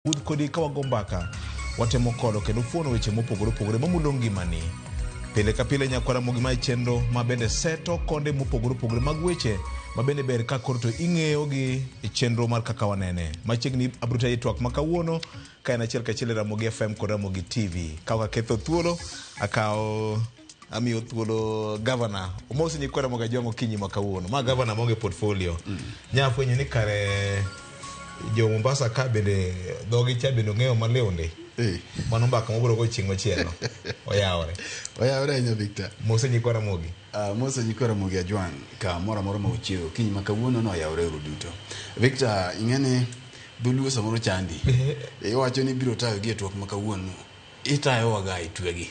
Wuoth kodi ka wago mbaka, watemo kodo kendo fuono weche mopogore opogore mamulo ngimani. Pile ka pile nyakwar Ramogi mae chenro ma bende seto konde mopogore opogore mag weche ma bende ber ka koro to ing'eyo gi e chenro mar kaka wanene. Machiegni abiro tayi twak ma kawuono ka en achiel kachiel e Ramogi FM kod Ramogi TV. Ka ok aketho thuolo, akawo amiyo thuolo gavana omosi nyikwa Ramogi Ajwang' okinyi ma kawuono. Ma gavana maonge portfolio. Nya fwenyo ni kare jo Mombasa ka bende dhogi cha bende ong'eyo maliw ndi. Mano mbaka mabiro go chieng' machielo. Oyawore. Oyawore ahinya Victor. Mose nyikwa Ramogi. Mose nyikwa Ramogi Ajwang' kamoro amora ma uchiewe okinyi ma kawuono no oyawore uru duto. Victor, ing'e ni dholuo samoro chandi. Iwacho ni ibiro tayogi e twak ma kawuono. Itayowa ga e twegi.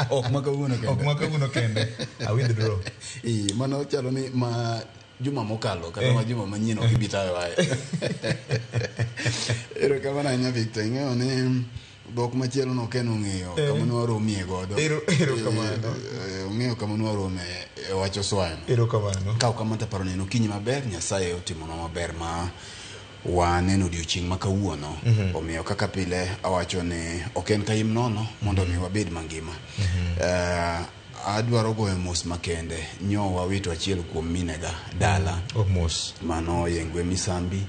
Ok ma kawuono kende. Ok ma kawuono kende. I withdraw. Ee, mano chalo ni ma juma mokalo kata ma juma manyien ok ibi tayowae. Erokamano ahinya Victor. Ing'eyo ni dhok machielo no Ken ong'eyo kama nwaromie godo. Erokamano. Ong'eyo kama nwarome e wach oswayo. Erokamano. Ka ok kamano to aparo ni en okinyi maber, Nyasaye otimonwa maber ma waneno odiochieng' ma kawuono. Omiyo kaka pile awacho ni ok en kayiem nono mondo mi wabed mangima. Adwaro goyo mos makende nyo wawito achiel kuom minega dala. Mos. Mano Yengwe Misambi.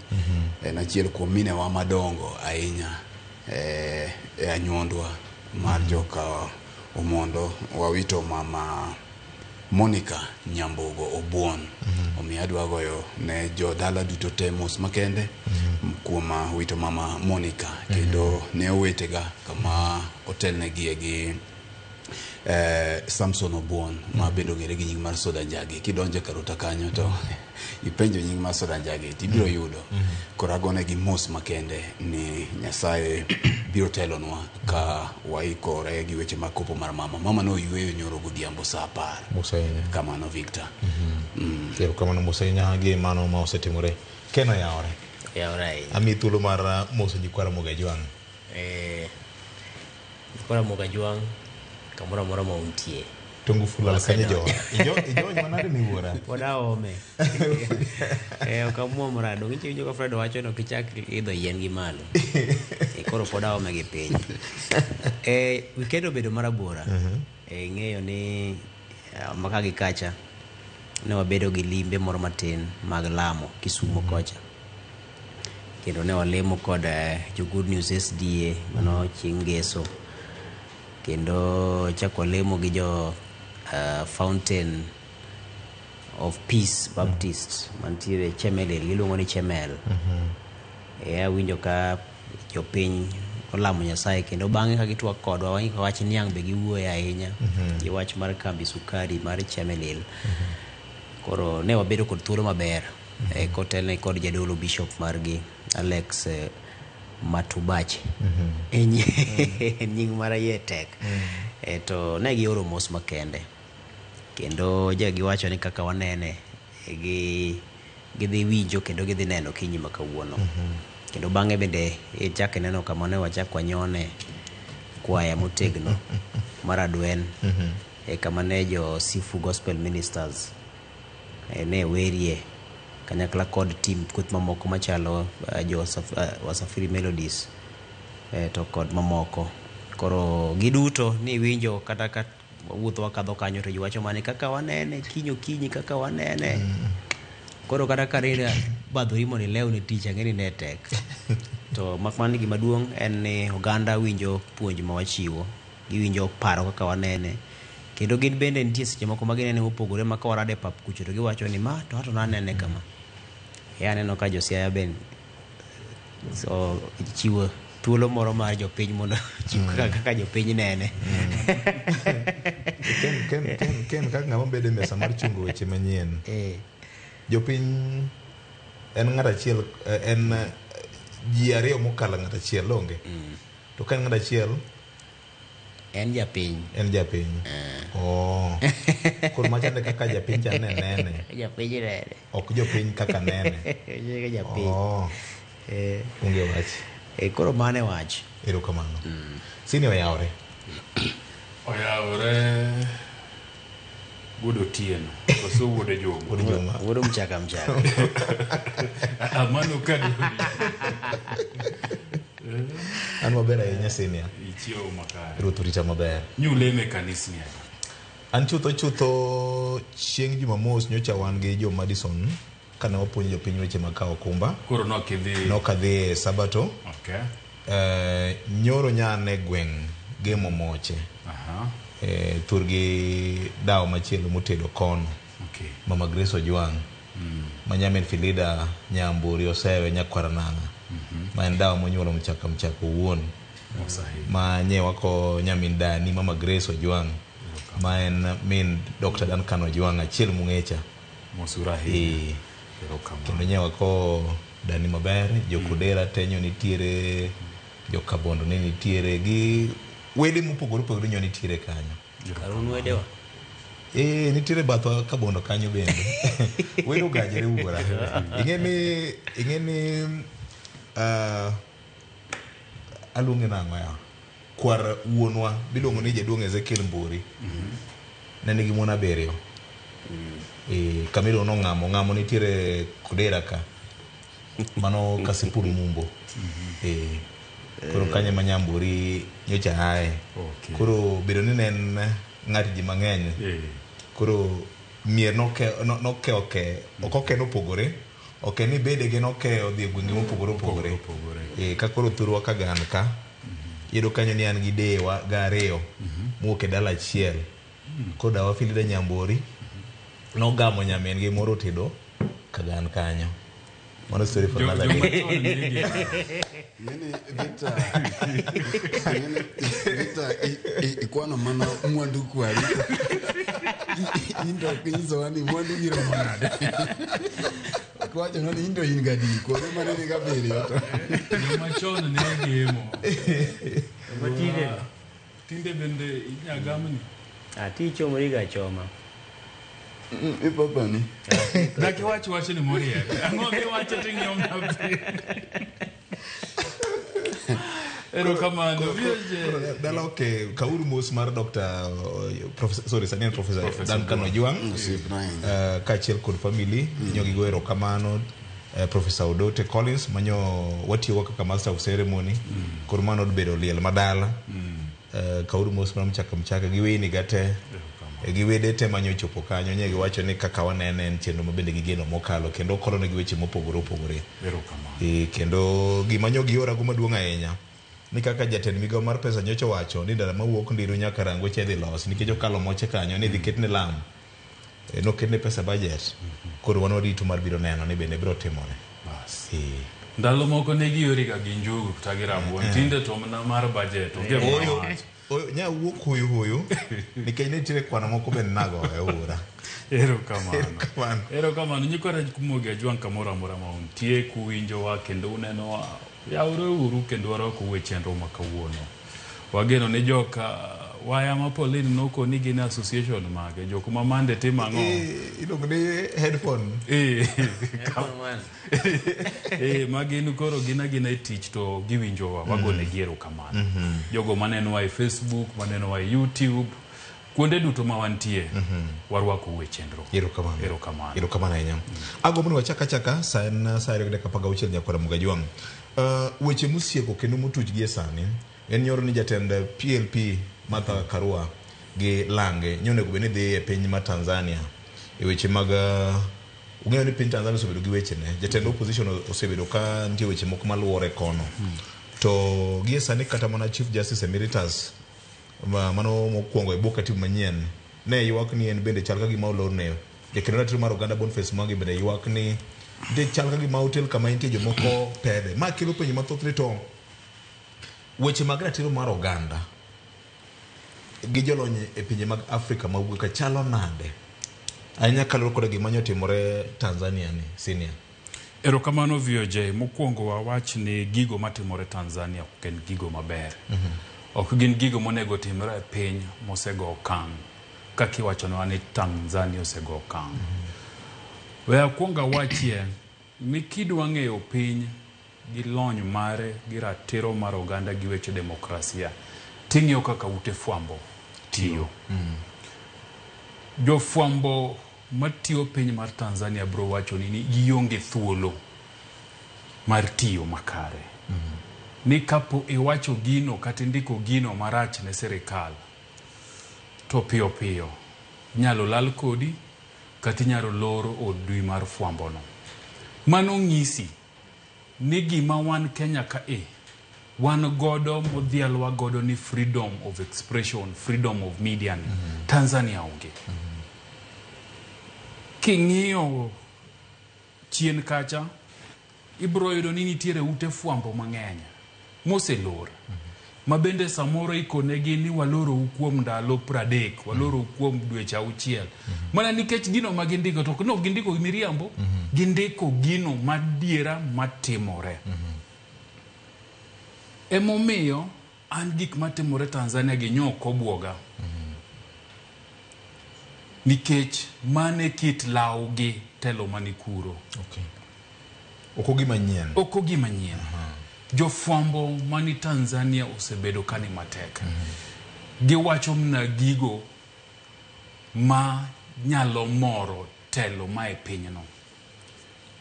En achiel kuom minewa madongo ahinya e anyuondwa mar joka Omondo. Wawito mama Monica Nyambogo Obuon. Omiyo adwa goyo ne jodala duto te mos makende kuom wito mama Monica kendo ne owetega kama otelnegie gi Samson Obuon ma bende ong'ere gi nying mar Soda Njagi. Kidonjo e karuta kanyo to ipenjo nying mar Soda Njagi to ibiro yudo. Koro agonegi mos makende ni Nyasaye biro telonwa ka waikore gi weche mag kopo mar mama. Mama ne oyueyo nyoro godhiambo saa 10. Mos ahinya. Kamano Victor. Erokamano mos ahinya gi mano ma osetimore. Ken oyawore. Oyawore ahinya. Amiyi thuolo mar moso nyikwa Ramogi Ajwang'. Nyikwa Ramogi Ajwang' kamoro amora ma untie. To ngufu lal kanye jowa? Ijony manade miwuora? Pod aome. Ok amuomra. Donge iwinjo ka Fred wacho ni ok ichak idho yien gi malo. Koro pod aome gi piny. Weekend obedo marabora. Ing'eyo ni maka gi kacha ne wabedo gi limbe moro matin mag lamo Kisumo kocha. Kendo ne walemo kod jo Good News SDA mano chieng' Ngeso. Kendo chak walemo gi jo Fountain of Peace Baptist mantiere Chemelil, giluongo ni Chemel. Awinjo ka jopiny olamo Nyasaye kendo bang'e ka gitwak kodwa wang'e ka wach niang' be giwuoye ahinya gi wach mar kambi sukari mar Chemelil. Koro ne wabedo kod thuolo maber kotelne kod jadolo bishop margi Alex Matubache. En nying mar iye tek. To ne gioro mos makende. Kendo ja giwacho ni kaka wanene gidhi winjo kendo gidhi neno kinyi ma kawuono. Kendo bang'e bende ichak ineno kama ne wachak wanyone kwaya motegno mar Adwen kama ne jo Sifu Gospel Ministers ne werie kanyakla kod team kweth mamoko machalo jo Wasafiri Melodies to kod mamoko. Koro giduto ni winjo kata ka wawuotho wakadho kanyo to ji wacho mana kaka wanene kiny okinyi kaka wanene. Koro kata ka rira badhori mondo ilew ne tich ang'e ni ne tek. To mak mana ni gima duong' en ni oganda winjo puonj ma wachiwo, giwinjo paro kaka wanene. Kendo gin bende nitie seche moko ma ginene mopogore ma ka warado e pap kucho to giwacho ni ma to ato nanene kama. Aneno ka jo Siaya be so chiwo thuolo moro mar jopiny mondo ochiw kaka jopiny nene. Ken kaka ng'ama bedo e mesa mar chungo weche manyien. Jopiny en ng'at achiel, en ji ariyo mokalo ng'at achiel onge. To ka en ng'at achiel en japiny. En japiny. Oh. Koro machande kaka japiny cha ne nene. Japiny nene. Ok jopiny kaka nene. Kaka japiny. Oh. Onge wach. Koro mane wach. Wuod Otieno koso wuod Juma? Wuod Juma. Wuod mchaka mchaka. Ah, mano ka An maber ahinya senior. Ichiewo makare. Ruoth orita maber. Nyuleme kanisni adi? An chutho chutho chieng' Jumamos nyocha wan gi jo Madison kane wapuonjo jopiny weche mag kawo okumba. Koro nok idhi. Nok adhi e Sabato. Okay. Nyoro nyane gweng' Gemo Moche. Aha. Thurgi dawo machielo motedo kono. Okay. Mama Grace Ojwang'. Ma nyamin Philida Nyamburi Osewe nyakwar Nang'a. Ma en dawa monyuolo mchaka mchaka owuon. Ma nyewa ko nyamin dani Mama Grace Ojwang'. Ma en min Dr. Duncan Ojwang' achiel mung'echa. Mosura ahinya. Erokamano. Kendo nyewa ko dani maber, jokodera tenyo nitiere, jokabondo ne nitiere gi wede mopogore opogore nyo nitiere kanyo. Karun wedewa. Nitiere bathwa kabondo kanyo bende. Wede ogajore wuora. Ing'e ni aluonge nang'o ya? Kwar wuonwa miluongo ni jaduong' Ezekiel Mbori. Ne nigi mon abiriyo. Kamilo nong'amo, ng'amo nitiere Kodera ka. Mano Kasipul Mumbo. Koro kanyo ema Nyamburi nyocha aye. Okay. Koro bedo ni ne en ng'at ji mang'eny. Koro mier noke oke, ok oke nopogore. Ok en ni bedege noke odhi e gwenge mopogore opogore. Ka koro thurwa ka gan ka, iyudo kanyo ni an gi deyewa gariyo mowuok e dala achiel. Koro dawa Philida Nyambori nogamo nyamin gi moro otedo kagan kanyo. Mano story for another day. Ng'eni Victor, ng'eni Victor, ikwano mana mwandu kwari. In to ok inyisowa ni mwandu gi romo nade. Kiwacho ni in to in gadi, kwari mane nigi abiriyo to. Joma chon ne gemo. Joma tinde. Tinde bende inyagamni. Ati chomori ga choma. Ipapani. Dak iwach wachni moriere. Ang'o miwacho to ing'iyo mapiyo? Erokamano. Dala oke, kauru mos mar Dr. Professor, sorry, sani en Professor Duncan Ojwang'. Kaachiel kod family, nyo gigo erokamano. Professor Odote Collins manyo watiyogo kaka master of ceremony. Koro mano obedo liel madala. Kauru mos mar mchaka mchaka gi weyni ga te. Gi wede te manyo chopo kanyo nye giwacho ni kaka wanene en chenro ma bende gigeno mokalo kendo okolonegi weche mopogore opogore. Kendo gima nyo giora go maduong' ahinya ni kaka jatend migawo mar pesa nyocha owacho ni ndara mawuok Ndiru nyaka Rangweche idhi los nikech okalo moche kanyo ni idhi ketne lam. Noketne pesa budget. Koro wan warito mar biro neno ni bende biro timore. Bas. Ndalo moko ne giori ga gi njugu kata gi rabuon. Tinde to mana mar budget onge gima wacho. Oyo, nya wuok huyu huyu nikech nitiere kwano moko bende nagoyo ura. Erokamano. Erokamano. Erokamano. Nyikwa Ramogi Ajwang' kamoro amora ma untie kuwinjowa kendo unenowa, yawre uru kendo warwakou e chenro ma kawuono. Wageno ni joka waya ma Pauline nokoni gin association mage, jok ma mande timo ang'o? Iluongo ni headphone. Ma gin koro gin agina e tich to giwinjowa, wagonegi erokamano. Jogo manenowa e Facebook, manenowa e YouTube, kuonde duto ma wantie, warwakou e chenro. Erokamano. Erokamano. Erokamano ahinya. Agombo ni wachak achaka sa en sa 2:16 nyakwara Ramogi Ajwang'. Weche mosieko kendo motuch gie sani en nyoro ni jatend PLP Martha Karua gi Lange nyo onego bed ni dhi e piny ma Tanzania e weche mag ung'eyo ni piny Tanzania osebedo gi wechene. Jatend opposition osebedo ka nitie weche moko maluwore kono. To gie sani kata mana Chief Justice Emeritus mano mokwongo e bwo katiba manyien ne ywak ni en bende chal ka gima olorne. Jakendo ratiro mar oganda Boniface Mwangi bende ywak ni nitie chal ka gima hotel kama nitie jomoko pedhe. Ma kelo penjo mathoth ni to weche mag ratiro mar oganda gi jolony e pinje mag Afrika ma ugwe ka chalo nade? Ahinya kaluwore kod gima nyo timore Tanzania ni, senior. Erokamano VOJ. Mokwongo wawach ni gigo matimore Tanzania ok en gigo maber. Ok gin gigo monego timre e piny mosego okang'. Kaka iwachonwa ni Tanzania osego okang'. We akwong awachie ni kidwa ng'eyo piny gi lony mare gi ratiro mar oganda gi weche demokrasia, ting'iyo kaka ute fwambo tiyo. Jofwambo matiyo piny mar Tanzania bro wacho ni gionge thuolo mar tiyo makare. Ni kapo iwacho gino kata indiko gino marach ne sirikal, to piyo piyo inyalo lal kodi kata inyalo lor odwi mar fwambo no. Mano ng'isi ni gima wan Kenya ka e wan godo modhialwa godo ni freedom of expression, freedom of media ni. Tanzania onge. King'iyo chien kacha, ibro yudo ni nitiere ute fwambo mang'eny moselor. Ma bende samoro ikonegi ni walorou kuom ndalo 30, walorou kuom dweche 6. Mana nikech gino ma gindiko, to ok gindiko miriambo, gindiko gino madiera matimore. Emomiyo an gik matimore Tanzania gi nyo ok obwoga. Nikech mane kit lawgi telo mani kuro. Okay. Ok ogima nyien. Ok ogima nyien. Jofwambo mani Tanzania osebedo kani matek. Giwacho mna gigo ma nyalo moro telo ma e pinyno.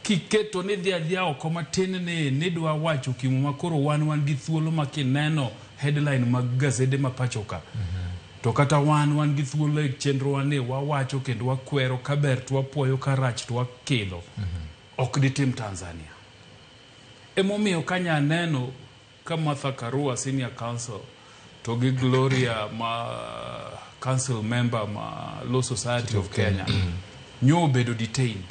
Kiketo ni dhi adhiya oko matin ni nidwa wacho kimo ma koro wan gi thuolo ma kineno headline mag gazede ma pacho ka. To kata wan gi thuolo e chenrowa ni wawacho kendo wakwero ka ber to wapuoyo ka rach to wakidho. Ok ditim Tanzania. Emomiyo kanya neno ka Martha Karua Senior Counsel to gi Gloria ma council member ma Law Society of Kenya nyo obedo detained.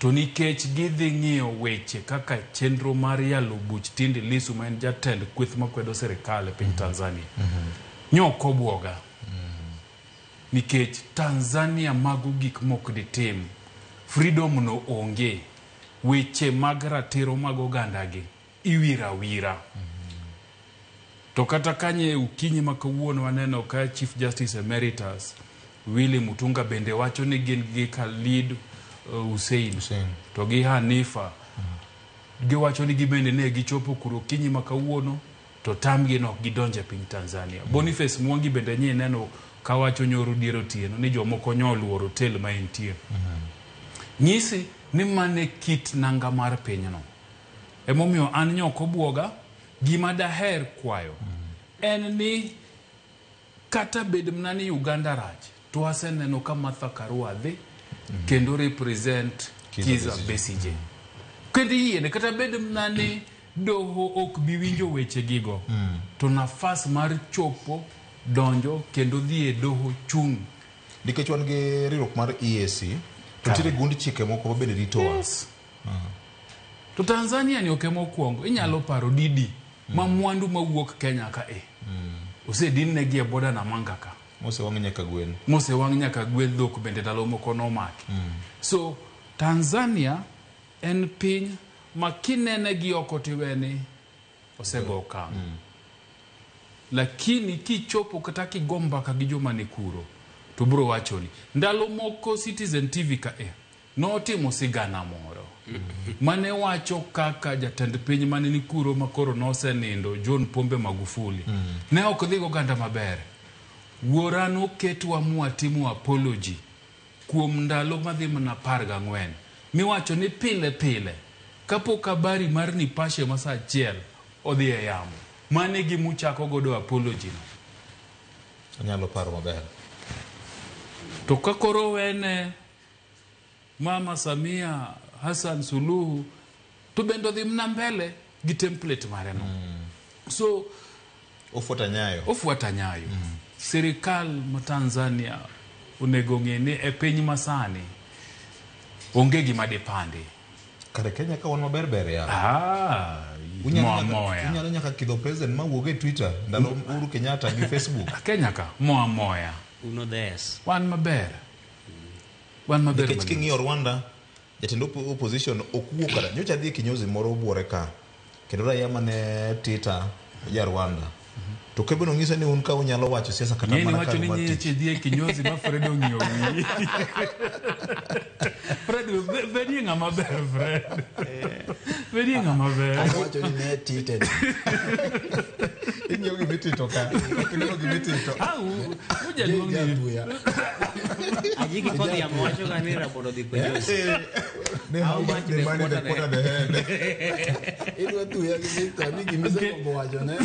To nikech gidhi ng'iyo weche kaka chenro mar yalo buch Tundu Lissu ma en jatend kweth makwedo sirikal e piny Tanzania. Nyo ok obwoga. Nikech Tanzania mago gik mok ditim. Freedom no onge. Weche mag ratiro mag ogandagi iwiro awira. To kata kanye okinyi ma kawuono waneno ka Chief Justice Emeritus Willy Mutunga bende wacho ni gin gi Khalid Hussein to gi Hanifa. Giwacho ni gibende ne gichopo kuro okinyi ma kawuono to tamgi no ok gidonjo e piny Tanzania. Boniface Mwangi bende nye neno kawacho nyoro dier otieno ni jomoko nyo oluoro hotel ma entie. Nyisi ni mane kit nanga mar pinyno. Emomiyo an nyo ok obwoga, gima daher kwayo en ni kata bed mana ni Uganda rach to waseneno ka Martha Karua dhi kendo represent Kizza Besigye. Kendo yiene kata bed mana ni doho ok bi winjo weche gigo to nafas mar chopo donjo kendo dhi e doho chung'. Nikech wan gi riwruok mar EAC to nitiere gund chike moko ma bende ritowa. Yes. To Tanzania ni ok ema okwongo. Inyalo paro Didi ma mwandu mawuok Kenya ka e. Osedin negi e boda Namanga ka. Mosewang' nyaka gwen. Mosewang' nyaka gwen, dhok bende ndalo moko nomaki. So Tanzania en piny ma kinene gi oko tiweni osego okang'. Lakini kichopo kata kigo mbaka gi joma ni kuro to bro wachoni. Ndalo moko Citizen TV ka e notimo sigana moro mane wacho kaka jatend piny mane ni kuro ma koro nosenindo John Pombe Magufuli ne ok dhi goganda maber. Wuora noketwa mwatimo apology kuom ndalo madhi mana 14 miwacho ni pile pile kapok habari mar Nipashe ma saa 1 odhi e yamo. Mane gimuchako godo apology no. Anyalo paro maber. To ka koro wene Mama Samia Hassan Suluhu to bende odhi mana mbele gi template mare no. So ofuata nyayo. Ofuata nyayo. Sirikal ma Tanzania onego ng'e ni e piny masani onge gima dipandi. Kare Kenya ka wan maber ber ya. Moa. Unyalo nyaka kidho president mawuog e Twitter ndalo Uhuru Kenyatta gi Facebook. Kenya ka moa moya. Uno des. Wan maber. Wan maber. Nikech king'iyo Rwanda, jatend opposition ok wuo kata. Nyocha dhi kinyozi moro obuore ka. Kendo raia mane tita ja Rwanda. To kebe no ng'ise ni un ka unyalo wacho siasa kata mana wacho ni nyeche dhi e kinyozi ma Fred ong'iyo wiyi. Fred, bedie ng'ama ber, Fred. Bedie ng'ama ber. Awacho ni ne tite. Ing'iyo gimitito ka. Ok ineno gimitito. Ah, jaduong' ni Jathuya. Ajiki kodhi yamo wacho ga ni rabolo odhi kwejosi. Ne How how much much the the money the quarter quarter the head. Idwa thuya gi Victor ni gimisegombo wachone.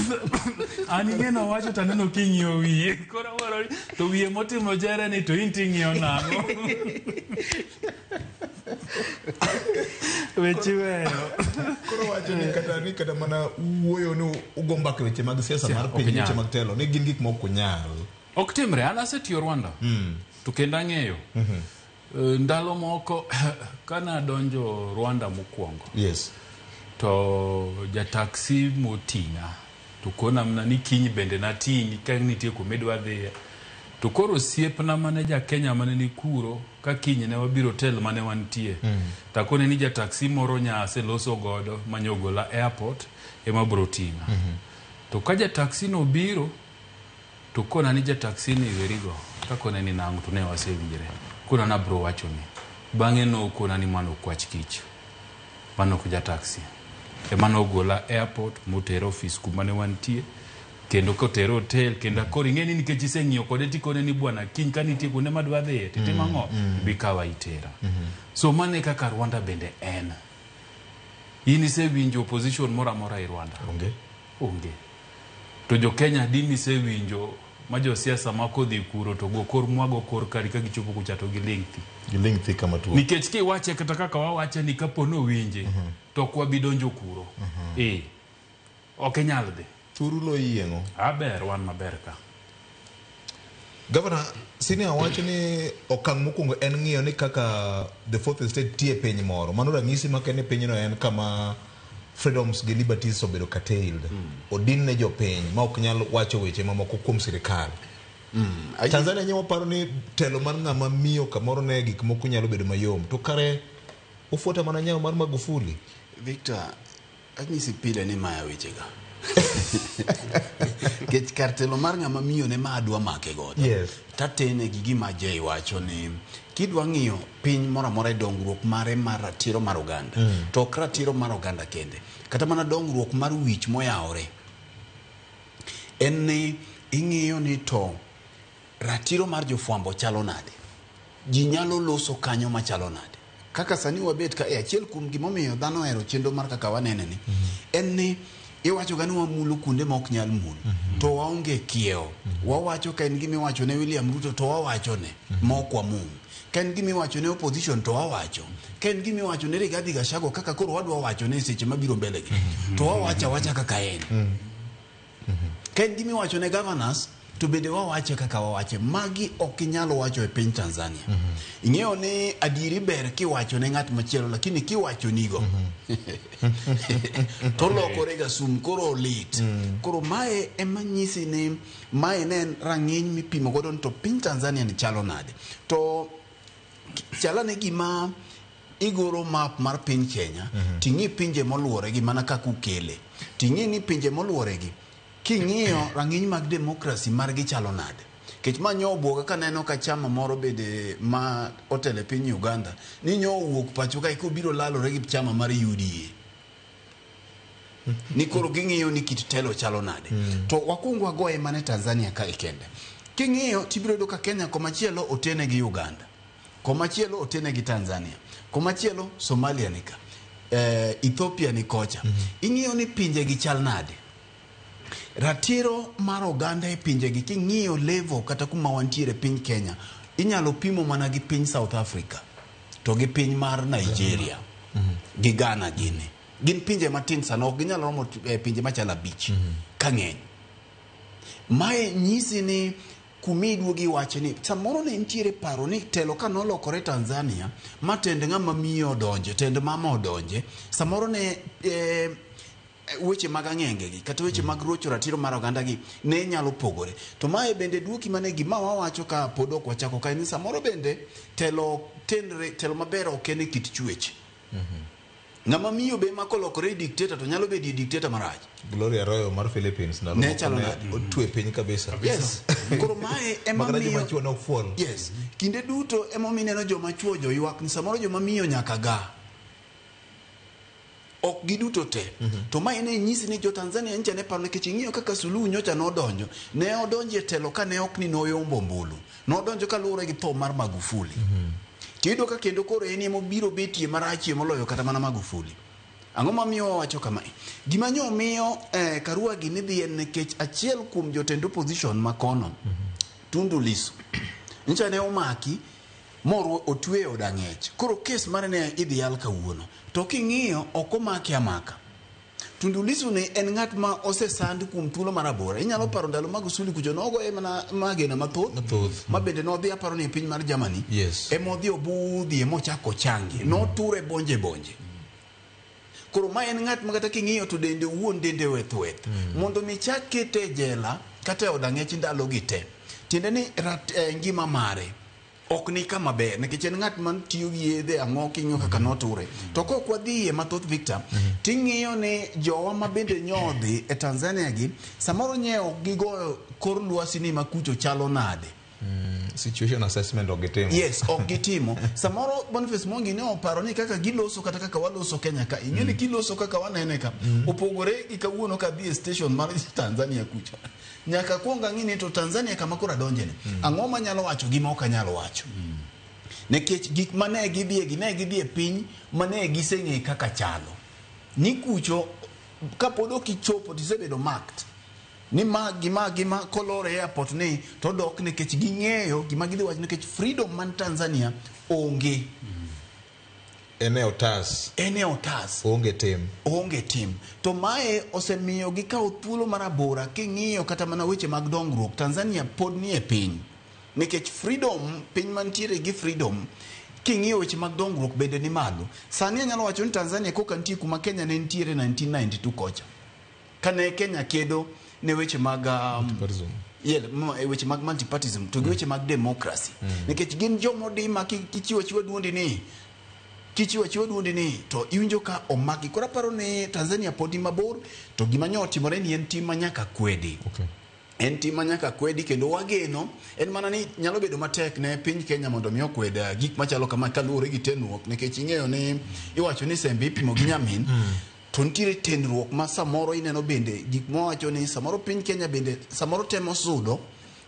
An ing'eno wacho to aneno king'iyo wiye. Koro awuoro ni, to wiye motimo jere ni to in ting'iyo nang'o? Weche weyo. Koro wacho ni kata mana wuoyo ni ugo mbaka weche mag siasa mar Ok piny, nyal. weche mag telo, ni gin gik ma ok unyal. Ok timre, an asetiyo Rwanda. To kendo ang'eyo. Ndalo moko kane adonjo Rwanda mokwongo, Yes. to jataksi moting'a to kona mana ni kiny bende nating'i ka nitie kuma idwa dhiye. To koro osiepna mane ja Kenya mane ni kuro ka kiny ne wabiro hotel mane wantie. Takone ni jataksi moro nya aseloso godo manyogola airport ema bro ting'a. To ka jataksi no biro to kona ni jataksi ni werigo kakone ni nang'o to ne wasewinjre. Kona nabro wachoni. Bang'e nokona ni mano ok wach kich. Mano ok jataksi. Ema nogola airport motera ofis kuma ne wantie kendo kotere hotel kendo koro ing'e ni nikech iseng'iyo kode tikone ni bwana kiny ka nitie kuonde madwa dhiye titimo ang'o ibi kawa itera. So mano e kaka Rwanda bende en. In isewinjo opposition moro amora i Rwanda? Onge. Onge. To jo Kenya adi misewinjo ma josiasa ma kodhi kuro to go kor mwago kor kari ka gichopo kucha to giling' thi. Giling' thi kama tuo. Nikech kiwache kata kaka wawache ni kapo nowinje to ok wabi donjo kuro. Eh. Ok inyal dhi. Thuru lo yieng'o. Aber wan maber ka. Governor, senior wacho ni okang' mokwongo en ng'iyo ni kaka the fourth estate tie piny moro. Mano ranyisi makende pinyno en kama freedoms gi liberties obedo curtailed. Odin ne jopiny ma ok nyal wacho weche mamoko kuom sirikal. Tanzania nyo waparo ni telo mar ng'ama miyo kamoro ne gik moko nyalo bedo mayom. To kare ufuata mana nyawo mar Magufuli. Victor, anyisi pile ni maya wechega. Nikech kar telo mar ng'ama miyo ne ma adwa make godo. Yes. Tatene gi gima Jay wacho ni kidwa ng'iyo piny moro amora e dongruok mare mar ratiro mar oganda. To ok ratiro mar oganda kende. Kata mana dongruok mar wich moyawore. En ni ing'iyo ni to ratiro mar jofwambo chalo nade. Ji nyalo loso kanyo machalo nade. Kaka sani wabet ka e achiel kuom gimomiyo dhano ohero chenro mar kaka wanene ni en ni iwacho ga ni wamulo kuonde ma ok nyal mul to waonge kiewo. Wawacho ka en gima iwacho ne William Ruto to wawacho ne ma ok wamung. Ka en gima iwacho ne opposition to wawacho. Ka en gima iwacho ne Rigathi Gachagua kaka koro wadwa wacho ne seche mabiro mbele gi to wawacho awacha kaka en. Ka en gima iwacho ne governors to bende wawache kaka wawache. Magi ok inyal wacho e piny Tanzania. Ing'eyo ni adieri ber kiwacho ne ng'at machielo lakini kiwacho nigo to lokore ga sum koro lit. Koro mae ema nyisi ni mae ne en rang'iny mipimo godo ni to piny Tanzania ni chalo nade. To chalane gima igoro map mar piny Kenya ting'i pinje moluore gi mana kaka ukele. Ting'i ni pinje moluore gi king'iyo rang'iny mag demokrasi margi chalo nade. Kech ma nyo obwoga kaneno ka chama moro bende ma otelo e piny Uganda ni nyo owuok pacho kae kobiro lalore gi chama mar UDA. Ni koro ging'iyo ni kit telo chalo nade. To wakwong wagoye mana e Tanzania kae kende. King'iyo tibiro yudo ka Kenya komachielo otene gi Uganda. Komachielo otene gi Tanzania. Komachielo Somalia ni ka. Ethiopia ni kocha. Ing'iyo ni pinje gi chal nade. Ratiro mar oganda e pinje gi king'iyo level kata kuma wantiere piny Kenya inyalo pimo mana gi piny South Africa to gi piny mar Nigeria gi Ghana gini. Gin pinje matin sana ok ginyal romo pinje machalo abich ka ng'eny. Mae nyisi ni kumiduogi iwacho ni samoro ne nitiere paro ni telo ka nolokore Tanzania ma tend ng'ama miyo odonje, tend mama odonje, samoro ne weche mag ang'enge gi kata weche mag rocho ratiro mar oganda gi ne nyalo pogore. To mae bende duoki mane gima wawacho ka pod ok wachako kae ni samoro bende telo tenre telo maber ok en e kit chwech. Ng'ama miyo be ma kolokore e dictator to nyalo bedo dictator marach. Gloria Arroyo mar Philippines ndalo Ne moko chalo ne nade? otwe piny kabisa. Yes. Koro mae ema Makata joma miyo chwo ne ok fuol. Yes. Kinde duto ema omiyo ineno joma chwo joywak ni samoro joma miyo nyaka ga. Ok giduto te. To mae ne nyisi ni jo Tanzania ncha ne paro nikech ing'iyo kaka Suluhu nyocha nodonjo. Ne odonjo e telo ka ne ok ni noyombo ombulu. Nodonjo kaluwore gi tho mar Magufuli. Tiyudo ka kendo koro en ema obiro betie marachie moloyo kata mana Magufuli. Ang'o mamiyo wawacho kamae? Gima nyo miyo Karua gini dhi en nikech achiel kuom jotend opposition makono, Tundu Lissu, nyocha ne omaki morwa otwe e od ang'ech. Koro kes mare ne idhi yal kawuono. To king'iyo ok omake amaka. Tundu Lissu ni en ng'at ma osesand kuom thuolo marabora. Inyalo paro ndalo Magufuli kucho nogoye mana magena mathoth. Mathoth. Ma bende nodhi aparo ni e piny mar Germany. Yes. Ema odhi obudhie mochako change. Noture bonje bonje. Koro ma en ng'at ma kata king'iyo to dende owuon dende weth weth. Mondo mi chak kete e jela kata e od ang'ech ndalo gi te. Tiende ni ngima mare ok ni kama ber nikech en ng'at man tiyo gi yedhe ang'o king'iyo kaka noture. To kok wadhiye mathoth Victor, ting'iyo ni jowa ma bende nyodhi e Tanzania gi samoro nye ok gigoyo kor lwasi ni makucho chalo nade. Situation assessment ok gitimo. Yes, ok gitimo. Samoro Boniface Mwangi ne oparo ni kaka giloso kata kaka waloso Kenya ka. Ing'e ni kiloso kaka wanene ka. Opogore gi kawuono ka dhi e station mar Tanzania kucha. Nyaka kuong ang'i ni to Tanzania kama koro adonje ni. Ang'o manyalo wacho gi ma ok anyal wacho. Nikech gik mane gidhie gi ne gidhi e piny mane giseng'e kaka chalo. Ni kucho kapod ok ichopo tisebedo marked. Ni ma gima gima kolor e airport ni to dok nikech ging'eyo gima gidhi wacho nikech freedom man Tanzania onge. En e otas. En e otas. Onge tim. Onge tim. To mae osemiyo gikawo thuolo marabora king'iyo kata mana weche mag dongruok. Tanzania pod nie piny. Nikech freedom, piny mantiere gi freedom, king'iyo weche mag dongruok bende ni malo. Sani anyalo wacho ni Tanzania koka nitie kuma Kenya ne nitiere 1992 kocha. Kane Kenya kedo ne weche mag Multipartyism. Yeah, weche mag multipartyism to gi weche mag democracy. Nikech gin jomodima kichiwo achiwa duondi ni kichiwo achiwa duondi ni to iwinjo ka omaki. Koro aparo ni Tanzania pod ni mabor to gima nyo otimore ni en tim ma nyaka kwedi. En tim ma nyaka kwedi kendo wageno en mana ni nyalo bedo matek ne piny Kenya mondo mi okwed gik machalo kama kaluwore gi tenruok nikech ing'eyo ni iwacho ni sembe ipimo gi nyamin. To nitiere tenruok ma samoro ineno bende gik mawacho ni samoro piny Kenya bende samoro temo sudo.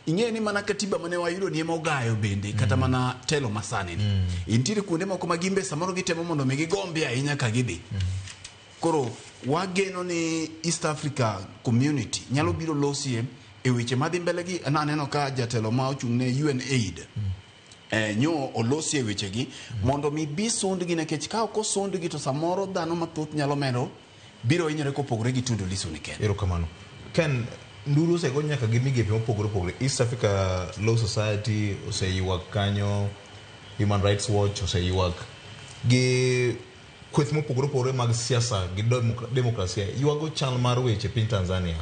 Ing'eyo ni mana katiba mane wayudo ni ema ogayo bende kata mana telo masani ni. Nitiere kuonde moko ma gimbe samoro gitemo mondo mi gigombi ahinya ka gidhi. Koro wageno ni East Africa Community nyalo biro losie e weche madhi mbele gi. Naneno ka jatelo ma ochung' ne UNAID nyo olosie wechegi mondo mi bi sundgi nikech ka ok osundgi to samoro dhano mathoth nyalo medo biro hinyore kopogore gi Tundu Lissu ni kende. Erokamano. Ken, nduru osego nyaka gi migepe mopogore opogore. East Africa Law Society oseywak kanyo, Human Rights Watch oseywak gi kweth mopogore opogore mag siasa gi demokrasia ywago chal mar weche piny Tanzania.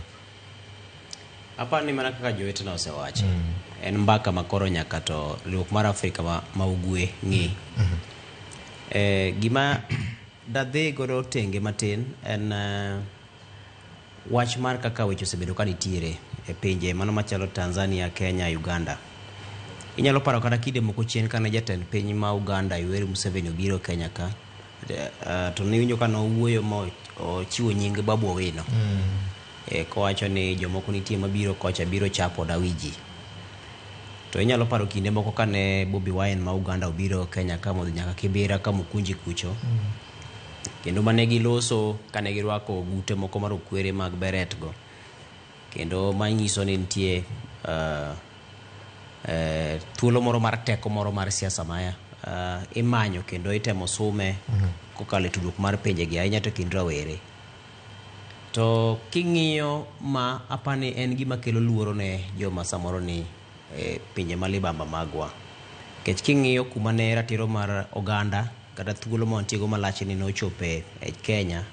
Aparo ni mana kaka jowetena osewacho. En mbaka ma koro nyaka to riwruok mar Afrika ma ugwe ng'i. Gima dadhi godo tenge matin en wach mar kaka weche osebedo ka nitiere e pinje mano machalo Tanzania, Kenya, Uganda. Inyalo paro kata kinde moko chien kane jatend piny ma Uganda Yoweri Museveni obiro Kenya ka, to niwinjo ka nowuoyo ma ochiwo nying Babu Owino. Kowacho ni jomoko nitie mabiro kocha biro chapo dawi ji. To inyalo paro kinde moko kane Bobi Wine ma Uganda obiro Kenya ka modhi nyaka Kibera ka Mukunji kucho. Kendo mane giloso kane girwako ogute moko marokwere mag beret go. Kendo manyiso ni nitie thuolo moro mar teko moro mar siasa ma imanyo kendo itemo sume kokalo e tudruok mar pinje gi ahinya to kind rawere. To king'iyo ma apani en gima kelo luoro ne joma samoro ni pinje ma libamba magwa. Nikech king'iyo kuma ne ratiro mar oganda kata thuolo ma wantie go malach ni nochope e Kenya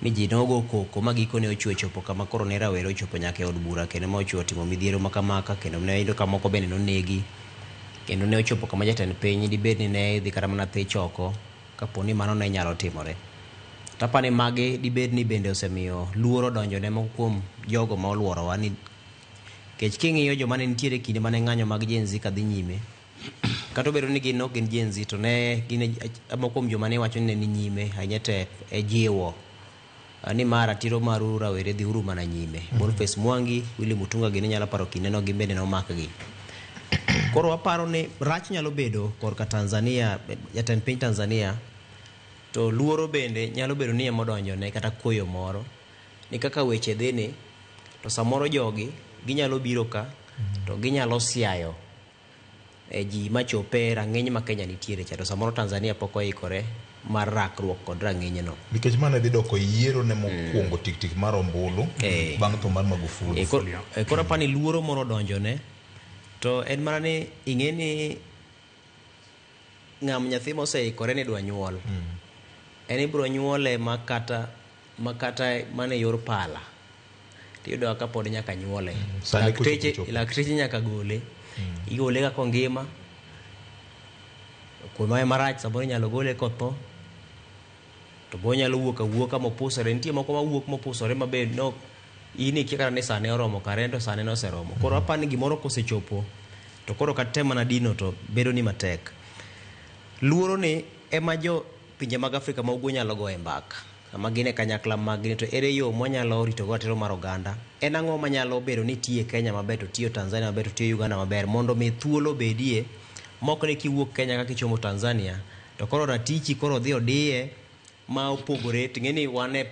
ni ji nogo koko ma gikone ochwe chopo kama koro ne rawere ochopo nyaka e od bura kendo ma ochwe otimo midhiero ma kamaka kendo ne oyudo ka moko bende nonegi kendo ne ochopo kama jatend piny dibed ni ne idhi kata mana thich oko kapo ni mano ne nyalo timore. To apani magi dibed ni bende osemiyo luoro donjo ne moko kuom jogo ma oluorowa ni kech king'iyo joma ne nitiere kinde mane ng'anyo mag Gen Z kadhi nyime Kata obedo ni gin ok gin Gen Z, to ne gin moko kuom joma ne wacho ni ne ni nyime ahinya te e jiwo ni mar ratiro maru rawere dhiuru mana nyime. Boniface Mwangi, Willy Mutunga gini nyalo paro kindeno gin bende nomakgi. Koro waparo ni rach nyalo bedo korka Tanzania, jatend piny Tanzania, to luoro bende nyalo bedo ni emodonjone kata koyo moro ni kaka weche dhi ni to samoro jogi ginyalo biro ka to ginyalo siayo e ji machope rang'iny ma Kenya nitiere cha, to samoro Tanzania pok oikore mar rakruok kod rang'inyno. Nikech mano dhi doko yiero ne mokwongo tik tik mar ombulu bang' tho mar Magufuli. Koro apani luoro moro odonjone, to en mana ni ing'e ni ng'am nyathi moseikore ni dwa nyuol, en ibiro nyuole makata mana e yor pala tiyudo ka pod nyaka nyuole. Sani kochopo chopo. Lakteche nyaka gole. Igole kaka ongima. Kuom marach samoro inyalo gole kotho, to bo nyalo wuok awuoka mopusore. Nitie moko mawuok mopusore maber no in ikia kata ni sane oromo kare to sane noseromo. Koro apani gimoro kosechopo to koro kata tem mana dino to bedo ni matek. Luoro ni ema jo pinje mag Afrika ma ugwe nyalo goye mbaka sama gin e kanyakla mag to ere yo mwanyalo ritogo ratiro mar oganda. En ang'o manyalo bedo ni tiyo e Kenya maber to tiyo Tanzania maber to tiyo Uganda maber, mondo mi thuolo bedie mok ni kiwuok Kenya kaka ichomo Tanzania to koro ratichi koro dhi odiye ma opogore. Ting'e ni wan e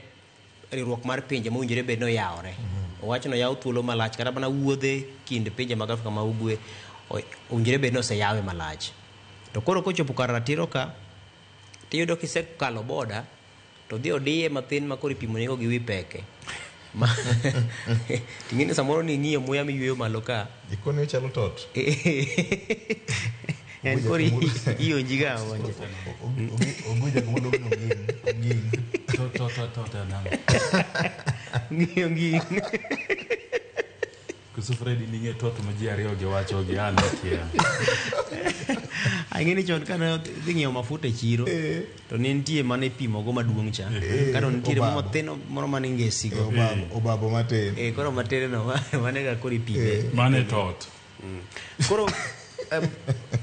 riwruok mar pinje mowinjore bed ni oyawore. Owach ni oyaw thuolo malach kata mana wuodhe kind pinje mag Afrika ma ugwe owinjore bed ni oseyawe malach. To koro kochopo kar ratiro ka tiyudo kisekalo boda to dhi odiye mathin ma koro ipimonego gi wi peke. Ting'e ni samoro ni ing'iyo muya miyweyo malo ka. Jikoni ochalo tot. En koro ionji ga awanja. Oguja kuma dong' ni onging'. To to to to to nang'o? Ng'iyo nging'. Koso Fred in ing'e tot ma ji ariyo gi wacho gi an akia. Ang'e ni chon kane dhi ng'iewo mafuta e chiro to ne nitie mane ipimogo maduong' cha. Kano nitiere Obabo. mathin moro mane ingesigo. Obabo matin. Koro matin no mane ga koro ipime. Mane tot. Koro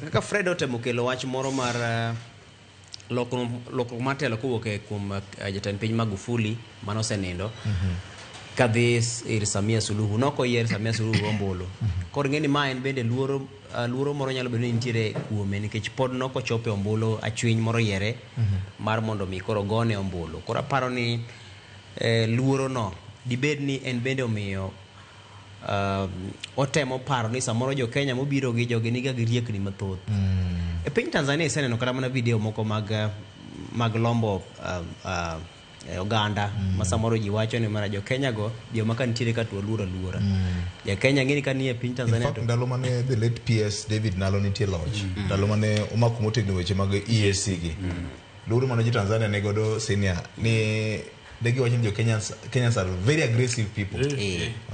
kaka Fred otemo kelo wach moro mar lokruok mar telo kowuok e kuom jatend piny Magufuli mane osenindo kadhi ir Samia Suluhu. Nok oyier Samia Suluhu ombulu. Koro ing'e ni ma en bende luoro luoro moro nyalo bedo ni nitiere kuome nikech pod nok ochopo e ombulu achwiny moro yiere mar mondo mi koro gone ombulu. Koro aparo ni luoro no dibed ni en bende omiyo otemo paro ni samoro jo Kenya mobiro gi jogi niga gi riekni mathoth. E piny Tanzania iseneno kata mana video moko mag lombo oganda ma samoro ji wacho ni mana jo Kenya go joma ka nitiere ka to luoro aluora. Ja Kenya ng'eni ka nie piny In Tanzania fact, to ndalo mane the late PS David Nalo nitie loch, ndalo mane omako motegno weche mag EAC gi, luoro mane jo Tanzania ne godo senior ni de giwacho ni jo Kenyans are very aggressive people.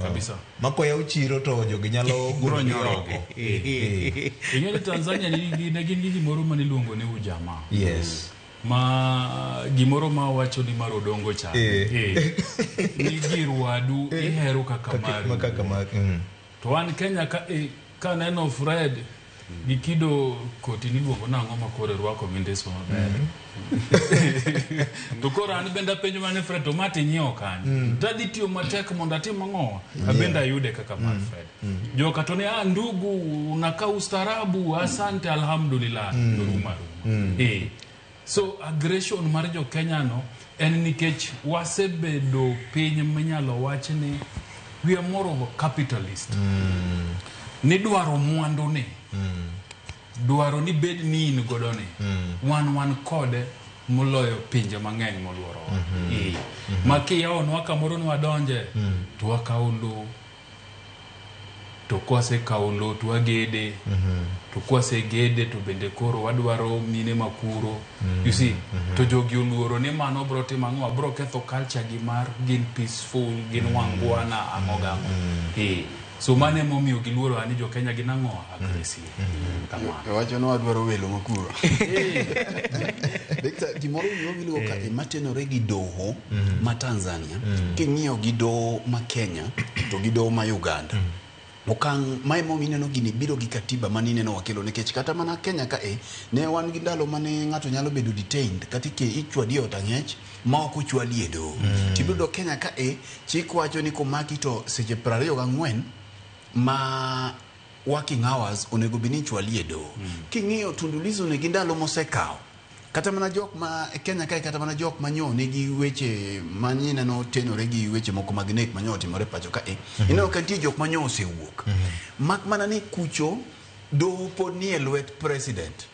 Kabisa. Ma koyaw chiro to jogi nyalo Bro golo nyoro oko. Ing'e ni Tanzania ne gin gi gimoro mane iluongo ni ujamaa. Yes. Ma gimoro ma wacho ni mar Odongo cha. Ni gir wadu ihero kaka mari. Ma kaka mar. To an Kenya ka kaneno Fred gi kido koti niluongo nang'o ma koro rwako mindiso maber. To koro an bende apenjo mane Fred to ma tinyiewo kanye? To adhi tiyo matek mondo atim ang'o? Abende ayude kaka mar Fred. Joka to ne ndugu unakaa ustaarabu, asante, alhamdulillah. Ruma ruma. So aggression mar jo Kenya no en nikech wasebedo piny minyalo wach ni we are more of a capitalist. Ni dwaro mwandu ni. Dwaro ni bed ni in godo ni. Wan kode moloyo pinje mang'eny moluorowa. Ma kiyawonwa kamoro ni wadonje to wakawo lowo. To kwasekawo lowo to wagede. To kwasegede to bende koro wadwaro mine makuro. You see, to jogi oluoro ni mano bro timo ang'o, bro ketho culture gi mar gin peaceful, gin wangwana, ang'o gang'o. So mano emomiyo giluoro ani jo Kenya gin ang'o aggressive. Kamano. Wacho ni wadwaro welo makuro. Victor, gimoro wiwa wilgo ka ematenore gi doho ma Tanzania, king'iyo gi doho ma Kenya to gi doho ma Uganda. Okang' ma emomiyo ineno gini biro gi katiba mane ineno wakelo nikech kata mana Kenya ka e ne wan gi ndalo mane ng'ato nyalo bedo detained kata ichwadi e ot ang'ech ma ok ochwali e doho. Tibiro yudo Kenya ka e chik wacho ni komaki to seche 24 ma working hours onego bed ni ichwali e doho. King'iyo Tundu Lissu ni gi ndalo mosekawo kata mana jok ma Kenya kae kata mana jok manyo nigi weche ma neno tenore gi weche moko mag nek manyo otimore pacho ka e ineno ka nitie jok manyo osewuok mak mana ni kucho doho pod nie lwet president.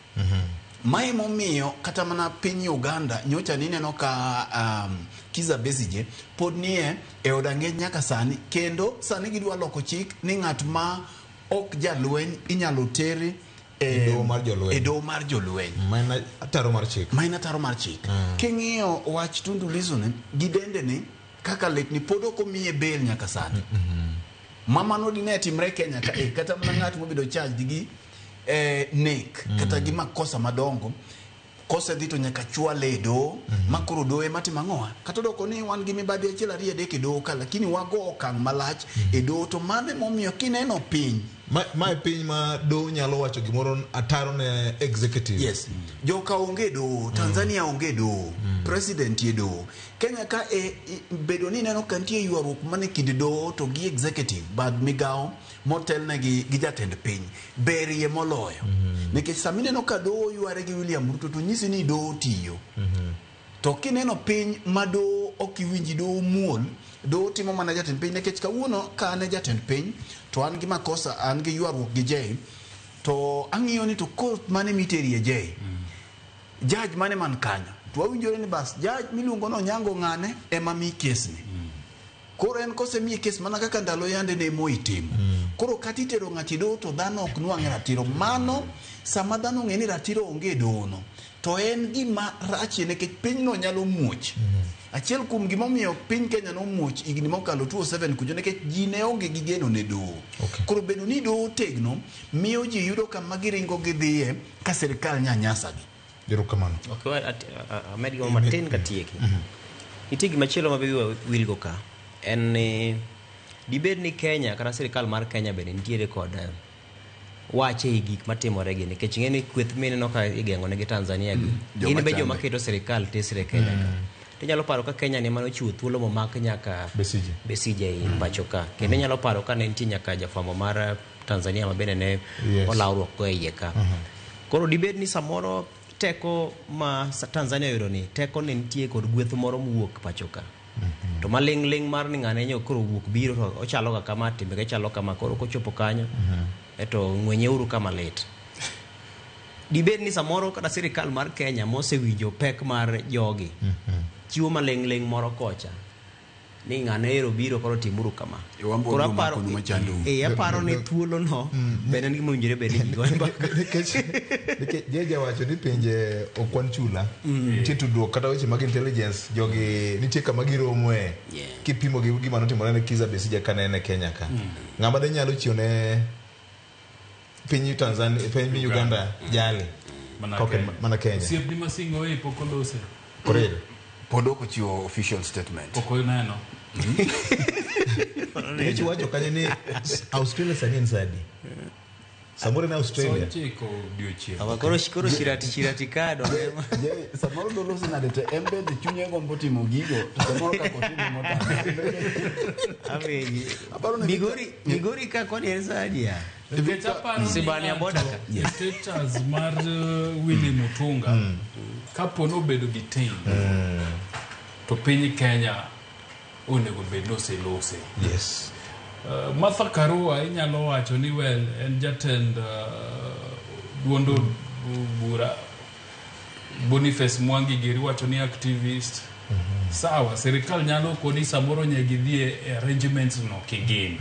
Mae momiyo kata mana piny Uganda nyocha nineno ka Kizza Besigye pod nie e od ang'ech nyaka sani, kendo sani gidwa loko chik ni ng'at ma ok jalweny inyalo ter E doho mar jolweny. E doho mar jolweny. Ma en ataro mar chik. Ma en ataro mar chik. King'iyo wach Tundu Lissu ni gi dende ni kaka lit ni pod ok omiye bail nyaka sani. Ma mano dine timre Kenya ka e kata mana ng'at mobedo charged gi nek kata gi makosa madongo kosedhi to nyaka chwale e doho ma koro doho ema timo ang'owa kata odoko ni wan gi mibadhi achiel ariyo adek e doho ka, lakini wago okang' malach e doho to mano emomiyo kineno piny Ma e piny ma doho nyalo wacho gimoro ataro ne executive. Yes. Joka onge doho, Tanzania onge doho, president ye doho. Kenya ka e bedo ni ineno ka nitie ywaruok mane kind doho to gi executive bad migawo motelne gi jatend piny berie moloyo. Nikech sama ineno ka doho yware gi William Ruto to nyisi ni doho tiyo. To kineno piny ma doho ok iwinji doho muol, doho timo mana jatend piny nikech kawuono ka an e jatend piny to an gi makosa an gi ywaruok gi Jay to ang'iyo ni to court mane miterie Jay judge mane man kanyo to wawinjore ni bas judge miluongo ni Onyango ng'ane ema mi kes ni koro en kosemiye kes mana kaka ndalo yande ne Moi timo koro kata itero ng'ato e doho to dhano ok nwang' ratiro mano sama dhano ong'e ni ratiro onge e doho no to en gima rachie nikech pinyno nyalo muoch. Achiel kuom gimomiyo piny Kenya nomuoch higni mokalo 2007 kucho nikech ji ne onge gi geno ne doho. Koro bedo ni doho tegno miyo ji yudo kama giringo gidhiye ka sirikal nyanyasagi. Erokamano. Ok, amed gimoro matin katieki. Nitie gimachielo ma be wiwa wilgo ka en ni dibed ni Kenya kata sirikal mar Kenya bende nitiere kod wach ei gik matimore gi nikech ing'e ni kweth mineno ka igeng'o negi Tanzania gi Joma gin be joma chande. keto sirikal tesre Kenya ka. Tinyalo paro ka Kenya ni mane ochiwo thuolo momak nyaka Besigye. Besigye ei pacho ka kendo inyalo paro ka ne nitie nyaka jafwambo mar Tanzania ma bende ne olawruok go e iye ka. Koro dibed ni samoro teko ma Tanzania oyudo ni teko ne nitie kod gweth moro mowuok pacho ka to maling' ling' mar ni ng'ane nyo koro owuok biro to ochalo ga kama timbege chalo kama koro kochopo kanyo eto ng'wenyeuru kama lit. Dibed ni samoro kata sirikal mar Kenya mosewinjo pek mar jogi chiwo maling'ling' moro kocha ni ng'ane ero biro koro timuru kama. E, wan bo Koro wabiro makonu machandou. Aparo ni thuolo no bende en gima owinjore bed ni ji goyo mbaka. Nikech Jeja wacho ni pinje ok wan chula nitie tudruok kata weche mag intelligence jogi nitie kama giromoe kipimo gi gima notimore ne Kizza Besigye kane en e Kenya ka ng'ama de nyalo chiwo ne piny Tanzania piny Uganda jali Mana Ka ok en Kenya. mana Kenya. Osiepni masingo e pok olose. Korel Pod ok ochiwo official statement. Pok oneno. Nikech iwacho kanyo ni Australia sani en sadi samoro en Australia Sa 9 odiochieng'. Awa, koro shirati shirati kado Je, samoro dolose nade to en bende chunye gombo timo gigo to samoro kaka otimo motame. Awenji. Aparo ni Migori Migori ka koni en sadi ya. Nikech aparo ni Sibania ng'ato, border ka. status mar Willy Mutunga kapo nobedo detained to piny Kenya onego bed ni oselose. Martha Karua inyalo wacho ni well en jatend duond od bura Boniface Mwangi giri wacho ni activist sawa sirikal nyalo koni samoro nye gidhi e arrangements no kigin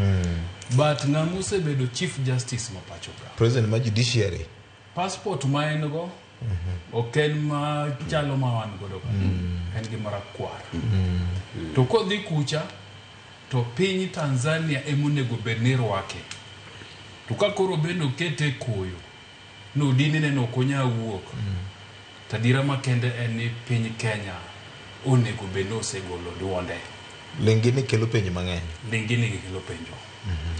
but ng'ama osebedo chief justice ma pacho ka president ma judiciary passport ma en go ok en ma chalo ma wan godo ka en gi marakwar to kodhi kucha to piny Tanzania emonego bed ni rwake to ka koro bende okete e koyo nodini neno ok onyal wuok tadiera makende en ni piny Kenya onego bed ni osegolo duonde. Lingini kelo penjo mang'eny. Lingini kelo penjo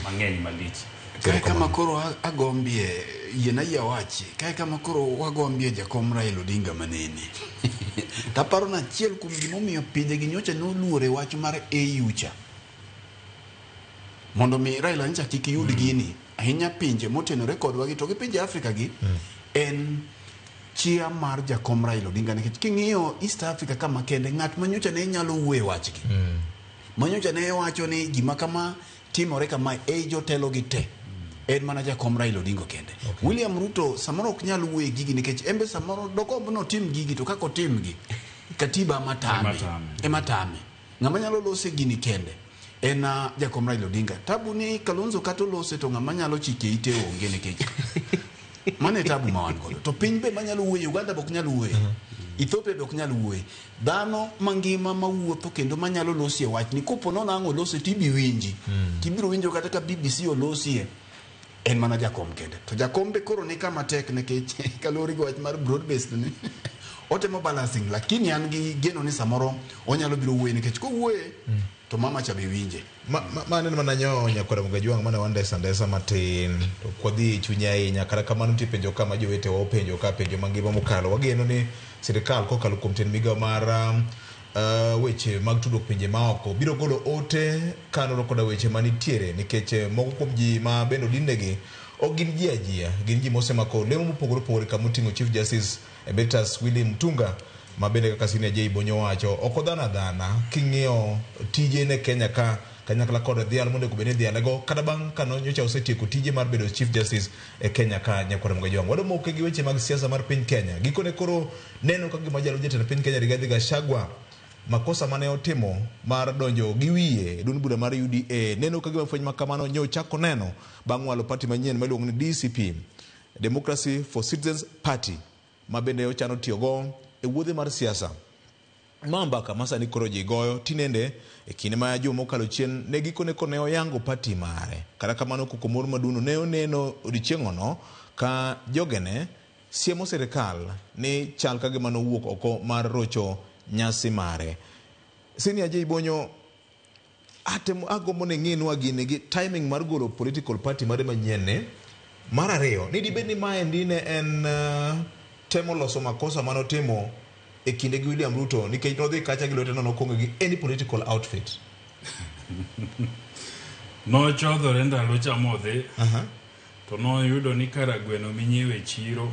mang'eny malich. Kae kama koro agombie yiena yie awachi kae kama koro wagombie jakom Raila Odinga manene taparo na achiel kuom gimomiyo pinje gi nyocha noluor e wach mar AU cha mondo mi Raila nyocha kik yud gini ahinya pinje motenore kodwa gi to gi pinje Afrika gi en chia mar jakom Raila Odinga nikech king'iyo East Africa kama kende ng'at ma nyocha ne nyalo wuoyo e wachgi ma nyocha ne wacho ni gima kama timore kama ei jotelo gi te en mana jakom Raila Odinga kende. William Ruto samoro ok nyal wuoyo e gigi nikech en be samoro dogomb notim gigi to kaka otimgi katiba ema tame ema tame. Ng'ama nyalo lose gini kende en jakom Raila Odinga. Tabu ni Kalonzo kata olose to ng'ama nyalo chike ite onge nikech mano e tabu ma wan godo. To piny be manyalo wuoyo Uganda be ok nyal wuoye. Ethiopia be ok nyal wuoye. Dhano mangima mawuotho kendo manyalo losie wachni kopo nono ang' olose tibi winji. Tibiro winjo kata ka BBC olosie en mana jakom kende. To jakom be koro ni kama tek nikech kaluwore gi wach mar broad based ni otemo balancing lakini an gi geno ni samoro onyalo biro wuoye nikech kowuoye to mama cha be winje. Ma aneno mana nyonya koda Mugajwang' mane wandesa ndesa matin to ok wadhi e chunye ahinya. Kata kamano nitie penjo ka ma jowetewa openjo ka penjo mangima mokalo. Wageno ni sirikal kokalo kuom tend migao mar weche mag tudruok pinje maoko biro golo ote kaluwore koda weche manitiere nikech moko kuom ji ma bende odinnegi ok gin ji ajia, gin ji mosemako lemo mopogore opogore kamoting'o Chief Justice Emeritus Willy Mutunga ma bende kaka Senior J Bonyo wacho ok odhano adhana king'iyo tije ne Kenya ka kanyakla kod dhial monego bed ni dhialego kata bang' ka nyocha osetieko tije mar bedo Chief Justice e Kenya ka nyakwar Mugajwang'. Wadomoke gi weche mag siasa mar piny Kenya. Gikone koro neno ka gima jalup jatend piny Kenya Rigathi Gachagua makosa mane otimo mar donjo gi wiye e duond bura mar UDA neno ka gima fweny ma kamano nyochako neno bang' walo party manyien miluongo ni DCP, Democracy for Citizens Party, ma bende ochano tiyogo e wuodhe mar siasa. Ma mbaka ma sani koro ji goyo tinende e kinde ma juma mokalo chien ne gikone ko ne oyango party mare. Kata kamano koko moro maduong' ne oneno odiechieng'ono ka jogene siemo sirikal ni chal ka gima nowuok oko mar rocho nyasi mare. Senior J Bonyo, atemo agombo ni ng'inwa gini gi timing mar golo political party mare manyien ni. Mar ariyo, ni dibed ni maendi ne en temo loso makosa manotimo e kinde gi William Ruto nikech nodhi kacha gi lwete nono konge gi any political outfit. Nochodhore ndalo cha modhi to noyudo ni kara gweno minyiewe e chiro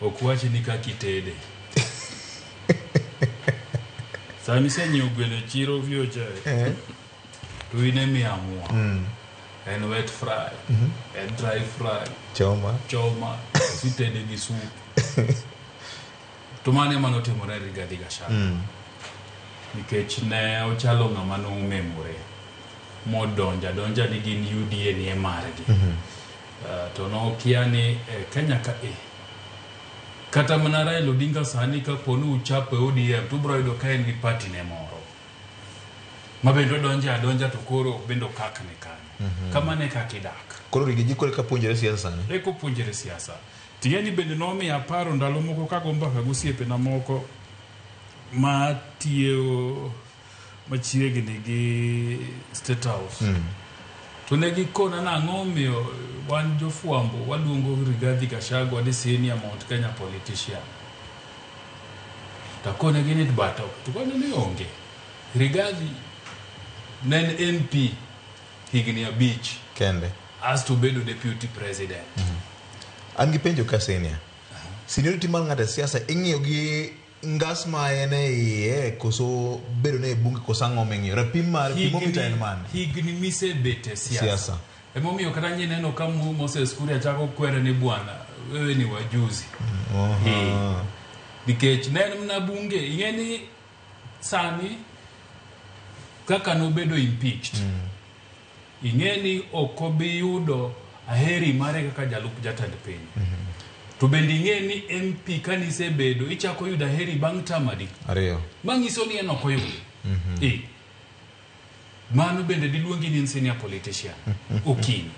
ok wach ni kaka itede. Sani isenyiewo gweno e chiro viocha to in emiamua. En wet fry, en dry fry, choma, ositede gi soup. To mano ema notimore Rigathi Gachagua. Nikech ne ochalo ng'ama nomemore modonjo adonja ni gin UDA ni e margi. To nokia ni Kenya ka kata mana Raila Odinga sani kapo ni uchapo e ODM to ubiro yudo ka en gi party ne moro ma bende odonjo adonja to koro bende okakne kanyo. Kamano e kaka idak. Koro Riggy G koro eka puonjore siasa sani. Eka opuonjore siasa. Ting'e bende nomiya paro ndalo moko kago mbaka gi osiepena moko matiyo machiegni gi State House. To ne gikona nang'o omiyo wan jofwambo waluongo Rigathi Gachagua ni senior Mount Kenya politician. To akonegi ni but to kone ni onge. Rigathi ne en MP higni 5 kende asto obedo deputy president. An gi penjo ka senior. Seniority mar ng'ato e siasa ing'iyo gi ngas ma en e iye koso bedo ne e bunge koso ang'o ming'iyo? Rapim mar pimometer en mane? Higni misebet e siasa. Emomiyo kata nyineno ka Moses Kuria chako kwere ni bwana wewe ni wajuzi. Nikech ne en mana bunge, ing'e ni sani kaka nobedo impeached. Ing'e ni ok obi yudo aheri mare kaka jalup jatend piny. To bende ing'e ni MP kanisebedo ichako yudo aheri bang' term adi? 2. Manyiso ni en ok oyudo. Mano bende diluongi ni senior politician. Okinyi.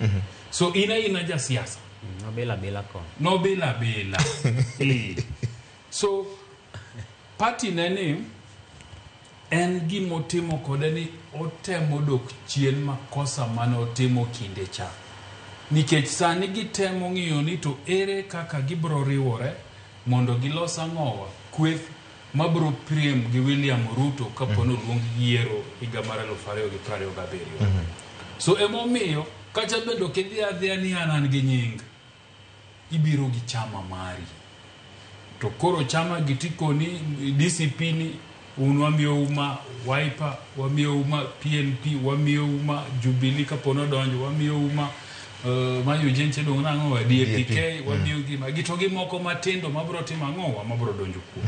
So in aina jasiasa. Nobila bila kon. Nobila bila. So party ne ni En gimotimo kode ni otemo dok chien makosa mane otimo kinde cha. Nikech sani gitemo ng'iyo ni to ere kaka gibro riwore mondo gilos ang'owa kweth mabro piem gi William Ruto kapo ni oluong yiero higa mar 2027. So emomiyo kata bende ok idhi adhiya ni an an gi nying, ibiro gi chama mari. To koro chama gi tikoni DCP ni un wamiyou ma Wiper, wamiyou ma PNP, wamiyou ma Jubilee kapo nodonjo, wamiyou ma ma Eugene iluongo nang'o DAPK, wamiyou gima gi to gi moko matindo mabro timo ang'owa mabro donjo kuom.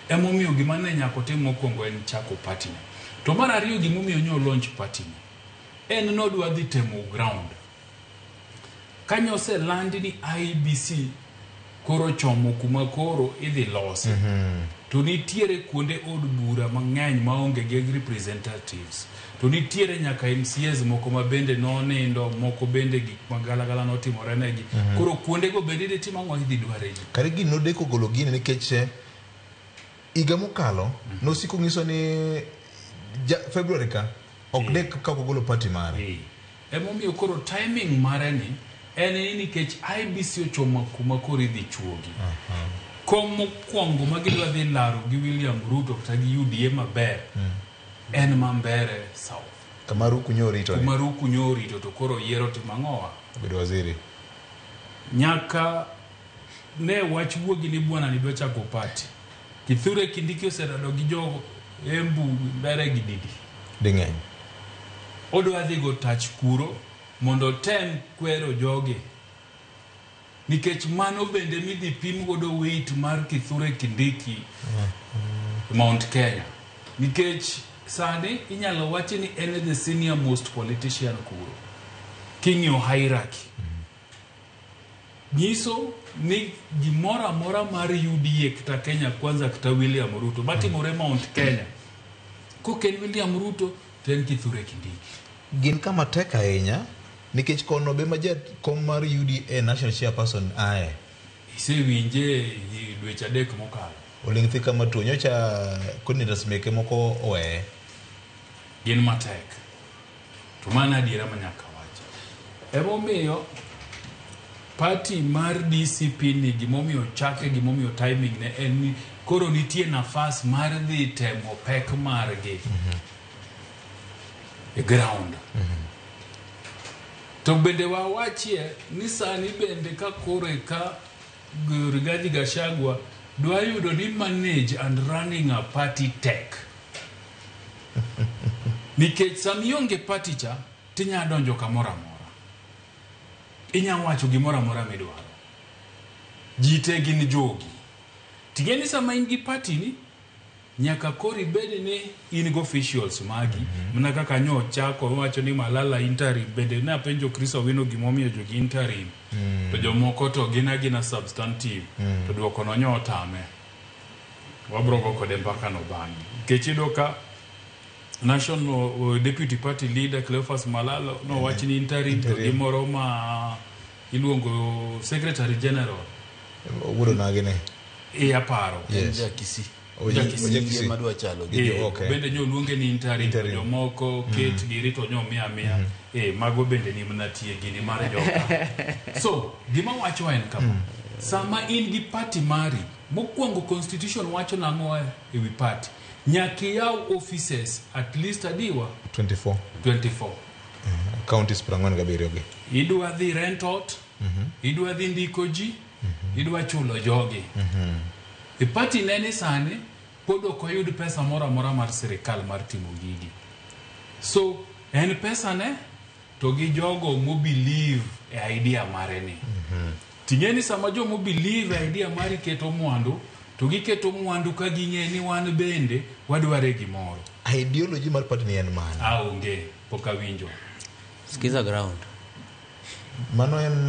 Emomiyo gima ne nyaka otim mokwongo en chako party ne. To mar ariyo gimomiyo nyo launch party ni en nodwa dhi temo ground. Kanyo oselandi ni IEBC koro chomo kuma koro idhi losi. To nitiere kuonde od bura mang'eny maonge gi representatives. To nitiere nyaka MCAs moko ma bende nonindo, moko bende gik magalagala notimore negi. Koro kuondego bende idhi timo ang'o idhi dware ji. Kare gini nodeko golo gini nikech higa mokalo nosiko nyiso ni February ka ok dek ka ok ogolo party mare. Emomiyo koro timing mare ni en ni nikech IEBC ochomo kuma koro idhi chuogi. Kom mokwongo ma gidwa dhi laro gi William Ruto kata gi UDA maber en Mambere South. Kama Ruku nyorito ni. Kuma Ruku nyorito to koro yiero timo ang'owa. Obedo waziri. Nyaka ne wach wuogi ni bwana ni dwa chako party. Kithure Kindiki oserado gi jo Embu, Mbere gi Didi. Ding'eny. Odwa dhi go tach kuro mondo otem kwero jogi. Nikech mano bende midhi pim godo weight mar Kithure Kindiki Mount Kenya. Nikech sani inyalo wachi ni en the senior most politician kuro. King'iyo hierarchy. Nyiso ni gimoro amora mar UDA kata Kenya Kwanza kata William Ruto matimore Mount Kenya. Kok en William Ruto to en Kithure Kindiki. Gin kama tek ahinya nikech kono be ma jakom mar UDA national chairperson ae. Isewinje dweche 3 mokalo. Oling' thi kama tuo nyocha coordinators meke moko oweye. Gin matek. To mano adiera ma nyaka wachi. Emomiyo party mar DCP ni gimomiyo chake gimomiyo timing ne en ni koro nitie nafas mar dhi temo pek margi e ground. To bende wawachie ni sani bende ka koro eka Rigathi Gachagua dwa yudo ni manage and running a party tech. Nikech sama ionge party cha tinya donjo kamoro amora. Inya wacho gimoro amora midwaro. Ji te gin jogi. Ting'e ni sama in gi party ni nyaka koro ibed ni in gi officials magi. Mana kaka nyo chako wacho ni Malala interim bende ne apenjo Chris Owino gimomiyo jogi interim. To jomoko to gin agina substantive. To duoko no nyo otame. Wabro go kode mbaka no bang'e. Nikech iyudo ka National Deputy Party Leader Cleophas Malala nowach ni interim to gi moro ma iluongo Secretary General. Wuodo nagi ne. E aparo. Yes. Jakisi. Ojakisi. Madwa chalo gi Okay. Bende nyo luonge ni interim, jomoko ket giri to nyo miya miya. Mago bende ni mana tie gini mar joka. So, gima wacho en kama. Sama in gi party mari, mokwongo constitution wacho nang'o e wi party? Nyaka iyaw offices at least adiwa? 24. 24. Counties 47 gi. Idwa dhi rent out, idwa dhi ndiko ji, idwa chulo jogi. E party neni sani pod ok oyud pesa moro amora mar sirikal mar timo gigi. So, en pesa ne to gi jogo mo believe e idea mare ni. Ting'e ni sama jomo believe e idea mari keto mwandu, to giketo mwandu ka ging'e ni wan bende wadware gimoro. Ideology mar party ni en mane? Aonge, pok awinjo. Skiza ground. Mano en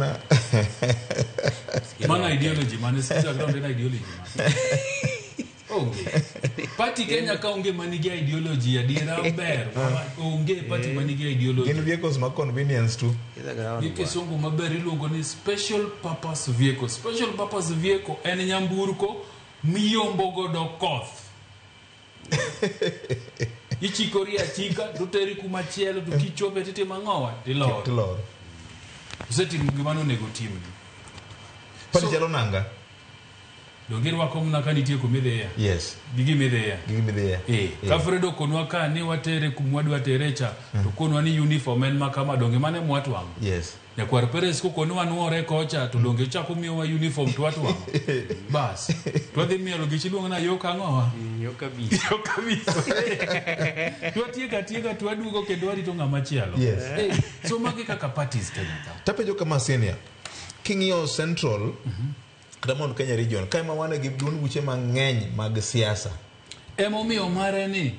Mano ideology mane, skiza ground en ideology mane. Onge. Party Kenya ka onge manigi ideology adiera ber. Onge party manigi ideology. Gin vehicles ma convenience tu. Skiza ground. Gi kisungu maber iluongo ni special purpose vehicle. Special purpose vehicle en nyamburko miyombo godo koth. Ichikori achika to teri kuma chielo to kichope titimo ang'owa tilor. Tilor. Osetimo gima nonego timni. Party chalo nanga. Donge irwako mana ka nitie kumidhiye? Yes. Gi gimidhiye. Gi gimidhiye. Eh, ka Fred okonwa ka ni watere kumwadwa tere cha, to konwa ni uniform en ma kama, donge mano ema watwang'o? Yes. Nyakwar Perez kokoni wanuore kocha to donge ochako miyowa uniform to watwang'o? Bas. To wadhi mielo gich iluongo na yo kang'owa? Yo kabisa. Yo kabisa. To watieko atieka to waduogo kendo warito ng'ama chielo. Yes. Eh, so magi kaka parties Kenya ka. Tapenjo kama senior. King'iyo Central kata Mount Kenya region, kae ma wane gi duond buche mang'eny mag siasa. Emomiyo mare ni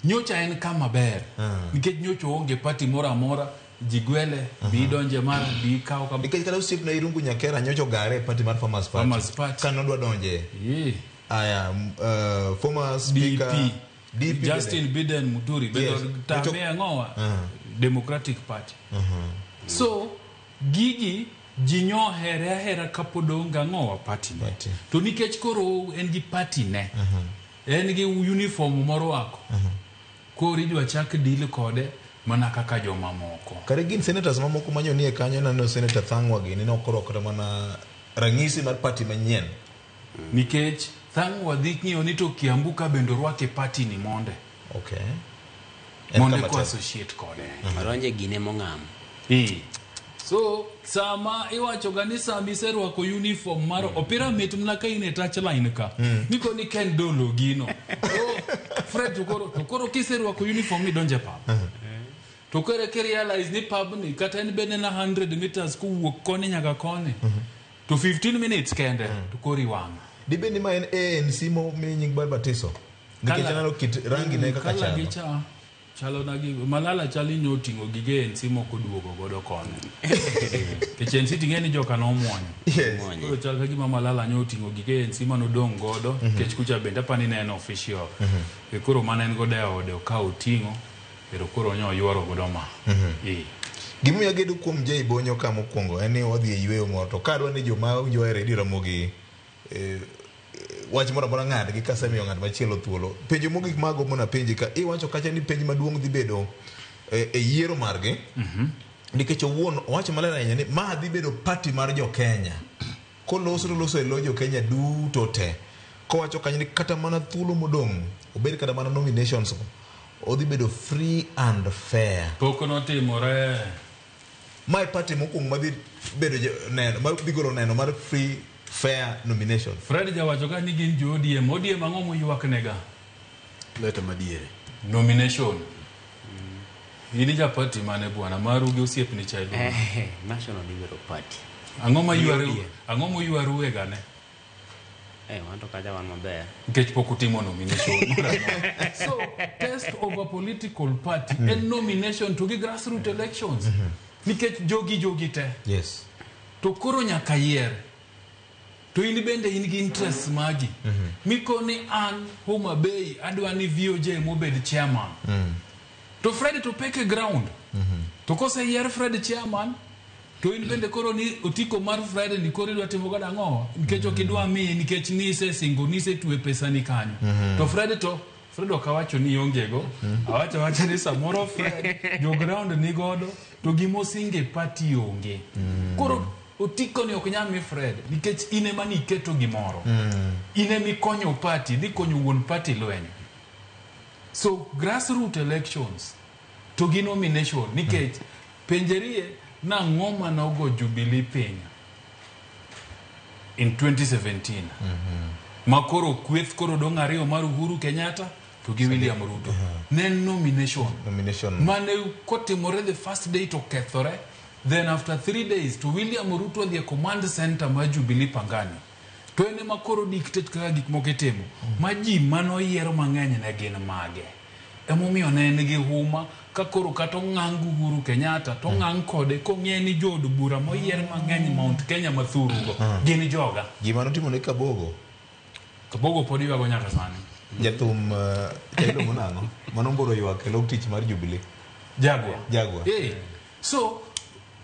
nyocha en kama ber nikech nyocha onge party moro amora ji gwele bi donje mara bi kaw kama Nikech kata osiepna Irungu Nyakera nyocha ogare e party mar Farmers Party. Farmers Party. Ka nodwa donje. Eh, Aya, former speaker DP DP Justin Biden Muturi bende Yes. tame ang'owa Democratic Party. So gigi ji nyohere ahera kapod onge ang'owa party ne. Party. To nikech koro en gi party ne en gi uniform morwako koro idwa chak deal kode mana kaka jomamoko. Kare gin senators mamoko manyo nie kanyo naneno Senator Thang'wa gini ne ok orwako kata mana ranyisi mar party manyien. Nikech Thang'wa dhi ng'iyo ni to Kiambu ka bende orwake party ni monde Okay. En monde kama ko tek. associate kode. Oronje gine mong'am. Eh. So sama iwacho ga ni sama iserwako uniform mar opira mit mana ka in e touchline ka nikoni Ken Dolo gino. Oh, Fred to koro kiserwako uniform midonje pap. To koro kirealize ni pub ni kata en bende na 100 meters kowuok koni nyaka koni. To 15 minutes kende to koro iwang'o. Dibed ni ma en ANC momi nying mar batiso? Nikech aneno kit rangi ne kaka Kala gi chalo. cha chalo na gi Malala chali nyo oting'o gige ANC moko duogo godo koni. Nikech ANC ting'e ni joka nomuonyo. Yes. Koro chal ka gima Malala nyo oting'o gige ANC manodong' godo nikech kucha bende apani ne en official. E koro mane en godo e ode okawo oting'o ero koro nyo oyuoro godo ma. Eh. Gimomiyo agedo kuom Jay Bonyo ka mokwongo en ni wadhi e yweyo moro to kadwa ni joma winjowa e redio Ramogi wach moro amora ng'adgi kasemiyo ng'at machielo thuolo. Penjo mogik mago mona penji ka iwacho kacha ni penj maduong' dhi bedo e yiero margi nikech owuon owacho maler ahinya ni ma dhi bedo party mar jo Kenya. Koloso to loso e lo jo Kenya duto te. Kowacho kanyo ni kata mana thuolo modong' obed kata mana nominations go odhi bedo free and fair. Pok notimore. Mae party mokwongo madhi bedo neno madhi golo neno mar free fair nomination. Fred jawacho ka ni gin jo ODM. ODM ang'o moywak nega? Leta madiere. Nomination. In ja party mane bwana maru gi osiepni cha iluongo? National Liberal Party. Ang'o ma ywaru ang'o moywaru e gane? Wan to kacha wan maber. Nikech pok utimo nomination. So test of a political party en nomination to gi grassroots elections. Nikech jogi te. Yes. To koro nyaka yier. To in bende in gi interest magi. Mikoni an Homa Bay adwa ni VOJ mobed chairman. To Fred to peke ground. To koseyier Fred chairman to in bende koro ni otiko mar Fred ni koro idwa timo godo ang'o? Nikech ok idwa miye nikech nisesingo nisetwe pesa ni kanyo. To Fred ok awacho ni ionge go. Awacho awacha ni samoro Fred jo ground ni godo to gimosinge party onge. Koro otiko ni ok nyal mi Fred nikech in ema niketo gimoro. In ema ikonyo party, dhi konyo wuon party lweny. So grassroots elections to gi nomination nikech penjerie nang'o manogo Jubilee piny in 2017 ma koro kweth koro dong' ariyo mar Uhuru Kenyatta to gi William Ruto. Ne en nomination. Nomination. Mane kotimore the first day to kethore, then after 3 days to William Ruto odhi e command center mar Jubilee Pangani. To en ema koro dictate kaka gik moko itimo. Ma ji manoyiero mang'eny ne gin mage. Emomiyo ne en gi huma ka koro kata ong'ang Uhuru Kenyatta to ong'ang kode kong'e ni jood bura moyier mang'eny Mount Kenya mathurugo gin joga. Gima notimo ne Kabogo. Kabogo pod ywago nyaka sani. Jathum iluongo nang'o? Mano mboro ywak e log tich mar Jubilee. Jaguar. Jaguar. So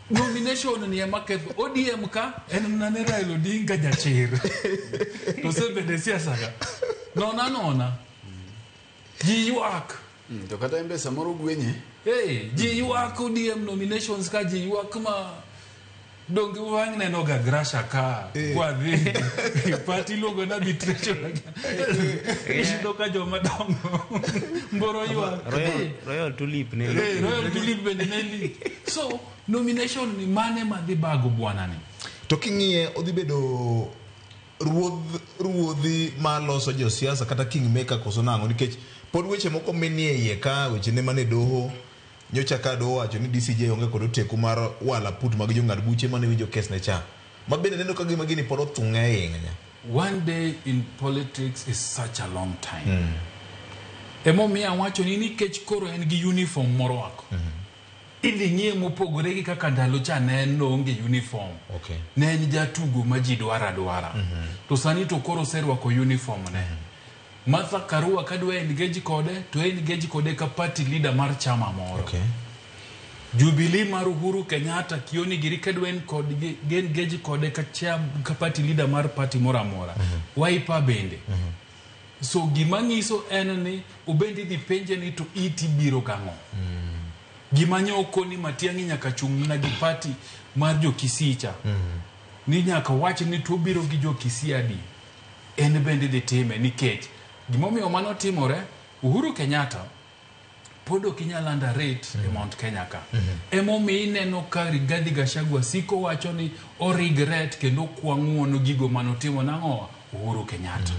nomination ni ema ketho ODM ka en mana ne Raila Odinga jachir. To osebede siasa ka. Nona nona. Ji ywak. To kata en be samoro gwenye. Hey, ji ywak ODM nominations ka ji ywak ma donge wang' neno ga Gracia ka kwadhi party iluongo ni arbitration iyudo ka joma dongo mboro ywak. Royal Tulip ne Royal Tulip bende ne lich. So nomination ni mane madhi bago bwana ni? To king'iye odhi bedo ruodhi maloso josiasa kata kingmaker koso nang'o, nikech pod weche moko menie iye ka weche ne mane doho nyocha ka doho wacho ni DCJ onge kod oteku mar wala put mag jong'ad buche mane winjo kes ne cha. Ma bende neno ka gima gini pod othung'e ahinya. One day in politics is such a long time. Emomiyo awacho ni nikech koro en gi uniform morwako. Idhi ng'iye mopogore gi kaka ndalo cha ne en noonge uniform. Okay. Ne en jatugo ma ji dwaro adwara. To sani to koro oserwako uniform ne. Martha Karua kadwa engage kode to engage kode ka party leader mar chama moro. Okay. Jubilee mar Uhuru Kenyatta Kioni giri kadwa engage kode ka chair, ka party leader mar party moro amora. Wiper bende. So gima nyiso en ni obendi idhi penje ni to iti biro gang'o. Gima nye okoni Matiang'i nyaka chung' mana gi party mar jo Kisii cha. Ni nyaka wach ni to obiro gi jo Kisii adi. En bende idhi time nikech gimomiyo mano timore, Uhuru Kenyatta pod ok inyal underrate e Mount Kenya ka. Emomiyo ineno ka Rigathi Gachagua siko wacho ni o regret kendo kwa ng'uono gigo manotimo nang'o Uhuru Kenyatta.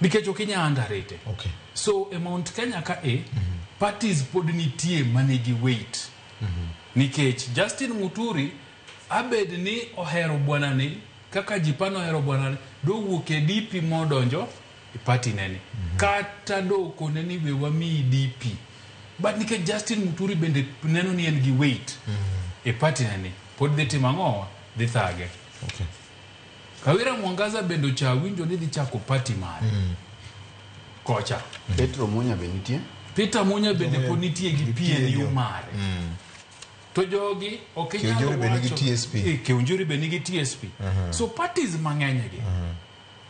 Nikech ok inyal underrate. Okay. So e Mount Kenya ka e, parties pod nitie manigi weight. Nikech Justin Muturi abed ni ohero bwana ni kaka Japan ohero bwana ni dowuok e DP modonjo e party neni. Kata dokone ni we wamiyi DP. But nikech Justin Muturi bende neno ni en gi weight e party neni, pod dhi timo ang'o? Dhi thage. Okay. Kawira Mwangaza bende ocha winjo ni dhi chako party mare. Kocha. Petro Munya be nitie? Peter Munya bende pod nitie gi PNU mare. To jogi ok inyal Kiunjuri be nigi TSP. Kiunjuri be nigi TSP. So parties mang'eny gi.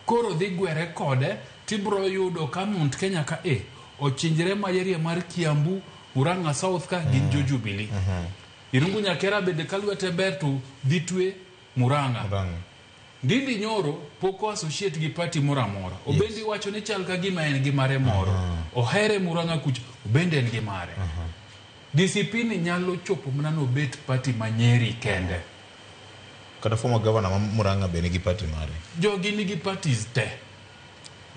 Koro dhi gwere kode tibro yudo ka Mount Kenya ka e ochinjre mayerie mar Kiambu, Murang'a South ka gin jo Jubilee. Irungu Nyakera bende ka lwete ber to dhi twe Murang'a. Ndindi Nyoro pok o associate gi party moro amora. Obendi wacho ni chal ka gima en gi mare moro. Ohere Murang'a kucha, obende en gi mare. DCP ni nyalo chopo mana nobet party ma Nyeri kende. Kata former governor ma Murang'a be nigi party mare. Jogi nigi parties te.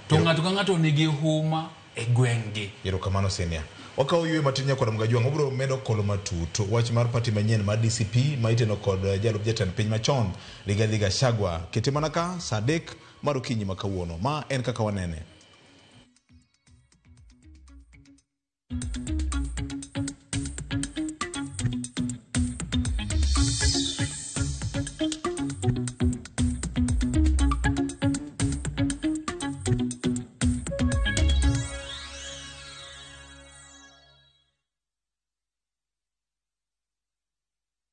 To ng'ato ka ng'ato nigi huma e gweng'gi. Erokamano senior. Wakawo ywe matin nyakwar Mgajwang', wabiro medo kolo matut wach mar party manyien mar DCP ma iteno kod jalup jatend piny machon Rigathi Gachagua. Kete mana ka saa 3 mar okinyi ma kawuono. Ma en kaka wanene.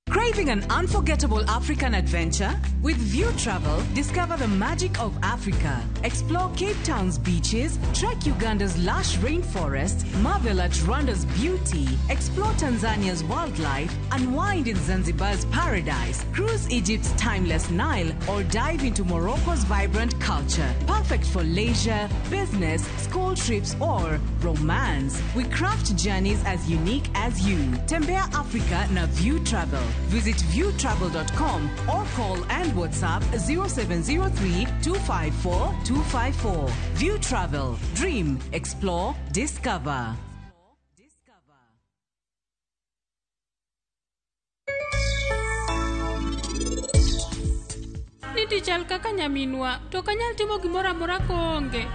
Craving an unforgettable African adventure? With View Travel, discover the magic of Africa. Explore Cape Town's beaches, trek Uganda's lush rainforests, marvel at Rwanda's beauty, explore Tanzania's wildlife, unwind in Zanzibar's paradise, cruise Egypt's timeless Nile, or dive into Morocco's vibrant culture. Perfect for leisure, business, school trips, or romance. We craft journeys as unique as you. Tembea Africa na View Travel. Visit viewtravel.com or call and WhatsApp 0703 254 254. View Travel. Dream, explore, discover. Niti chal kaka nyaminwa, to ok anyal timo gimoro amora koonge.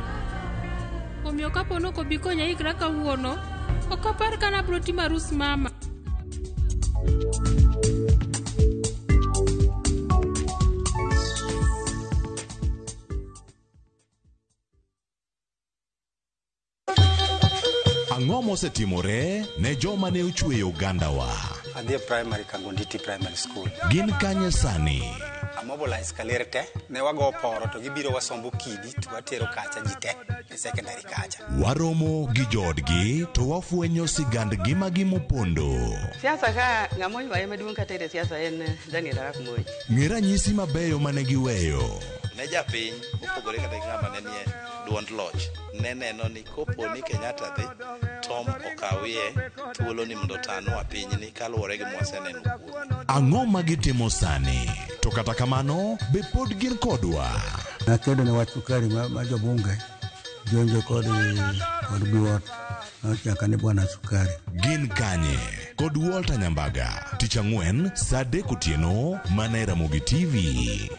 Omiyo kapo ni ok obi konya ikra kawuono, ok apar ka nabro timo arus mama. Ang'o mosetimore ne joma ne ochweyo ogandawa? Adhi e primary Kangonditi Primary School. Gin kanye sani? Amobilize kaler te ne wago poro to gibiro wasombo kidi to watero kacha ji te e secondary kacha. Waromo gi joodgi to wafwenyo sigand ngimagi mopondo. Siasa ka ng'ama oywaye maduong' kata e siasa en Daniel Arap Moi. Ng'e ranyisi mabeyo mane giweyo. Ne japiny mopogore kata gi ng'ama ne nie duond loch ne neno ni kopo ni Kenyatta dhi Tom okawie thuolo ni mondo otanwa pinyni kaluwore gi mwaseneno kuome. Ang'o ma gitimo sani? To kata kamano, be pod gin kodwa? Nakedo ne wach sukari ma jobunge jonjo kod kod biwot nochaka ni bwana sukari. Gin kanye? Kod Walter Nyambaga. Tich ang'wen saa 3 otieno mana e Ramogi TV.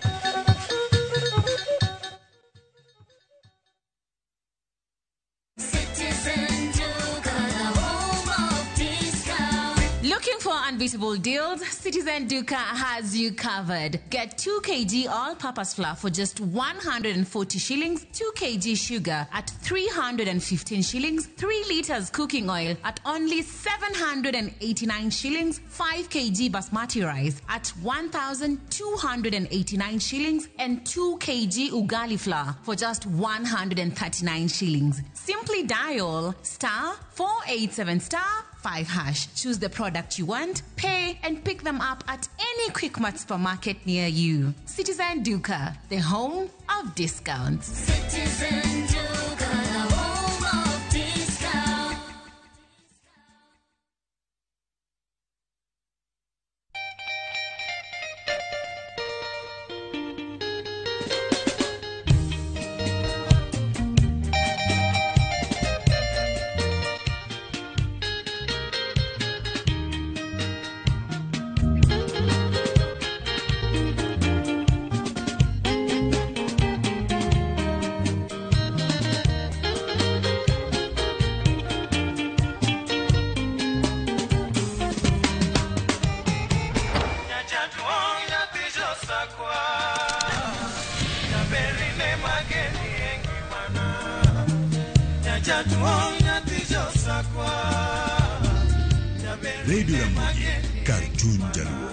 Looking for unbeatable deals? Citizen Duka has you covered. Get 2 kg all-purpose flour for just 140 shillings, 2 kg sugar at 315 shillings, 3 liters cooking oil at only 789 shillings, 5 kg basmati rice at 1,289 shillings, and 2 kg ugali flour for just 139 shillings. Simply dial star 487 star 5 hash. Choose the product you want, pay, and pick them up at any Quickmart supermarket near you. Citizen Duka, the home of discounts. Citizen Duka, the home of discount. Radio Ramogi, kar chuny Jaluo.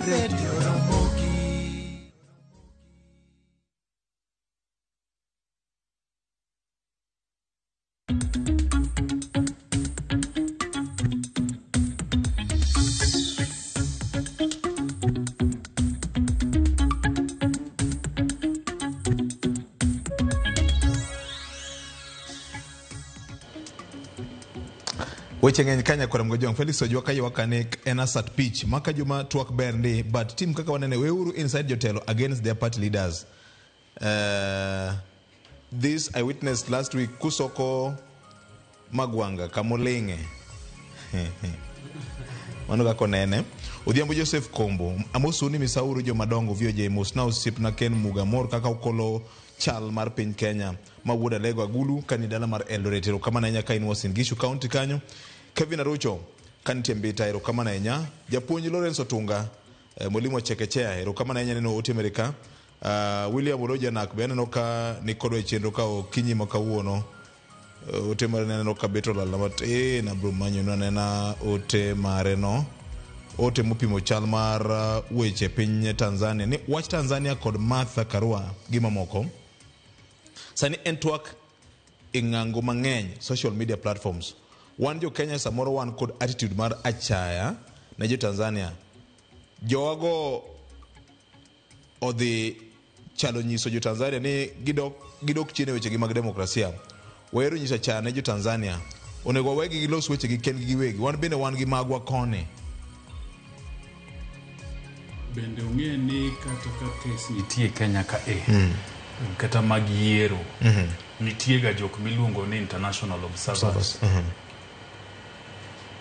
Radio Ramogi. Weche ng'eny ka nyakwar Mgojong Felix Ojwa ka ywak ane en asat pitch maka juma twak ber ndi but team kaka wanene weuru inside jotelo against their party leaders. This I witnessed last week Kusoko Magwanga Kamolenge. Mano kaka onene. Odhiambo Joseph Kombo amosuni misauru jomadongo VOJ mos na osiepna Ken Muga mor kaka okolo chal mar piny Kenya ma wuod Alego Agulu kani dala mar Eldoret. Erokamano ahinya ka in Uasin Gishu County kanyo. Kevin Arucho kanitie Mbita, erokamano ahinya. Japuonj Lawrence Otunga mwalimu wa chekechea, erokamano ahinya neno ote Amerika. William Oroja Nak be aneno ka ni kodwa e chenro ka okinyi ma kawuono. Ote mare aneno ka bet olal matin, abro manyo anena ote mare no. Ote mopimo chal mar weche piny Tanzania ni wach Tanzania kod Martha Karua gi mamoko. Sani en twak e ng'ango mang'eny social media platforms. Wan jo Kenya samoro wan kod attitude mar achaya ne jo Tanzania. Jowago odhi chalo nyiso jo Tanzania ni gidok chien e wechegi mag demokrasia. Wahero nyiso achaya ne jo Tanzania. Onego wawegi gilos wechegi kendgi giwegi. Wan bende wan gi magwa koni. Bende ong'e ni kata ka kes nitie Kenya ka kata mag yiero nitie ga jok miluongo ni international observers.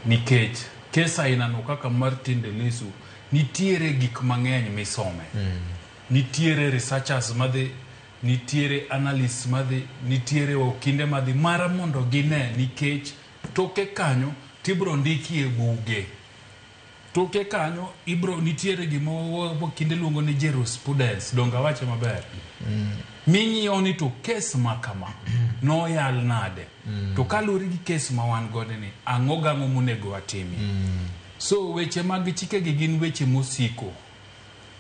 Nikech kes ainano kaka mar Tundu Lissu nitiere gik mang'eny misome. Nitiere researchers madhi, nitiere analysts madhi, nitiere okinde madhi mara mondo gine, nikech toke kanyo tibro ndikie buge. Toke kanyo ibro nitiere gima kinde luongo ni jurisprudence, donga wache maber. Ming'iyo ni to kes ma kama noyal nade, to kaluwore gi kes ma wan godo ni ang'o gang'o monego watimi. So weche mag chikegi gin weche mosiko.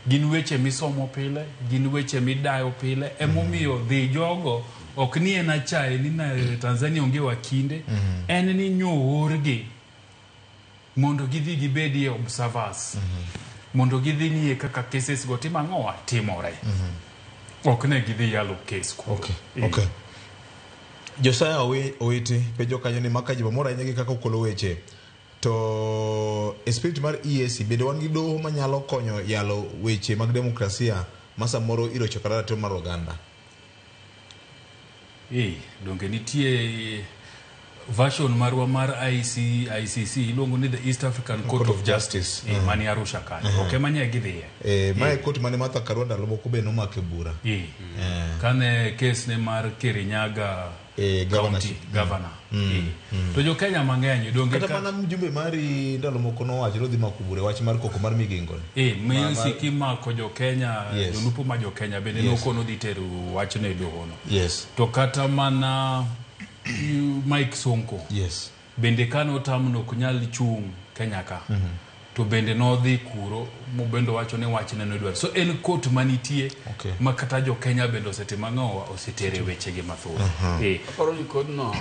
Gin weche misomo pile, gin weche midayo pile, emomiyo dhi jogo ok ni en achaye ni na Tanzania onge wakinde, en ni nyoorgi mondo gidhi gibedie observers, mondo gidhi ng'iye kaka cases go timo ang'owa timore. Ok ne gidhi yalo case kuro. Okay. Josiah Owiti penjo kanyo ni maka ji mamor ahinya gi kaka okolo weche to e spirit mar EAC bende wan gi doho manyalo konyo yalo weche mag demokrasia ma samoro irocho kata ratiro mar oganda. Donge nitie version marwa mar ICC iluongo ni the East African Court of Justice, mani Arusha kanyo. Ok ema nye gidhiye. Mae court mane Martha Karua ndalo moko be nomake bura. Kane case ne mar Kirinyaga county governor. To jo Kenya mang'eny donge kata mana mjumbe mari ndalo moko nowacho ni odhi mako bura e wach mar koko mar Migingo. Miyo mako jo Kenya, jolupo ma jo Kenya bende nokono dhi tero wachno e doho no. To kata mana Mike Sonko bende kane otamno ok nyal chung' Kenya ka, to bende nodhi kuro mobende owacho ni wachne nodwaro. So en court manitie ma kata jo Kenya bende osetimo ang'owa, osetere wechegi mathoth. Aparo ni kodno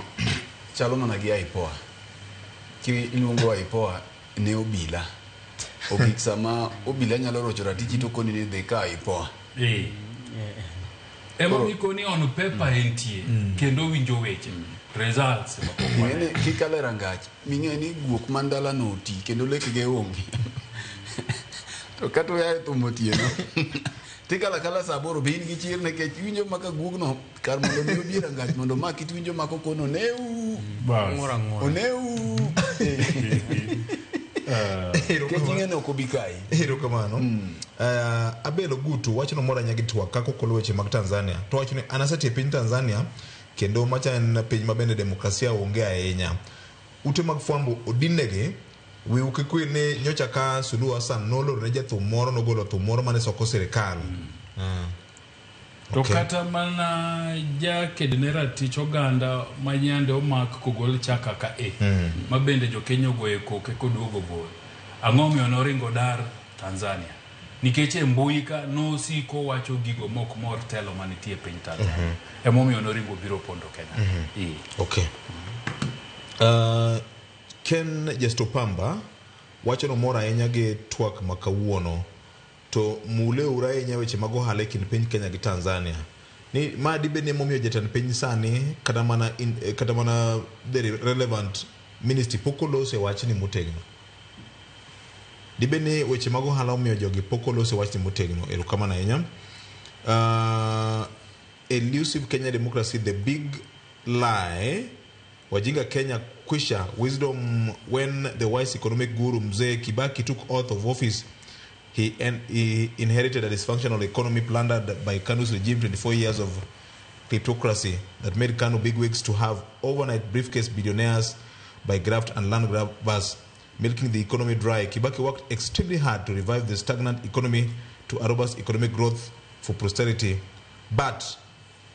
chalo mana gi IPOA. Ki iluongo IPOA ne obila. Ogik sama obila nyalo rocho ratichi to koni ni dhi ka IPOA. Ema mikoni on paper entie kendo winjo weche results ema pok Ing'e ni waneno. kikalo e rangach ming'e ni guok man dalano oti kendo lekege onge. To kata oya e thum otieno tikalo akala saa 8 be in gi chir nikech iwinjo maka guogno kar mondo mi obi e rangach mondo omaki to iwinjo mako kono oneu. Bas. Ng'ur ang'ura. Oneu. Nikech ing'e ni ok obi kayi. Erokamano. Abel Ogutu wacho nomor ahinya gi twak kaka okolo weche mag Tanzania. To wacho ni an asetiyo e piny Tanzania kendo macha en piny ma bende demokrasia onge ahinya. Ute mag fwambo odinnegi wiu kik wil ni nyocha ka Suluhu Hassan noloro ne jathum moro nogolo thum moro mane soko sirikal. To kata mana jaked ne ratich oganda ma nyande omak kogol chaka ka e ma bende jo Kenya ogoye koke koduogo bor. Ang'o omiyo noringo dar Tanzania? Nikech e mbui ka nosiko wacho gigo mok mor telo manitie e piny Tanzania. Emomiyo noringo biro pondo Kenya. Okay. Ken Jestopamba wacho nomor ahinya gi twak ma kawuono to muleuru ahinya weche mag ohala e kind piny Kenya gi Tanzania. Ni ma dibed ni emomiyo jatend piny sani kata mana the relevant ministry pok olose wachni motegno. Dibed ni weche mag ohala omiyo jogi pok olose wachni motegno. Erokamano ahinya. Elusive Kenya Democracy, the big lie. Wajinga Kenya kwisha wisdom when the wise economic guru Mzee Kibaki took oath of office. He inherited a dysfunctional economy plundered by KANU's regime, 24 years of kleptocracy that made KANU bigwigs to have overnight briefcase billionaires by graft and land grabbers, milking the economy dry. Kibaki worked extremely hard to revive the stagnant economy to a robust economic growth for posterity. But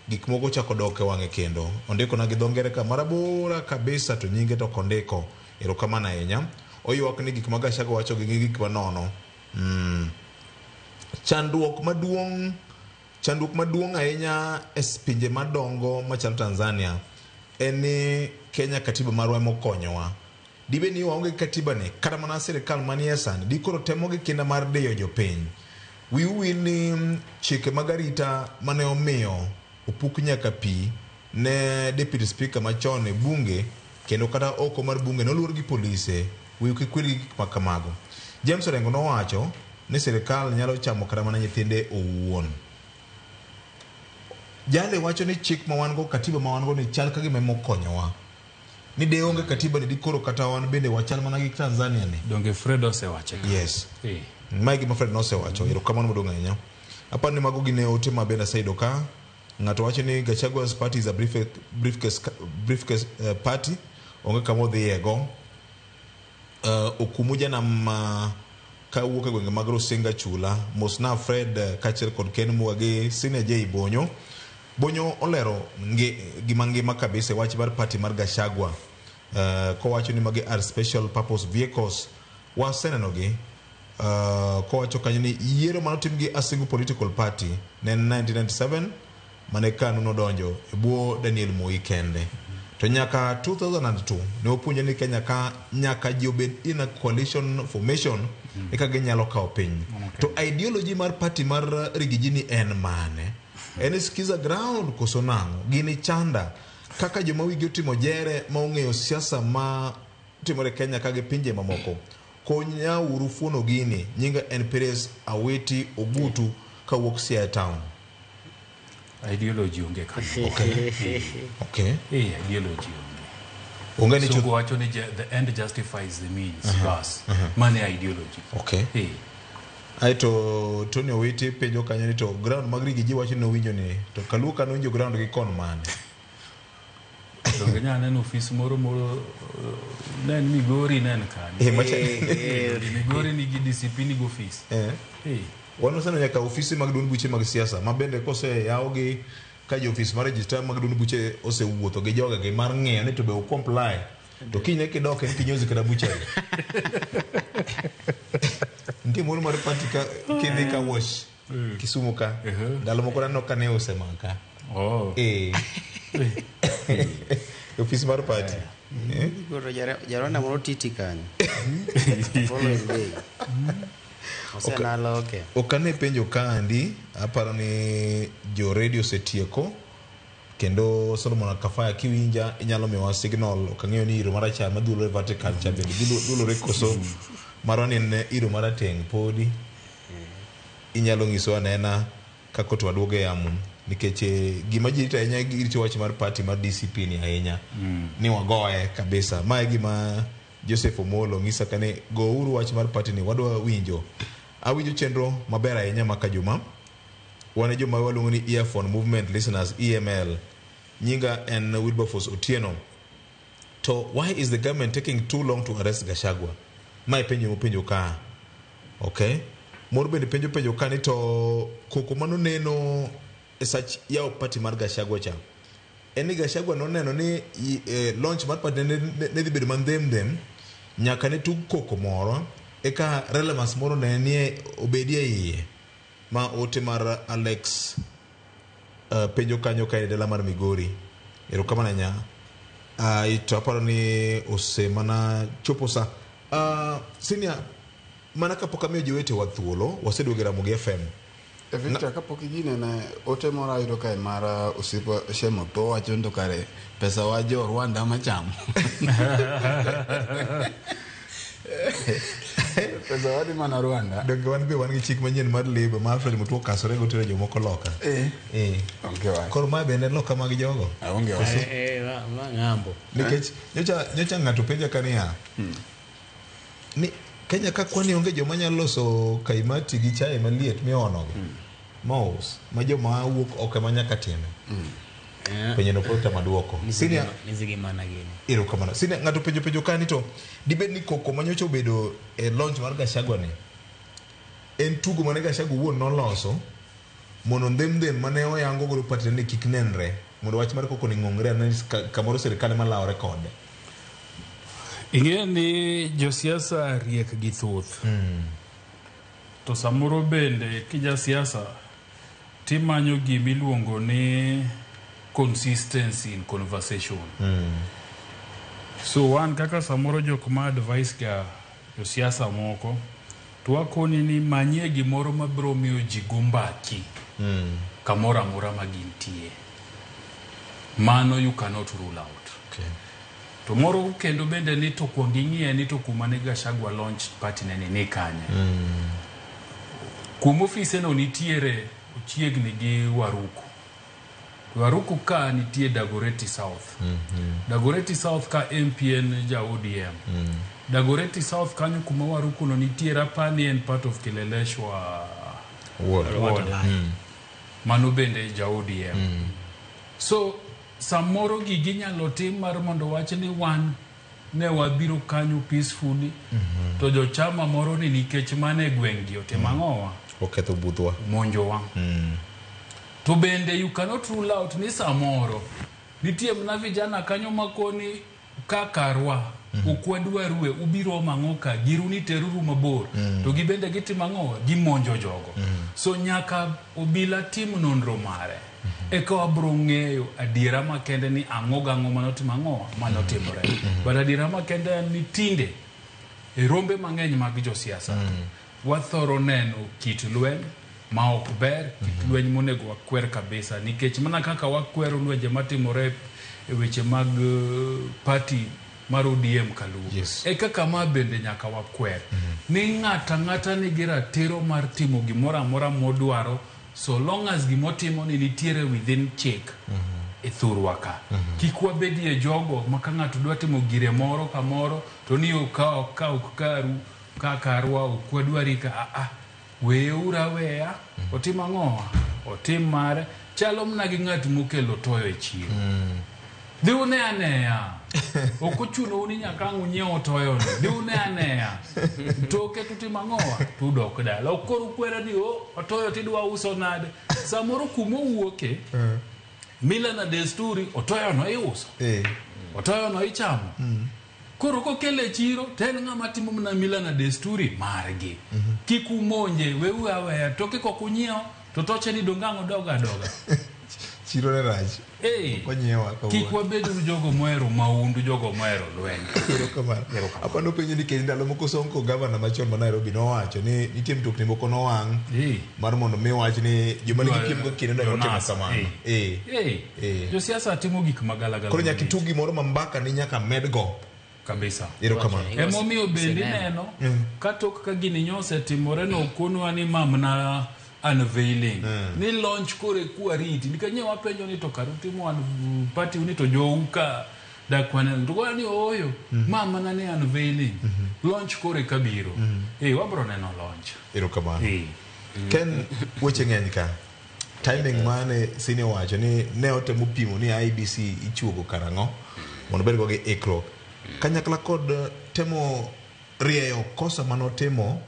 gik moko chako dok e wang'e kendo. Ondiko na gi dho ngere ka marabora kabisa to nyinge to ok ondiko. Erokamano ahinya. Oywak ni gik ma Gachagua wacho gi gin gik manono. Chandruok maduong' ahinya e pinje madongo machalo Tanzania en ni Kenya katiba marwa emokonyowa. Dibed ni waonge gi katiba ni kata mana sirikal manie sani dikoro temo gi kinda mar diyo jopiny. Wiu wil ni chike mag arita mane omiyo opuk nyaka pi ne deputy speaker machon e bunge kendo kata oko mar bunge noluor gi polise. Wiu kik wil gi gik ma kamago. James Orengo nowacho ni sirikal nyalo chamo kata mana nyithinde owuon. Jale wacho ni chik ma wan go, katiba ma wan go ni chal ka gima emokonyowa. Ni de onge katiba ni dikoro kata wan bende wachal mana gi Tanzania ni. Donge Fred osewache ka? Yes. Mae gima Fred nosewacho. Erokamano maduong' ahinya. Aparo ni mago gin e ote ma bende aseyudo ka. Ng'ato wacho ni Gachagua's party is a briefcase party. Onge kama odhiye go. Okumu janam kawuok e gwenge mag Rusinga Chula. Mosna Fred kaachiel kod Ken Muga gi Senior J Bonyo. Bonyo olero gima ngima kabisa e wach mar party mar Gachagua. Kowacho ni magi are special purpose vehicles. Waseneno gi. Kowacho kanyo ni yiero manotim gi a single political party ne en 1997 mane KANU nodonjo e bwo Daniel Moi kende. To nyaka 2002 ne opuonjo ni Kenya ka nyaka ji obed in a coalition formation eka ginyalo kawo piny. To ideology mar party mar Rigiji ni en mane? En skiza ground koso nang'o? Gini chanda kaka joma wigi otimo jere ma ong'eyo siasa ma timore Kenya ka gi pinje mamoko. Konya uru fuono gini. Nyinga en Perez Awiti Ogutu kawuok Siaya Town. Ideology onge kanyo. Okay. Okay. Ideology onge. Onge ni Sungu wacho ni the end justifies the means. Bas. Mane ideology. Okay. Aeto Tony Owiti penjo kanyo ni to ground mag Rigiji wacho ni owinjo ni to kaluo ka nowinjo ground gi kon mane? Donge nya neno ofis moro moro ne en Migori ne en kanye. Migori nigi DCP nigi ofis. Wan waseneno nyaka ofise mag duond buche mag siasa ma bende koseyawgi ka jo ofis mar registrar mag duond buche osewuotho gi jogegi mar ng'iyo ni to be o comply to kinyne kidok en kinyozi kata buchari. Nitie moro mar party ka kidhi ka wash Kisumu ka ndalo moko naneno ka ne osemaka. Ofis mar party. Koro Jarwanda moro titi kanyo. Following day. Osenaloke. Ok ane penjo kaendi, aparo ni jo radio osetieko kendo Solomon Akafaya kiwinja inyalo miyowa signal ok ang'eyo ni iro marachar madhulore vertical cha bende dhulore koso marwa ni en iro marateng' podi inyalo nyisowa anena kaka to waduogo e yamo nikech gima ji rito ahinya girito wach mar party mar DCP ni ahinya ni wagoye kabisa. Ma e gima Joseph Omolo ng'isa ka ni gouru wach mar party ni wadwa winjo. Awinjo chenro maber ahinya ma ka juma. Wan e joma waluongo ni Earphone Movement Listeners EML. Nyinga en Wilberforce Otieno. To why is the government taking too long to arrest Gachagua? Ma e penjo mopenjo ka. Okay. Moro bende penjo penjo ka ni to koko manoneno e sach yawo party mar Gachagua cha. En ni Gachagua noneno ni launch mar party ne dhi bedo mandhem dhem nyaka ne tug koko moro eka relevance moro ne nie obedie iye. Ma ote mar Alex penjo kanyo ka e dala mar Migori. Erokamano ahinya. To aparo ni osemana chopo sa. Senior, mana kapok amiyo jowetewa thuolo, waseduogo e Ramogi FM. Victor, kapok iginene, ote moro ayudo kae mar osiepa Shem Otho wacho ni to kare pesa wa jo Rwanda machamo. Pesa wadhi mana Rwanda. Donge wan be wan gi chik manyien mar labour ma Alfred Mutua okasore go tero jomoko loka. Onge wach. Koro mae bende en loka mag jogo. Onge wach. Ma ng'ambo. Nikech nyocha ng'ato penja ka niya, ni Kenya ka kwani onge joma nyalo loso kaimati gi chae maliet miono gi. Maus, ma joma wuok oko ema nyaka time. Penjo no pod tama duoko. Senior, Nizigi mana gini. Erokamano. Senior, ng'ato penjo ka ni to dibed ni koko manyocha obedo e launch mar Gachagua ni en tugo mane Gachagua owuon noloso mondo ndhem mane oyango godo party ne kik nenre mondo wach mar koko ni ng'ongre ane kamoro sirikal ema lawore kode. Ing'eyo ni josiasa riek gi thoth. To samoro bende kijasiasa timanyo gimiluongo ni consistency in conversation. So wan kaka samoro jok ma advice ga josiasa moko to wakoni ni manyie gimoro mabiro miyo ji go mbaki kamoro amora ma gintie. Mano you cannot rule out. To moro kendo bende ni to kuong ing'iye ni to kuma ne Gachagua launch party ne ni kanye. Kuma ofise no nitiere ochiegni gi Waruku. Waruku ka nitie Dagoretti South. Dagoretti South ka MP en ja ODM. Dagoretti South kanyo kuma Waruku no nitiere apani en part of Kileleshwa Ward. Ward. Mano bende ja ODM. So samoro gigi nyalo tim mar mondo wach ni wan ne wabiro kanyo peacefully to jochama moro ni nikech mane gweng' gi otimo ang'owa Oketho budhwa. monjowa. To bende you cannot rule out ni samoro nitie mana vijana kanyo makoni ka karwa Ok wadwarue, ubiro omo ang'o ka, giru ni teruru mabor. To gibende gitimo ang'o? Gimonjo jogo. So nyaka obila tim nonro mare. Eka wabro ng'eyo adiera makende ni ang'o gang'o manotimo ang'o manotimore. But adiera makende en ni tinde e rombe mang'eny mag josiasa wathoro neno kit lweny ma ok ber, kit lweny monego wakwer kabisa, nikech mana kaka wakwero lwenje matimore e weche mag party mar ODM kaluo, e kaka ma bende nyaka wakwer ni ng'ato ang'ata nigi ratiro mar timo gimoro amora modwaro, so long as gimotimo ni nitiere within chik e thurwa ka. Kik wabedie jogo ma ka ng'ato dwa timo gire moro kamoro to ni ok ka ok karu ka karwa ok wadwari ka a a weyeuru aweya otim ang'owa otim mare. Chalo mana gi ng'at mokelo toyo e chiro, dhi une aneya, ok ochunou ni nyaka ang' unyiew otoyono, dhi une aneya toke tutimo ang'owa tudok dala. Ok koro ukwera ni o otoyo tidwa uso nade, samoro kumowuoke mila na desturi otoyono iuso, otoyono ichamo. Koro kokele e chiro to en ng'ama timo mana mila na desturi margi. Kik umonje, weuru aweya toke kok unyiewo to toche ni dong' ang' odog adoga. Chiro ne rach. Ok onyiewa kawuono. Kik wabed jogo mohero maundu, jogo mohero lweny. Erokamano. Apani openjo nikech ndalo moko Sonko, gavana machon ma Nairobi, nowacho ni nitie mtokni moko nowang' mar mondo mi wach ni joma nigi piem go kinde no ema otimo Jonas, kamano. Josiasa timo gik magalagala. Koro nyaka itug gimoro ma mbaka ni nyaka medgo. Kabisa. Erokamano. Emomiyo bende ineno ka tok ka gini nyo osetimore no okonwa ni mamna unveiling ni launch kore kuariti, nikech nye wapenjo ni to kar utimo party ni to jou ka dak waneno to koro ni ooyo ma mana ni unveiling, launch kore kabiro wabro neno launch. Erokamano. Ken, weche ng'eny ka. Timing mane sini owacho ni ne otemo pimo ni IEBC ichuogo karang'o mondo obed go gi ikruok. Kanyakla kod temo rieyo kosa manotimo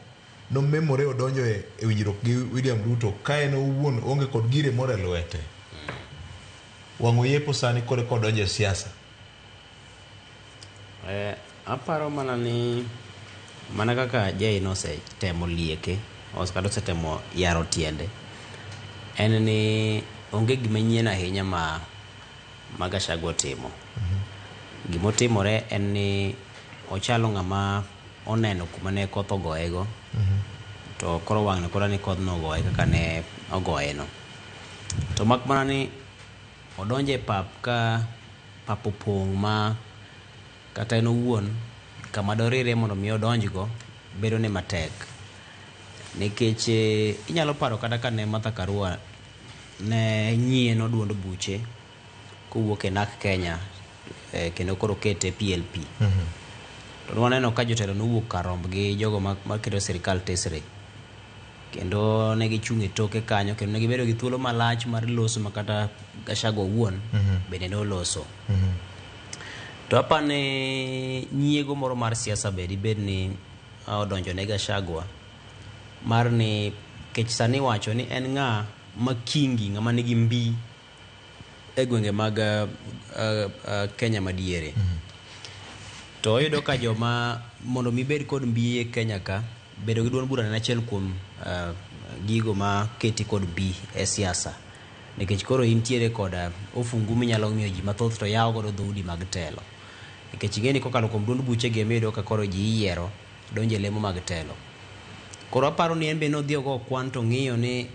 nomemore odonjo e winjruok gi William Ruto ka en owuon onge kod gire moro e lwete. Wang'o yepo sani kore kodonjo e siasa. Aparo mana ni mana kaka Jay nosetemo lieke kata osetemo yaro tiende, en ni onge gima nyien ahinya ma Gachagua otimo. Gimotimore en ni ochalo ng'ama oneno kuma ne koth ogoyego, to koro wang'ni koro ni kodhno ogoye kaka ne ogoye no. To mak mana ni odonjo e pap ka pap opong' ma kata en owuon kama dorire mondo mi odonjgo bedo ne matek. Nikech inyalo paro kata ka ne Martha Karua ne nyieno duond buche kowuok e NARC Kenya, kendo koro kete PLP. To waneno ka jotelo nowuok kar romb gi jogo maketo sirikal tesre. Kendo ne gichung' e toke kanyo, kendo ne gibedo gi thuolo malach mar loso ma kata Gachagua owuon bende noloso. To apani nyiego moro mar siasa be dibed ni odonjo ne Gachagua mar ni kech sani wacho ni en ng'a ma kingi, ng'ama nigi mbi e gwenge mag Kenya madiere. To oyudo ka joma mondo mi bed kod mbi e Kenya ka, bedo gi duond bura en achiel kuom gigo ma keti kod mbi e siasa. Nikech koro intiere kod ofungu minyalo ng'iyo ji mathoth to yawo godo dhoudi mag telo. Nikech ing'e ni kokalo kuom duond buche gi ema ka koro ji iyiero donjo e lemo mag telo. Koro aparo ni en be nodhi ogo kwan to ng'iyo ni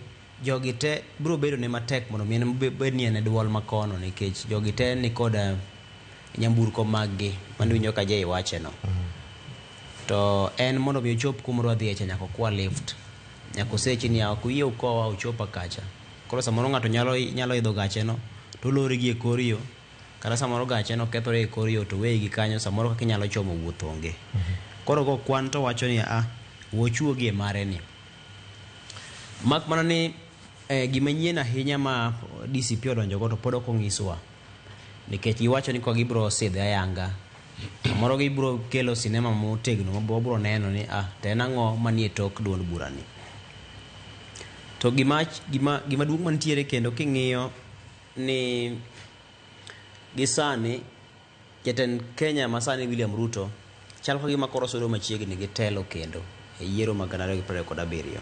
jogi te biro bedo ne matek mondo mi en bed ni en e duol makono, nikech jogi te ni kod nyamburko mag gi mano winjo ka Jay wache no. To en mondo mi ochop kuma odwa dhiye cha nyaka okwa lift. Nyaka osechi ni ok uyie ukowa uchopa kacha. Koro samoro ng'ato nyalo idho gache no to olori gi e kor yo, kata samoro gache no kethore e kor yo to weyi gi kanyo, samoro kaka inyalo chomo wuoth onge. Koro go kwan to wacho ni a wochuogi e mare ni. Mak mana ni gima nyien ahinya ma DCP odonjo go to pod ok onyiswa. Nikech giwacho ni kwa gibiro sidhe ayanga. Samoro gibiro kelo sinema motegno ma wabiro neno ni to en ang'o manie tok duond bura ni. To gima duong' mantiere kendo king'iyo ni gi sani Jatend Kenya masani William Ruto chal ka gima koro sudo machiegni gi telo kendo e yiero mag 2027.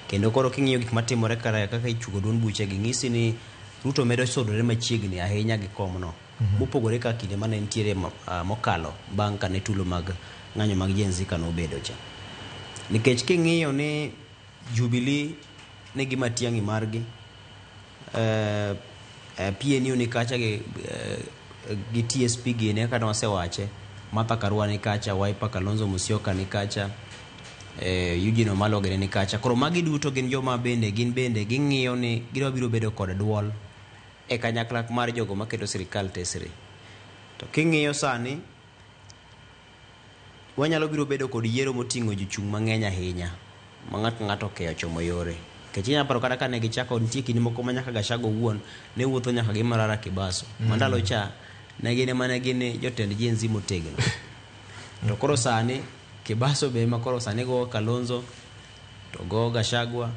Kendo koro king'iyo gik matimore kare kaka ichugo duond buchegi ng'isi ni Ruto medo sudore machiegni ahinya gi komno. Mopogore ka kinde mane nitiere mokalo bang' kane tulo mag ng'anyo mag Gen Z kanobedo cha. Nikech king'iyo ni Jubilee nigi Matiang'i margi, PNU ni kacha gi TSP gini kaka nwasewache, Martha Karua ni kacha, Wiper Kalonzo Musyoka ni kacha, Eugene Wamalwa gini ni kacha. Koro magi duto gin joma bende gin bende ging'iyo ni gidwa biro bedo kod duol e kanyakla mar jogo maketo sirikal tesre. To king'iyo sani, wanyalo biro bedo kod yiero moting'o jochung' mang'eny ahinya ma ng'ato ka ng'ato okeyo ochomo yore. Nikech inyalo paro kata kane gichako nitie kinde moko ma nyaka Gachagua owuon ne wuotho nyaka gi Morara Kibaso. Ma ndalo cha ne gin ema ne gin jotend Gen Z motegno. To koro sani Kibaso be ema koro sani go Kalonzo to go Gachagua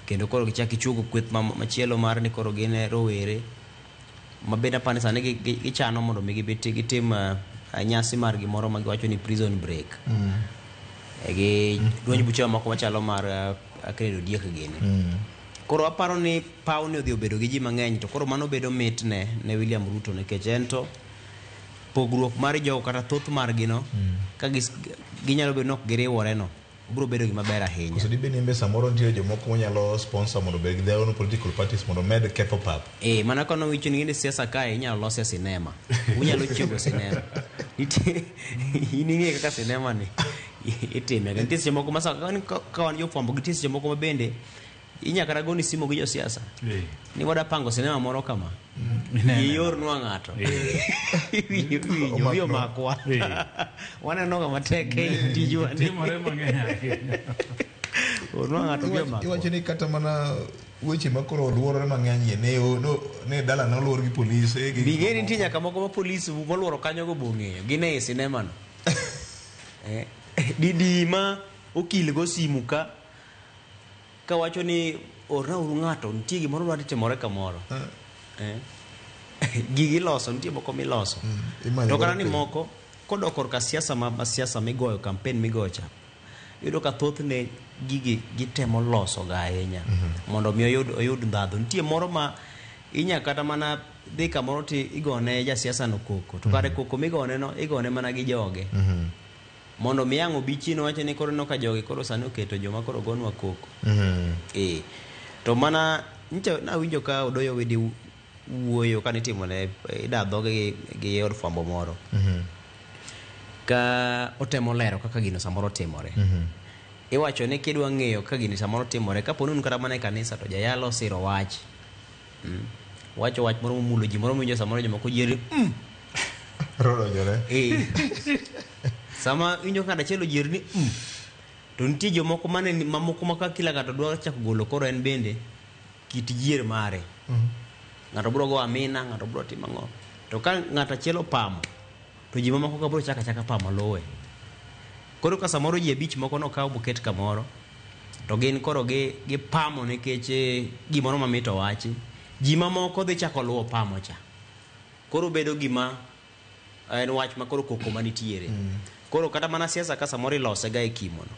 kendo koro gichak gichuogo kweth machielo mar ni koro gin rowere ma bende apani sani gichano mondo mi gitim nyasi mar gimoro ma giwacho ni prison break. Gi duond buche mamoko machalo mar Kennedy Odiek gini. Koro aparo ni paw ni odhi obedo gi ji mang'eny to koro mano bedo mit ne William Ruto nikech en to pogruok mar jogo kata thoth margi no ka ginyalo bedo ni ok giriwore no biro bedo gima ber ahinya. Koso dibed ni be samoro nitie jomoko manyalo sponsor mondo obed gi their own political parties mondo med ketho pap. Mana kono wicho ni ng'eni siasa kae inyalo lose e sinema. Unyalo chiego sinema. Nitie in ing'e kaka sinema ni itime. Nitie seche moko ma ka wan jofwambo nitie seche moko ma bende inyaka kata goni simu gi josiasa. Ni wada pango sinema moro kama. Iornwa ng'ato. Winjo omakwa. Waneno ga matek e tijwa ni. Timore mang'eny ahinya. Ornwa ng'ato bi omakwa. Iwacho ni kata mana weche ma koro luorore mang'eny ne dala noluor gi polis. Bing'e nitie nyaka moko ma polis moluoro kanyo go bong'eyo. Gin e sinema no. Didi ma okil go simu ka kawacho ni orna uru ng'ato nitie gimoro dwa timore kamoro. Gigi iloso nitie moko miloso. To kata ni moko kodok korka siasa ma siasa migoyo campaign migoyo cha iyudo ka thothne gigi gitemo loso ga ahinya mondo mi oyud ndhadhu. Nitie moro ma inya kata mana dhi kamoro ti igone jasiasa no koko to kare koko migone no igone mana gi joge. Mondo mi ang' obi chien owacho ni koro no ka jogi koro sani oketo joma koro gonwa koko. To mana nyicha nawinjo ka Odoyo Wede wuoyo kane itimone ida dhoge gi od fwambo moro. Ka otemo lero kaka gino samoro timore. Iwacho ni kidwa ng'eyo ka gini samoro timore kapo ni un kata mana e kanisa to jayalo osiro wach. Wacho wach moro momulo ji moro mowinjo samoro jomoko jier. Rodonjore. Sama iwinjo ka ng'ato achiel ojier ni to nitie jomoko mane mamoko ma ka kila ng'ato dwa chako golo koro en bende kit jier mare. Ng'ato biro go amina, ng'ato biro timo ang'o. To ka ng'ato achiel opamo to ji mamoko ka biro chako achaka pamo luwe. Koro ka samoro ji abich moko nokaw moket kamoro to gin koro gipamo nikech gimoro mamit owachi. Ji mamoko dhi chako luwo pamo cha. Koro bedo gima en wach ma koro koko manitiere. Koro kata mana siasa ka samoro ilose ga e kimono.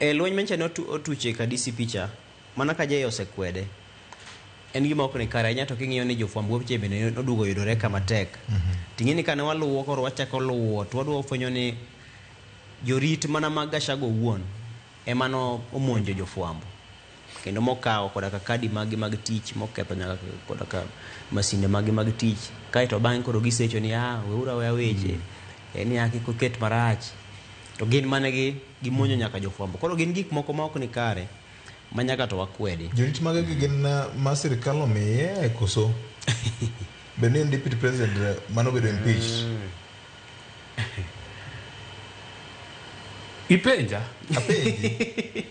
E lweny manyicha ne otuche ka DCP cha, mana ka Jay osekwede. En gima ok ni kare ahinya to king'iyo ni jofwamb weche bende noduogo yudore kama tek. Ting'e ni kane waluwo koro wachako luwo to waduogo fwenyo ni jorit mana mag Gachagua owuon ema no omonjo jofwambo. Kendo mokawo koda ka kadi magi mag tich moketho nyaka koda ka masinde magi mag tich. Kaeto bang'e koro gisecho ni weuru aweya weche. En ni kik oket marach. To gin mane gimonjo nyaka jofwambo. Koro gin gik moko ma ok ni kare ma nyaka to wakwedi. Jorit mage gi gin ma sirikal omiye koso? Be ne en deputy president mano obedo impeached? Ipenja? Apenji.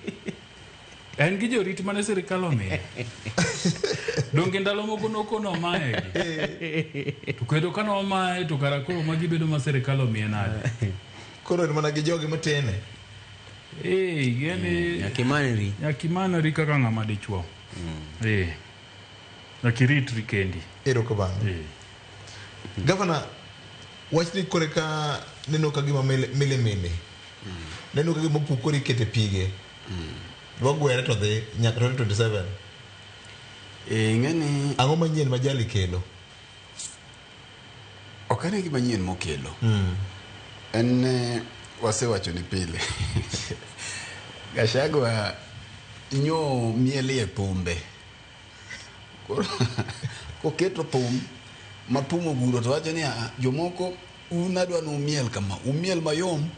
En gi jorit mane sirikal omiye. Donge ndalo moko nokono omaye gi. To kendo ka nomaye to kara koro magi bedo ma sirikal omiye nade? Koro en mana gi jogi matene. Gini Nyakimanri. Nyakimanri kaka ng'ama dichuo. Nyakiritri kendi. Erokamano. Gavana, wachni kore ka neno ka gima mili mili. Neno ka gima opukore ikete pige. Dwa gwere to dhi nyaka 2027. Ing'eni Ang'o manyien ma jali kelo? Ok ane gima nyien mokelo. En wasewacho ni pile. Gachagua nyo mielie thumbe. Koro koketo thum ma thum oguro to wacho ni "Ah, jomoko un adwa ni umiel kama, umiel mayom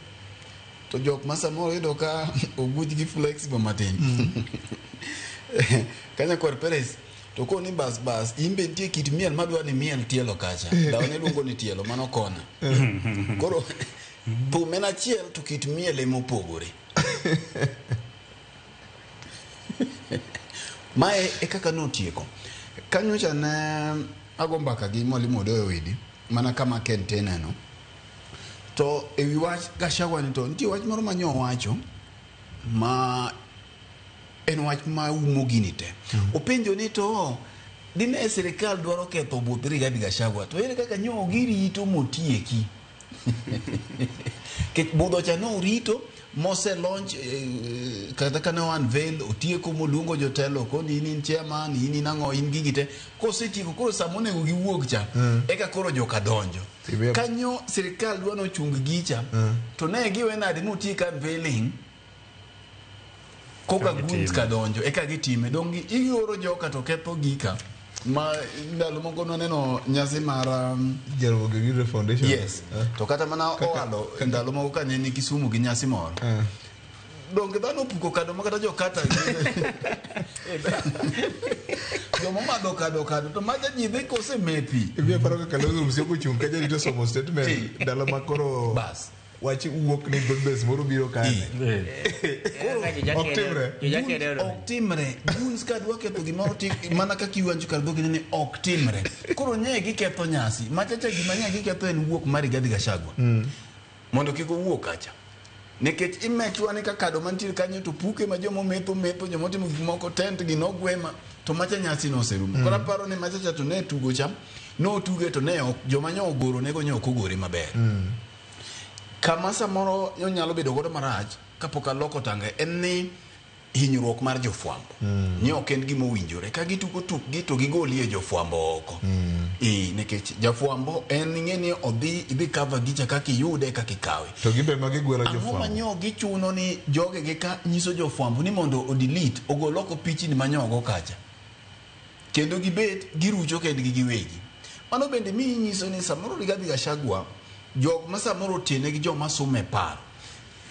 to jok ma samoro yudo ka oguch gi flexible matin. Kanya kor Perez to koni bas bas in be nitie kit miel madwa ni miel tielo kacha. Dawa ne luongo ni tielo mano kona. Koro thum en achiel to kit miel emopogore. Mae e kaka notieko. Kanyocha ne ago mbaka gi mwalimu Odoyo Widi mana kama Ken Teneno. To ewi wach Gachagua ni to nitie wach moro ma nyo owacho ma en wach ma umo gini te. Openjo ni to dine sirikal dwaro ketho buth Rigathi Gachagua to ere kaka nyo girito motieki? Kech budho cha norito mose launch kata kane o unveil otieko moluongo jotelo koni in in chairman in in ang'o in gigi te kosetieko koro sama onego giwuog cha eka koro joka donjo kanyo sirikal dwa nochung gicha to ne giwe nade motiek unveiling koka guns ka donjo eka gitime dong ioro joka to ketho gika ma ndalo moko nwaneno nyasi mar Jaramogi Oginga Foundation. Yes. To kata mana owalo ndalo moko ka ne ni Kisumu gi nyasi moro. Donge dhano opuko kado ma kata jokata joma madho kado kado to macha ji dhi kosemethi. Ibiro paro kaka Kalonzo Musyoka ochung' ka jarito somo statement ndalo ma koro bas wach wuok ni broad-based moro biro kane. Ok timre. Ok timre. Guns ka dwa ketho gimoro ti mana kaka iwacho kar dhogi ni ok timre. Koro nye giketho nyasi. Machacha gima nye giketho en wuok mar Rigathi Gachagua. Mondo kik owuok kacha. Nikech imechwa ni ka kado mantiere kanyo to puke ma joma ometho metho joma otimo gik moko tent gi nogwema to macha nyasi noserumo. Koro aparo ni machacha to ne tugo cha notuge to ne ok joma nyo ogoro nego nyo ok ogore maber. Kama samoro onyalo bedo godo marach kapok aloko tanga en ni hinyruok mar jofwambo ni ok en gima owinjore ka gitugo tukgi to gigolie jofwambo oko. Nikech jafwambo en ing'e ni odhi idhi cover gicha kaka iyude kaka ikawe. To gimbe ma gigwelo Ang'o ma jofwambo. nyo gichuno ni jogegi ka nyiso jofwambo ni mondo o delete ogol oko pichni manyogo kacha kendo gibet girucho kendgi giwegi. Mano bende miyi nyiso ni samoro Rigathi Gachagua jok ma samoro otiene gi joma sume paro.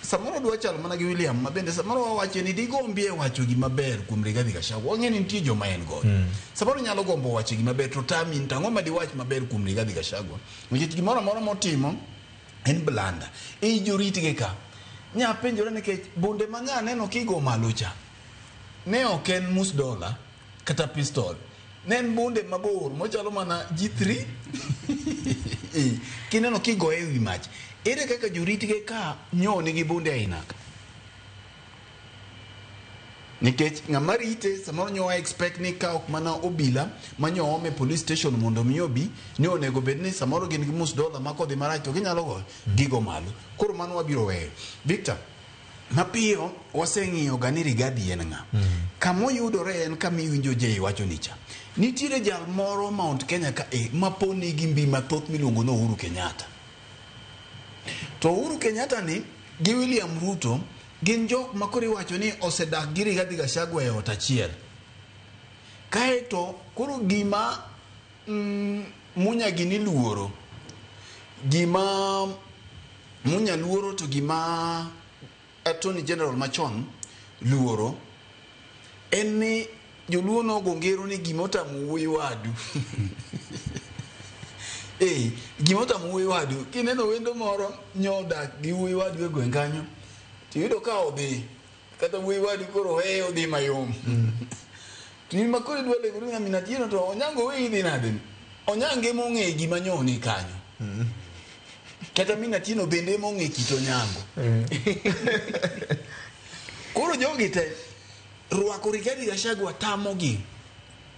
Samoro dwa chalo mana gi William ma bende samoro wawacho ni digombie wacho gima ber kuom Rigathi Gachagua. Wang'e ni nitie joma en godo. Samoro nyalo gombo wacho gima ber to tami to ang'o ma diwach maber kuom Rigathi Gachagua? Nikech gimoro amora motimo en blanda. Ei joritgi ka nya penjore nikech bunde ma nya neno kigo malo cha ne ok en mus dola kata pistol. Ne en bunde mabor mochalo mana G3. Kineno kigoye ewi mach. Ere kaka joritgi ka nyo nigi bunde aina ka? Nikech ng'ama rite samoro nyo expect ni ka ok mana obila manyo ome police station mondo mi obi ni onego bed ni samoro gin gi mus dola ma kodhi marach to ginyalo goyo gigo malo. Koro mano wabiro weyo. Victor, mapiyo waseng'iyo ga ni Rigathi en ng'a. Kamoyudore en kama iwinjo Jay wacho ni cha. Nitiere jal moro Mount Kenya ka e ma po nigi mbi mathoth miluongo ni Uhuru Kenyatta. To Uhuru Kenyatta ni gi William Ruto gin jok ma koro iwacho ni osedak gi Rigathi Gachagua e ot achiel. Kaeto koro gima Munya gini luoro, gima Munya luoro to gima Attorney General machon luoro en ni joluo nogo ngero ni gima otamo wuoyi wadu. Gima otamo wuoyi wadu kineno wendo moro nyo odak gi wuoyi wadu e gweng' kanyo tiyudo ka odhi kata wuoyi wadu koro weye odhi mayom. To in ma koro idwa lego ni min Atieno to Onyango weyi idhi nade ni? Onyango ema ong'e gima nyo ni kanyo. Kata min Atieno bende ema ong'e kit Onyango. Koro jogi te rwako Rigathi Gachagua tamogi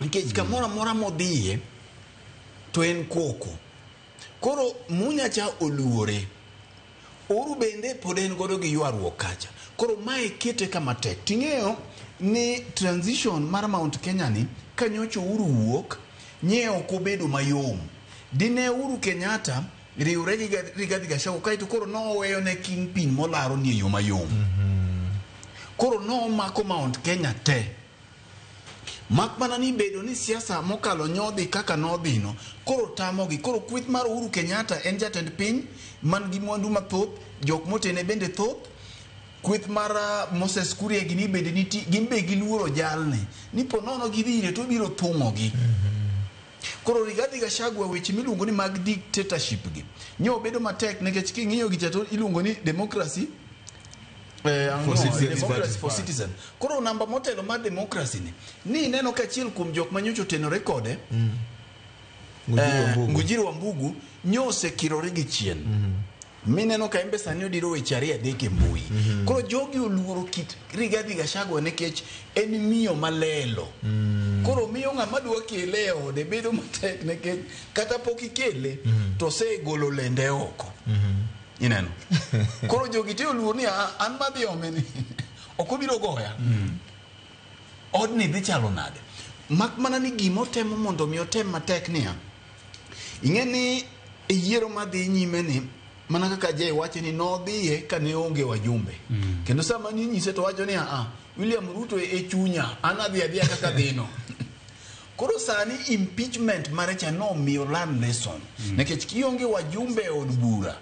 nikech kamoro amora modhiye to en koko. Koro Munya cha oluore. Uhuru bende pod en godo gi ywaruok kacha. Koro mae kete kama tek. Ting'eyo ni transition mar Mount Kenya ni ka nyocha Uhuru wuok, nye ok obedo mayom. Dine Uhuru Kenyatta riwre gi Rigathi Gachagua kaeto koro noweyo ne kingpin molaro ni e yo mayom. Koro nomako Mount Kenya te. Mak mana ni bedo ni siasa mokalo nyodhi kaka nodhino, koro tamogi. Koro kweth mar Uhuru Kenyatta en jatend piny man gi mwandu mathoth, jok motene bende thoth. Kweth mar Moses Kuria gini bende nitie, gin be giluoro jalni. Ni po nono gidhi ire to obiro thung'ogi. Koro Rigathi Gachagua weche miluongo ni mag dictatorship gi, nyo obedo matek nikech king'iyo gicha to iluongo ni democracy For citizens democracy party. for citizen. Koro namba motelo mar democracy ni, ni ineno ka achiel kuom jok manyocha otenore kode, Ngujiri Wambugu. Ngujiri Wambugu nyo osekirore gi chien. Mineno ka embe sani odiro weche ariyo adek e mbui. Koro jogi oluoro kit Rigathi Gachagua nikech en miyo malelo. Koro miyo ng'ama dwa kele e ode bedo matek nikech kata pok ikele to osegolo lende oko. Ineno. Koro jogi te oluor ni "Ah, an madhi ome ni ok obiro goya. Odni dhi chalo nade? Mak mana ni gima otemo mondo mi otem matek niya. Ing'e ni e yiero madhi nyime ni mana kaka Jay wacho ni nodhiye kane onge wajumbe. Kendo sama ninyise to wacho ni a William Ruto e chunya an adhi adhiya kaka dhino. Koro sani impeachment mare cha nomiyo learn lesson. Nikech kionge wajumbe e od bura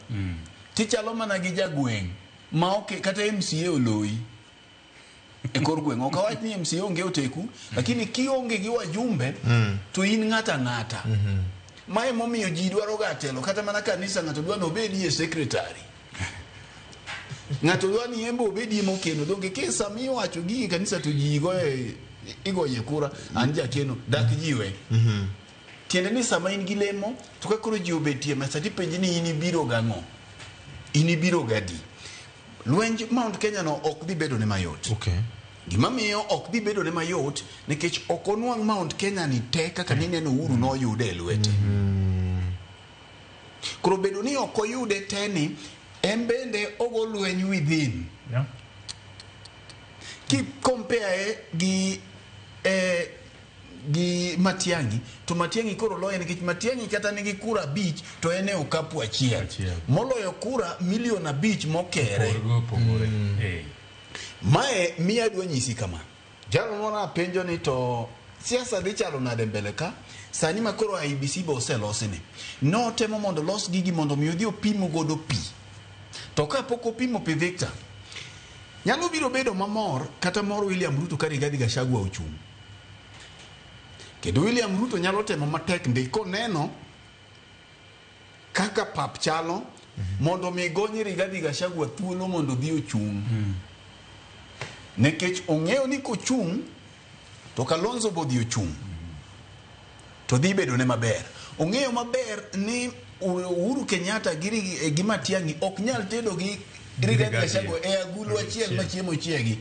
tichalo mana gi jagweng' ma ok kata MCA oloyi e kor gweng'. Ok awach ni MCA onge oteku, lakini kionge gi wajumbe to in ng'ata ng'ata. Mae momiyo ji dwaro ga telo kata mana kanisa ng'ato dwa ni obedie secretary. Ng'ato dwa ni embe obedie mokeno. Donge ke sama iwacho gigi kanisa to ji goye igoye kura an jakeno dak jiwe. Tiende ni sama in gi lemo to ka koro ji obetie mesa tipenji ni in ibiro gang'o? In ibiro gadi? Lwenj Mount Kenya no ok dhi bedo ne mayot. Gima miyo ok dhi bedo ne mayot nikech ok onwang' Mount Kenya ni te kaka nineno Uhuru noyude e lwete. Koro bedo ni ok oyude te ni en bende ogo lweny within. Ki compare gi gi Matiang'i to Matiang'i koro loye nikech Matiang'i kata nigi kura 5 to en e okapu achiel. Moloyo kura milion 5 mokere. Mae miyo adwa nyisi kama. Jalo moro apenjo ni to siasa dhi chalo nade mbele ka sani ma koro IEBC be oselosi ni. Notemo mondo los gigi mondo mi odhi opim godo pi. To kapok opimo pi Victor, nyalo biro bedo mamor kata mor William Ruto ka Rigathi Gachagua ochung'. Kendo William Ruto nyalo temo matek ndi koneno kaka pap chalo mondo mi gony Rigathi Gachagua thuolo mondo odhi ochung'. Nikech ong'eyo ni kochung' to Kalonzo bodhi ochung' to dhi bedo ne maber. Ong'eyo maber ni Uhuru Kenyatta gi Matiang'i ok nyal tedo gi Rigathi Gachagua e agulu achiel ma chiemo chiegi.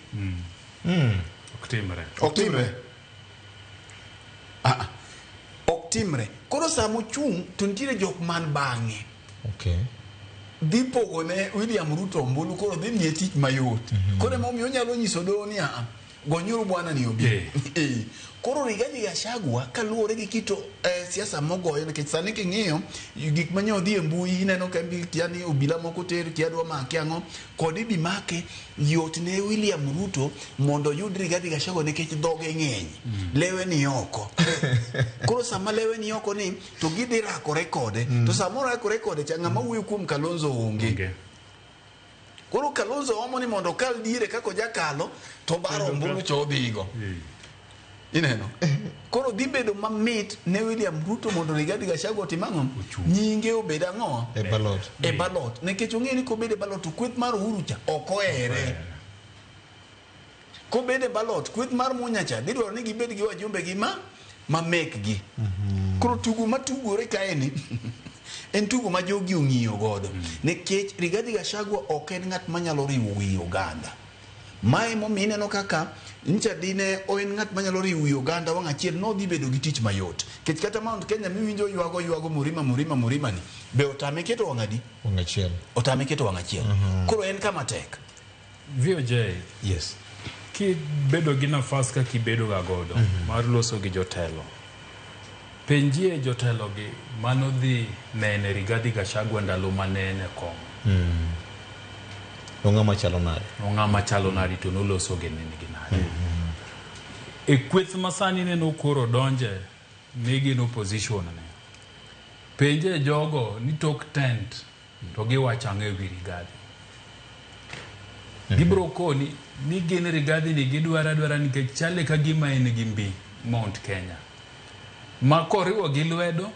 Ok timre. Ok timre. Ok timre. Koro sama ochung' to nitiere jok man bang'e. Dhi pogo ne William Ruto ombulu koro dhi miye tich mayot. Koro emomiyo onyalo nyiso doho ni a gonyuru bwana ni obi. Koro Rigathi Gachagua kaluwore gi kito siasa mogoyo nikech sani king'iyo gik manye odhi e mbui ineno ka kia ni obila moko ter kia dwa make ang'o kod ibi make yot ne William Ruto mondo oyud Rigathi Gachagua nikech dhoge ng'eny. Lewe ni oko. Koro sama lewe ni oko ni to gidhi rakore kode. To sama orakore kode cha ng'ama wuoyo kuom Kalonzo onge. Koro Kalonzo omo ni mondo okal diere kaka ojakalo to baro ombulu cha odhigo. Ineno? Koro dhi bedo mamit ne William Ruto mondo Rigathi Gachagua otim ang'o? Nyinge obed ang'o? E ballot. E ballot. Nikech ong'eyo ni kobedo e ballot to kweth mar Uhuru cha ok ohere. Kobedo e ballot kweth mar Munya cha dhi dwaro ni gibed gi wajumbe gi ma mekgi. Koro tugo matugore kae ni en tugo ma jogi ong'iyo godo. Nikech Rigathi Gachagua ok en ng'at manyalo riwo wi oganda. Mae momiyo ineno kaka ncha dine en ng'at manyalo riwo wi oganda wang' achiel nodhi bedo gi tich mayot. Nikech kata Mount Kenya miwinjo ywago ywago Murima Murima Murima ni be otame keto wang' adi? Wang' achiel. Otame keto wang' achiel. Koro en kama tek. VOJ. Yes. Kibedo gi nafas kaka ibedo ga godo mar loso gi jotelo. Penjie jotelo gi mano dhi nene Rigathi Gachagua ndalo mane en e kom. Ong'ama chalo nade? Ong'ama chalo nade to noloso gi nene gi nade. E kweth masani neno koro donje ni gin opposition ne. Penje jogo ni tok tent to giwacho ang'o e wi Rigathi. Gibro koni ni gin Rigathi ni gidwaro adwara nikech chale ka gima en gi mbi Mount Kenya. Ma koriwo gi lwedo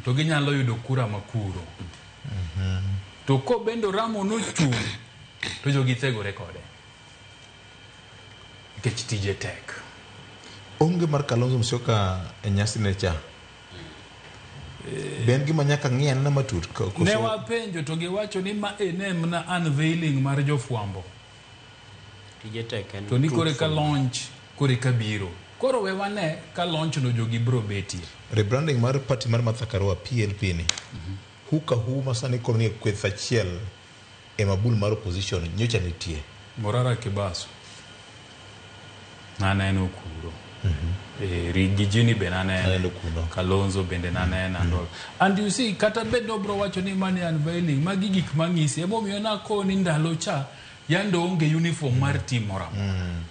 to ginyalo yudo kura makuro. To kobendo Ramo nochung' to jogi thegore kode. Nikech tije tek. Onge mar Kalonzo Musyoka e nyasi ne cha. Be en gima nyaka ng'i anena matut? Ne wapenjo to giwacho ni ma en mana unveiling mar jofwambo. Tije tek en To ni kore ka truthful. launch kore ka biro. Koro we wane ka launch no jogi bro betie. Rebranding mar party mar Martha Karua PLP ni. Hu ka hu ma sani koro nie kweth achiel e mabul mar opposition nyocha nitie. Morara Kibaso. Naneno kuro. Rigijini be naneno. Kalonzo bende naneno. And all. And you see, kata bed obro wacho ni mane unveiling, magi gik mang'isi. Emomiyo nakoni ndalo cha, yando onge uniform mar team moro amora.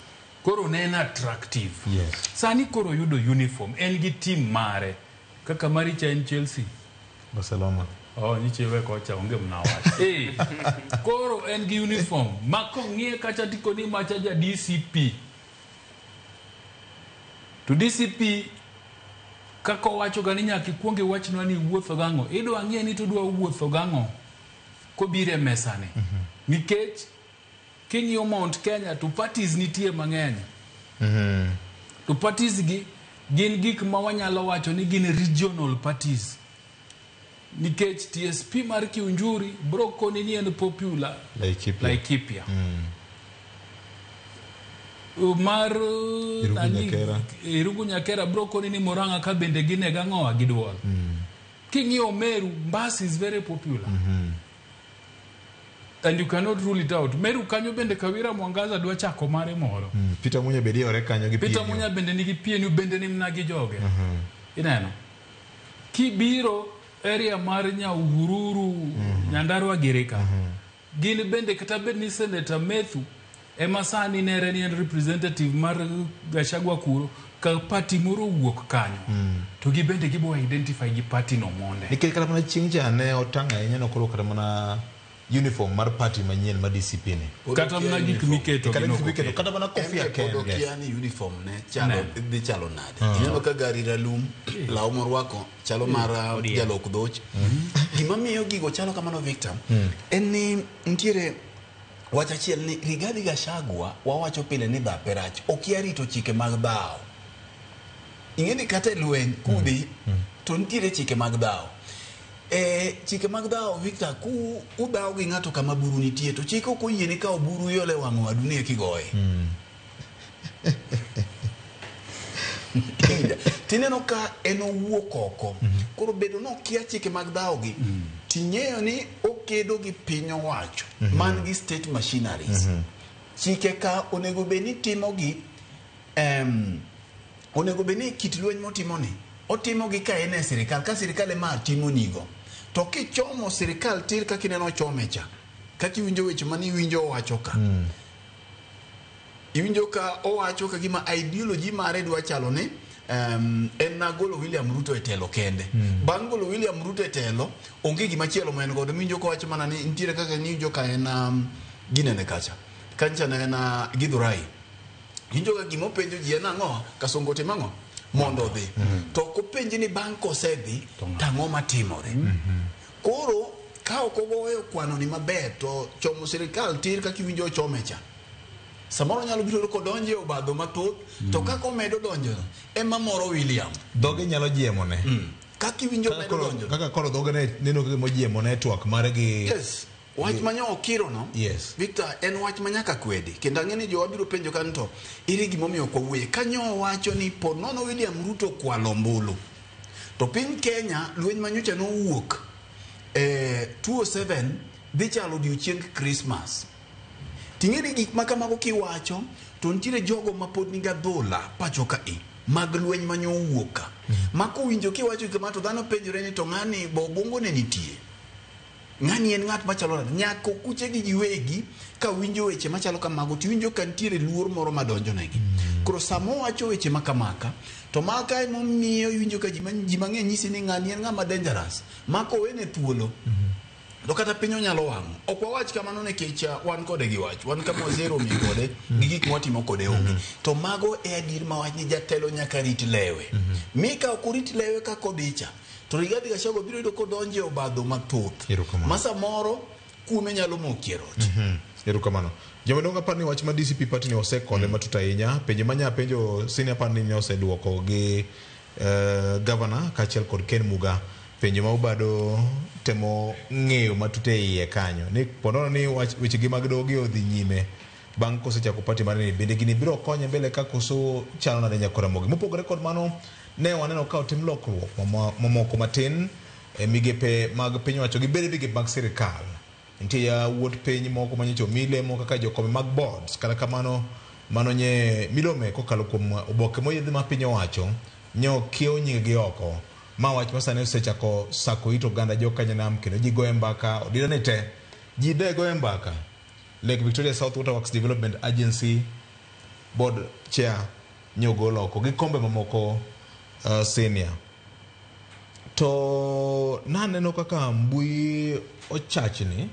Koro ne en attractive. Yes. Sani koro yudo uniform, en gi team mare. Kaka maricha en Chelsea. Barcelona. Oh, nichiwe kocha onge mna wach. Koro en gi uniform. Ma kong'iye kacha tikoni macha ja DCP. To DCP kaka owacho ga ni nyaka ikuong iwachnwa ni iwuotho gang'o. Idwa ng'e ni to idwa wuotho gang'o kobiro e mesa ni. Nikech king'iyo Mount Kenya to parties nitie mang'eny. To parties gi gin gik ma wanyalo wacho ni gin regional parties. Nikech TSP mar Kiunjuri bro koni ni en popular Laikipia. Laikipia. Mar Irungu Nyakera. Irungu Nyakera bro koni ni Murang'a ka bende gine gang'o gi duol. King'iyo Meru, Mbasi is very popular. And you cannot rule it out. Meru kanyo bende Kawira Mwangaza dwa chako mare moro. Peter Munya bende yore kanyo gi Peter PNU. Munya bende nigi PNU bende ni mna gi joge. Ineno. Kibiro area mar Nyahururu, Nyandarua Girika. Gin bende kata bed ni Senator Methu ema sani nere ni en representative mar Gachagua kuro ka party moro owuok kanyo. To gi bende gibo identify gi party no monde. Nikech kata mana chieng' cha ne otang' ahinya nokoro kata mana uniform mar party manyien mar DCP ni. Kata mana gik miketo Kata gin gik ok miketo, oketo. kata mana kofia En be pod kende. okia ni uniform ne chalo dhi chalo nade. Ineno ka gari ralum, law morwako chalo mar jalok dhoch. Gima miyo gigo chalo kamano Victor, en ni nitiere wach achiel ni Rigathi Gachagua wawacho pile ni dhape rach, okia rito chike mag dhawo. Ing'e ni kata e lweny kudhi to nitiere chike mag dhawo. Chike mag dhawo Victor, ku udhawo gi ng'ato kama buru nitie to chik ok oyieni kawo buru iole wang' wadu ni eka igoye. Tineno ka en owuok oko. Koro bedo nokia chike mag dhawo gi, ting'eyo ni okedo gi piny owacho man gi state machineries. Chike ka onego bed ni timogi, onego bed ni kit lweny motimo ni, otimo gi ka en e sirikal, ka sirikal ema timo nigo. To kichomo sirikal tir kaka ineno ochome cha, kaka iwinjo weche mane iwinjo owacho ka. Iwinjo ka owacho ka gima ideology mare dwa chalo ni en nagolo William Ruto e telo kende. Bang' golo William Ruto e telo, onge gima chielo ma en godo. Miwinjo kowacho mana ni nitiere kaka niwinjo ka en ginene kacha. Kancha ne en Githurai. Iwinjo ka gima openjo ji en ang'o? Kasongo timo ang'o? Mondo odhi. To ok openji ni bang' kosedhi, to ang'o matimore? Koro ka ok ogoyo kwano ni maber to chomo sirikal tir kaka iwinjo ochome cha. Samoro nyalo biro kodonjo e obadho mathoth, to kaka omedo donjo ema moro William. Dhoge nyalo jiemone. Kaka iwinjo omedo donjo. Kaka koro dhoge ne neno kaka mojiemone e twak mare gi Yes. Wach manyo okiro no. Yes. Victor, en wach ma nyaka kwedi. Kendo ang'e ni jowa biro penjo kanyo to ere gimomiyo ok wawuoye. Kanyo owacho ni po nono William Ruto okwalo ombulu. To piny Kenya lweny manyocha nowuok 2007 dhi chalo odiochieng Christmas. Ting'e ni gik ma kamago kiwacho to nitiere jogo ma pod nigi adhola pacho ka e mag lweny manyo owuok ka. Ma kowinjo kiwacho gik ma to dhano penjore ni to ng'ani bo obwongo ne nitie. Ng'ani en ng'at machalo nade? Nyaka okuche gi giwegi ka winjo weche machalo kamago to iwinjo ka nitiere luor moro madonjo negi. Koro sama owacho weche ma kamaka to maka emomiyo iwinjo ka ji mang'eny nyisi ni ng'ani en ng'ama dangerous. Ma kowene thuolo to kata piny onyalo wang'o. Ok wawach kamano nikech wan kode gi wach. Wan kama wazero mi kode gi gik mwatimo kode onge. To mago e adier ma wach ni jatelo nyaka rit lewe. Mi ka ok orit lewe kaka odicha to Rigathi Gachagua biro yudo kodonjo e obadho mathoth. Ma samoro kuome nyalo moki e rot. Erokamano. Jomadongo apar ni wach ma DCP party ni osekole matut ahinya. Penjo manya penjo senior apar ni oseduoko gi governor kaachiel kod Ken Muga. Penjo ma ubado temo ng'eyo matut e iye kanyo. Ni ponono ni wach weche gi mag dogi odhi nyime bang' kosechako party mare ni bende gini biro konye mbele ka koso chalo nade nyakora Ramogi. Mopogore kod mano ne waneno ka otim lokruok mamoko matin e migepe mag piny owacho gi bende migepe mag sirikal. Nitie yawuot piny moko manyocha omi lemo kaka jokombe mag boards. Kata kamano mano nye milome kokalo kuom oboke moyiedhi ma piny owacho nye okiew nying gi oko. Ma wach ma sani osechako sako it oganda jo Kanyanam kendo ji goye mbaka odira ni te. Ji de goye mbaka. Lake Victoria South Waterworks Development Agency board chair nye ogol oko gi kombe mamoko senior. To naneno kaka mbui ochachni.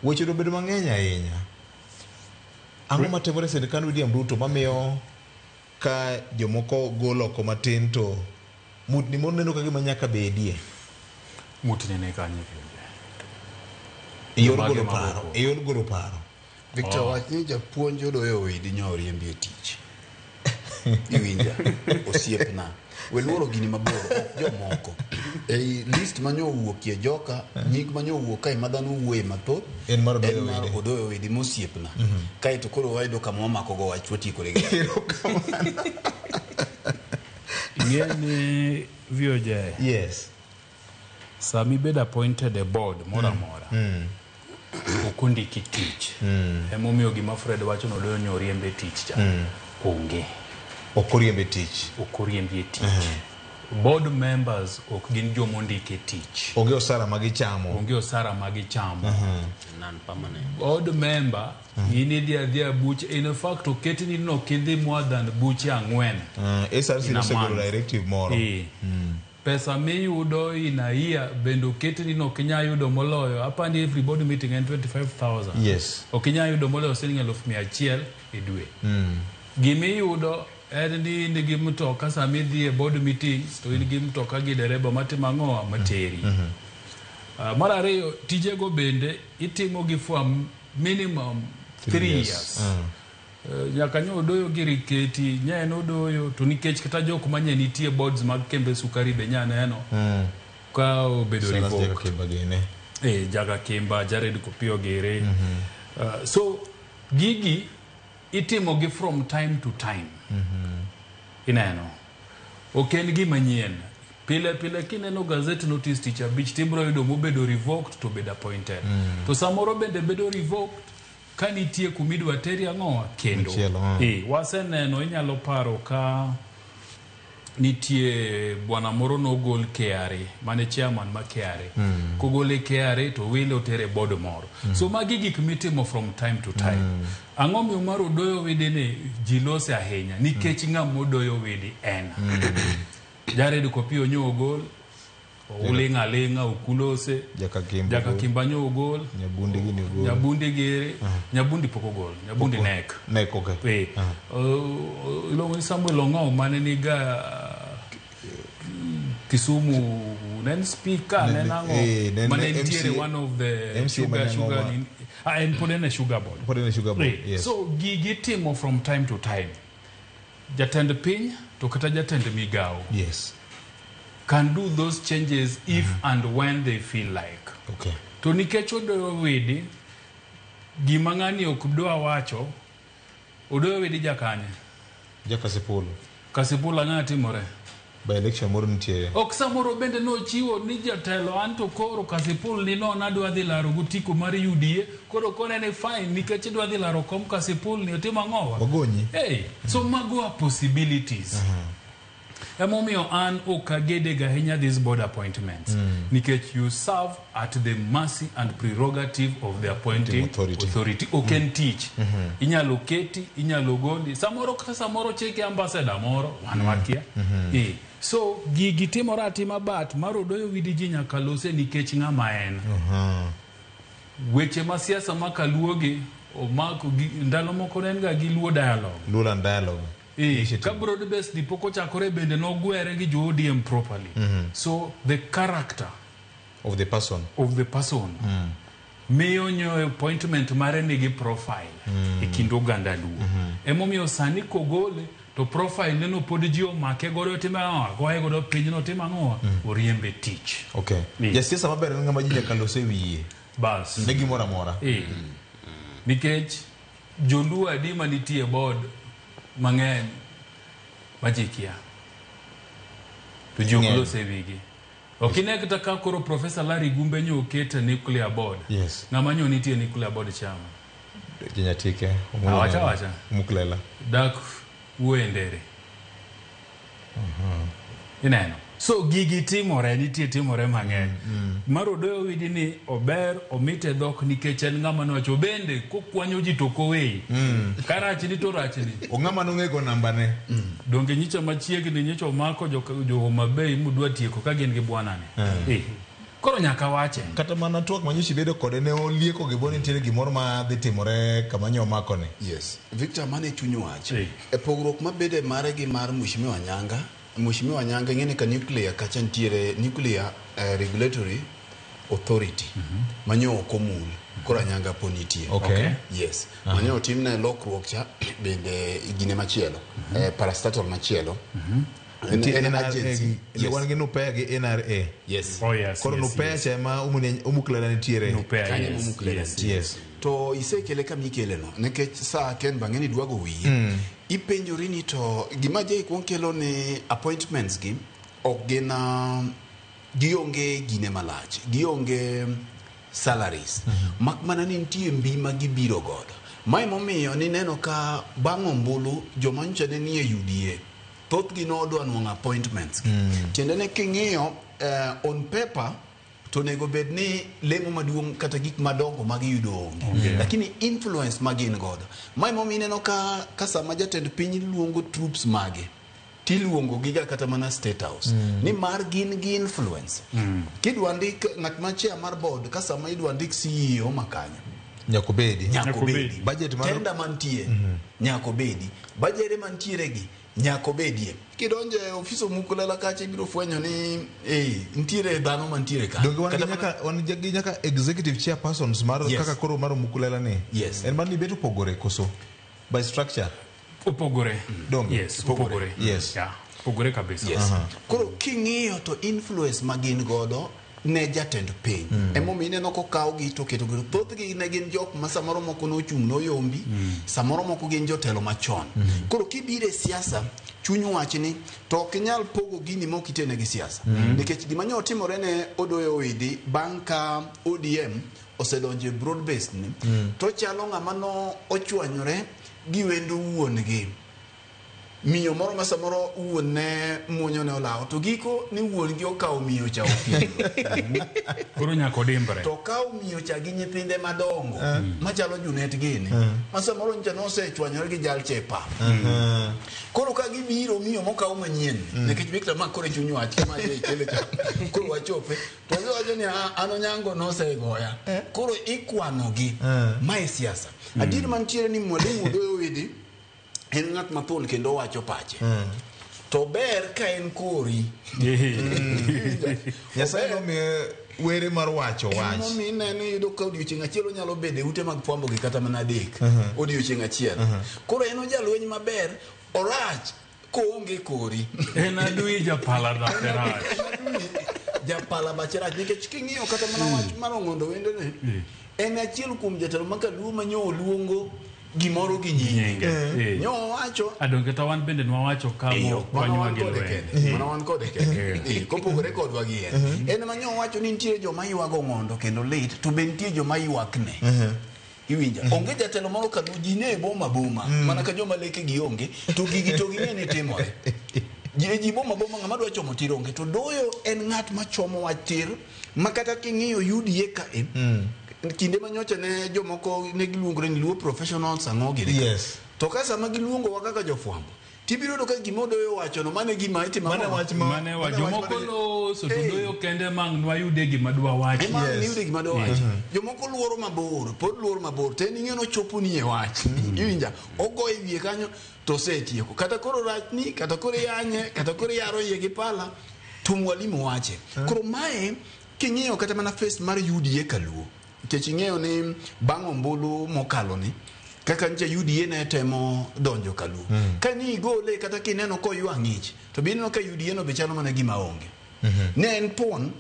Weche obedo mang'eny ahinya. Ang'o matimore e sirkand William Ruto mamiyo ka jomoko gol oko matin to mutni moro neno ka gima nyaka bedie? Mutni ne kanye? E yor golo paro. E yor golo paro. Victor, wach ni japuonj odoyo widi nyo oriembi e tich. Iwinja, osiepna. We luoro gini mabor, ok jomoko. Ei list manyo owuokie joka, nying manyo owuok kae ma dhano wuoye mathoth, en mar Odoyo Widi mosiepna. Kae to koro wayudo kama wamako go wach watiekore gi. Ing'e ni VOJ. Yes. Sama ibedo appointed e board moro amora, ok ondiki tich. Emomiyo gima Fred wacho no Odoyo nyo oriembe tich cha. Onge. Ok oriembe tich. Ok oriembi e tich. Board members ok gin joma ondiki e tich. Onge osara ma gichamo. Onge osara ma gichamo. Non permanent. Board member in idhi adhiya buche. In fact oketni ni ok idhi more than buche 4. SRC nosegolo directive moro. Pesa miyudo in a year bende oketni ni ok inyal yudo moloyo. Apani every board meeting en 25,000. Yes. Ok inyal yudo moloyo siling 100,000 e dwe. Gimiyudo en ni in gi mtoka sama idhi e board meetings to in gi mtoka gi dereba matimo ang'o materi. Mar ariyo, tijego bende itimo gi for minimum 3 years. Nyaka nyo odoyo gi riketi, nya en odoyo to nikech kata jok manye nitie boards mag kembe sukari be nya neno ka obedo revoked. Jaga Kimba, Jared Kopio gere. So gigi itimo gi from time to time. Ineno. Ok en gima nyien. Pile pile kineno gazette notice tich abich tibiro yudo mobedo revoked to bedo appointed. To samoro bende bedo revoked ka nitie kumidwa teri ang'o kendo. Waseneno inyalo paro ka nitie bwana moro nogol KRA mane chairman ma KRA. Kogole KRA to wile otere board moro. So magi gik mitimo from time to time. Ang'o miyo mar Odoyo Widi ni ji lose ahinya nikech ng'ama Odoyo Widi en. Jared Kopio nyo ogol, uling' aling'a okulose. Jaka Kimba nyo ogol, Nyabundi gini ogol. Nyabundi gere, Nyabundi pok ogol, Nyabundi nek. Nek, okay. Iluongo ni Samuel Ong'o mane niga Kisumu, ne en speaker, ne en ang'o, mane nitiere one of the sugar en pod en e sugar board. Pod en e sugar board, yes. So gigi timo from time to time. Jatend piny to kata jatend migawo. Yes. Can do those changes if and when they feel like. Okay. To nikech Odoyo Owidi, gima ng'ani ok dwa wacho, Odoyo Owidi jakanye? Jakasipul. Kasipul ang'o timore? By election moro nitie. Ok samoro bende nochiwo ni jatelo anto koro Kasipul ni nono adwa dhi laro gotiko mar UDA koro konene fine nikech idwa dhi laro kom Kasipul ni otimo ang'owa? Ogonyi. Hey, so mago are possibilities. Emomiyo an ok agedega ahinya these board appointments nikech you serve at the mercy and prerogative of the appointing Authority. authority. Ok en tich. Inyalo keti, inyalo goli. Samoro kata samoro chike ambassador moro wan wakia. Eh, so gigi timore atima but mar Odoyo Owidi ji nyaka lose nikech ng'ama en. Weche ma siasa ma kaluogi omako ndalo moko ne en ga gi Luo dialogue. Luo dialogue. Ka broad based pok ochakore bende nogwere gi jo ODM properly. So the character of the person miyo nyo appointment mare nigi profile e kind oganda Luo. Emomiyo sani kogole to profile neno pod ji omake godo timo ang'o goye godo piny no timo ang'o oriembe tich. Okay. Jasiasa maber en ng'ama ji nyaka lose wiye. Bas. Ne gimoro amora. Nikech joluo adi manitie board mang'eny ma ji kia to ji ok lose wigi. Ok ine kata ka koro Professor Larry Gumbe nyo oket e nuclear board. Yes. Ng'ama nyo nitie nuclear board chama. Janyatike. Awacha awacha. Muklela. Dak wuoye ndere. Ineno. So gigi timore, nitie timore mang'eny. Mar Odoyo Owidi ni ober omite dhok nikech en ng'ama nowacho bende kokwanyo ji to koweyi. Ka rachni to rachni. Ong'ama nong'ego namba ne. Donge nyicha machiegni nyicha omako jo Homa Bay mudwa tieko ka gin gi bwana ni. Koro nyaka wache. Kata mana twak manyocha ibedo kode ne olieko gi bo nitiere gimoro ma dhi timore kama nyo omako ni. Yes. Victor, mane chuny wach. E pogruok mabede mare gi mar Mheshimiwa Nyanga, Mheshimiwa Nyanga ing'e ka nuclear kacha nitiere nuclear regulatory authority manyo ok omul koro Anyanga po nitie. Okay. Yes. Manyo otimne lokruok cha bende gine machielo, parastatal machielo. En agency. Yes. Wan gi Nupea gi NRA. Yes. Oh, yes. Koro Nupea cha ema Omuklela nitiere. Nupea, Kanyo yes. Omuklela Yes. nitie. Yes. To isekele kama ikele no nikech saa ken bang'e ni dwago wiyi. Ipenjori ni to gima je kuong kelo ni appointments gi ok gin gionge gine malach, gionge salaries. Mak mana ni nitie mbi ma gibiro godo. Mae momiyo nineno ka bang' ombulu joma nyocha ne nie UDA thothgi nodwa nwang'o appointments gi. Tiende ni king'iyo on paper to onego bed ni lemo maduong' kata gik madongo magiyudo onge. Lakini influence ma gin godo. Mae momiyo ineno ka sama jatend piny luongo troops mage tiluongo giga kata mana State House. Ni mar gin gi influence. Kidwa ndik ng'at ma chair mar board ka sama idwa ndik CEO ma kanyo. Nyaka obedi. Nyaka obedi. Budget mar Tender mantie nyaka obedi. Bajere mantiere gi nyaka obedie. Kidonjo e ofis Omukulela kacha ibiro fwenyo ni nitiere dhano mantiere kanyo. Donge wan gi nyaka executive chairpersons mar kaka koro mar Omukulela ni. Yes. En mar ni bet opogore koso by structure. Opogore. Donge. Yes, opogore. Yes. Yeah, opogore kabisa. Yes. Koro king'iyo to influence ma gin godo ne jatend piny. Emomiyo ineno kokawgi to oketogi. Thothgi ne gin jok ma samoro moko nochung' noyombi, samoro moko gin jotelo machon. Koro kibiro e siasa, chuny wach ni to ok inyal pogo gini mok itene gi siasa. Nikech gima nyo otimore ne Odoyo Owidi bang' ka ODM osedonjo e broad based ni, to chalo ng'ama no ochwanyore gi wendo wuon gi. Miyo moro ma samoro wuon ne muonyo ne olawo to giko ni wuon gi okawo miyo cha okendo. Koro nyaka odimbre. To okawo miyo cha gi nyithinde madongo machalo Junet gini ma samoro nyocha nosechwanyore gi jal cha e pap. Koro ka gibiro miyo mokaw manyien nikech Victor ma koro e chuny wach ma je kele cha koro wachope to giwacho ni an Onyango nosegoya. Koro ikwanogi. Mae siasa. Adier mantiere ni Mwalimu Odoyo Owidi en ng'at mathuon kendo owacho pache. To ber ka en kori. Nyasaye nomiye were mar wacho wach. Emomiyo ineno iyudo ka odiochieng' achiel onyalo bedo e ute mag fwambo gi kata mana adek. Odiochieng' achiel. Koro en ojalweny maber, orach koonge kori. En adui japala dhake rach. Japala bache rach nikech king'iyo kata mana wach mar Ong'ondo Wendene, en achiel kuom jatelo ma kaluo ma nyo oluongo gimoro gi nyinge. Nyinge, eh. Nyo owacho Adonge to wan bende nwawacho ka Mana kwanyowa wan gi kode lweny. kende, mana wan kode kende. Kopogore kodwa gi en. En ema nyo owacho ni nitie joma ywago Ong'ondo kendo lit, to be nitie joma ywakne. Iwinja? Onge jatelo moro kaluo ji ne e boma boma, mana ka joma leke gi onge, to gigi to ging'e ni timore. Ji boma boma ng'ama dwa chomo tir onge, to Doyo en ng'at ma chomo wach tir, ma kata king'iyo UDA ka e, kinde ma nyocha ne jomoko ne giluongore ni Luo professionals ang'o gini ka. Yes. To ka sama giluongowa kaka jofwambo, tibiro yudo ka gima Odoyo wachono mano e gima itimo Mano e ang'o? wach ma- Mane wa jomoko loso to Doyo kende mang' nwayude gima dwa wachi. Ema ang' niyude gima dwa wachi. Jomoko luoro mabor, pod luoro mabor, to en ing'e nochopo ni e wach. Iwinja? Ogoyo e wiye kanyo to osetieko. Kata koro rachni, kata koro iyanye, kata koro iyaro iye gi pala, to mwalimu wache. Koro mae king'iyo kata mana face mar UDA kaluo, nikech ing'eyo ni bang' ombulu mokalo ni, kaka nyicha UDA ne temo donjo kaluo. Ka ni igole kata kineno koywa ng'ich, to be ineno ka UDA no be chalo mana gima onge. Ne en pon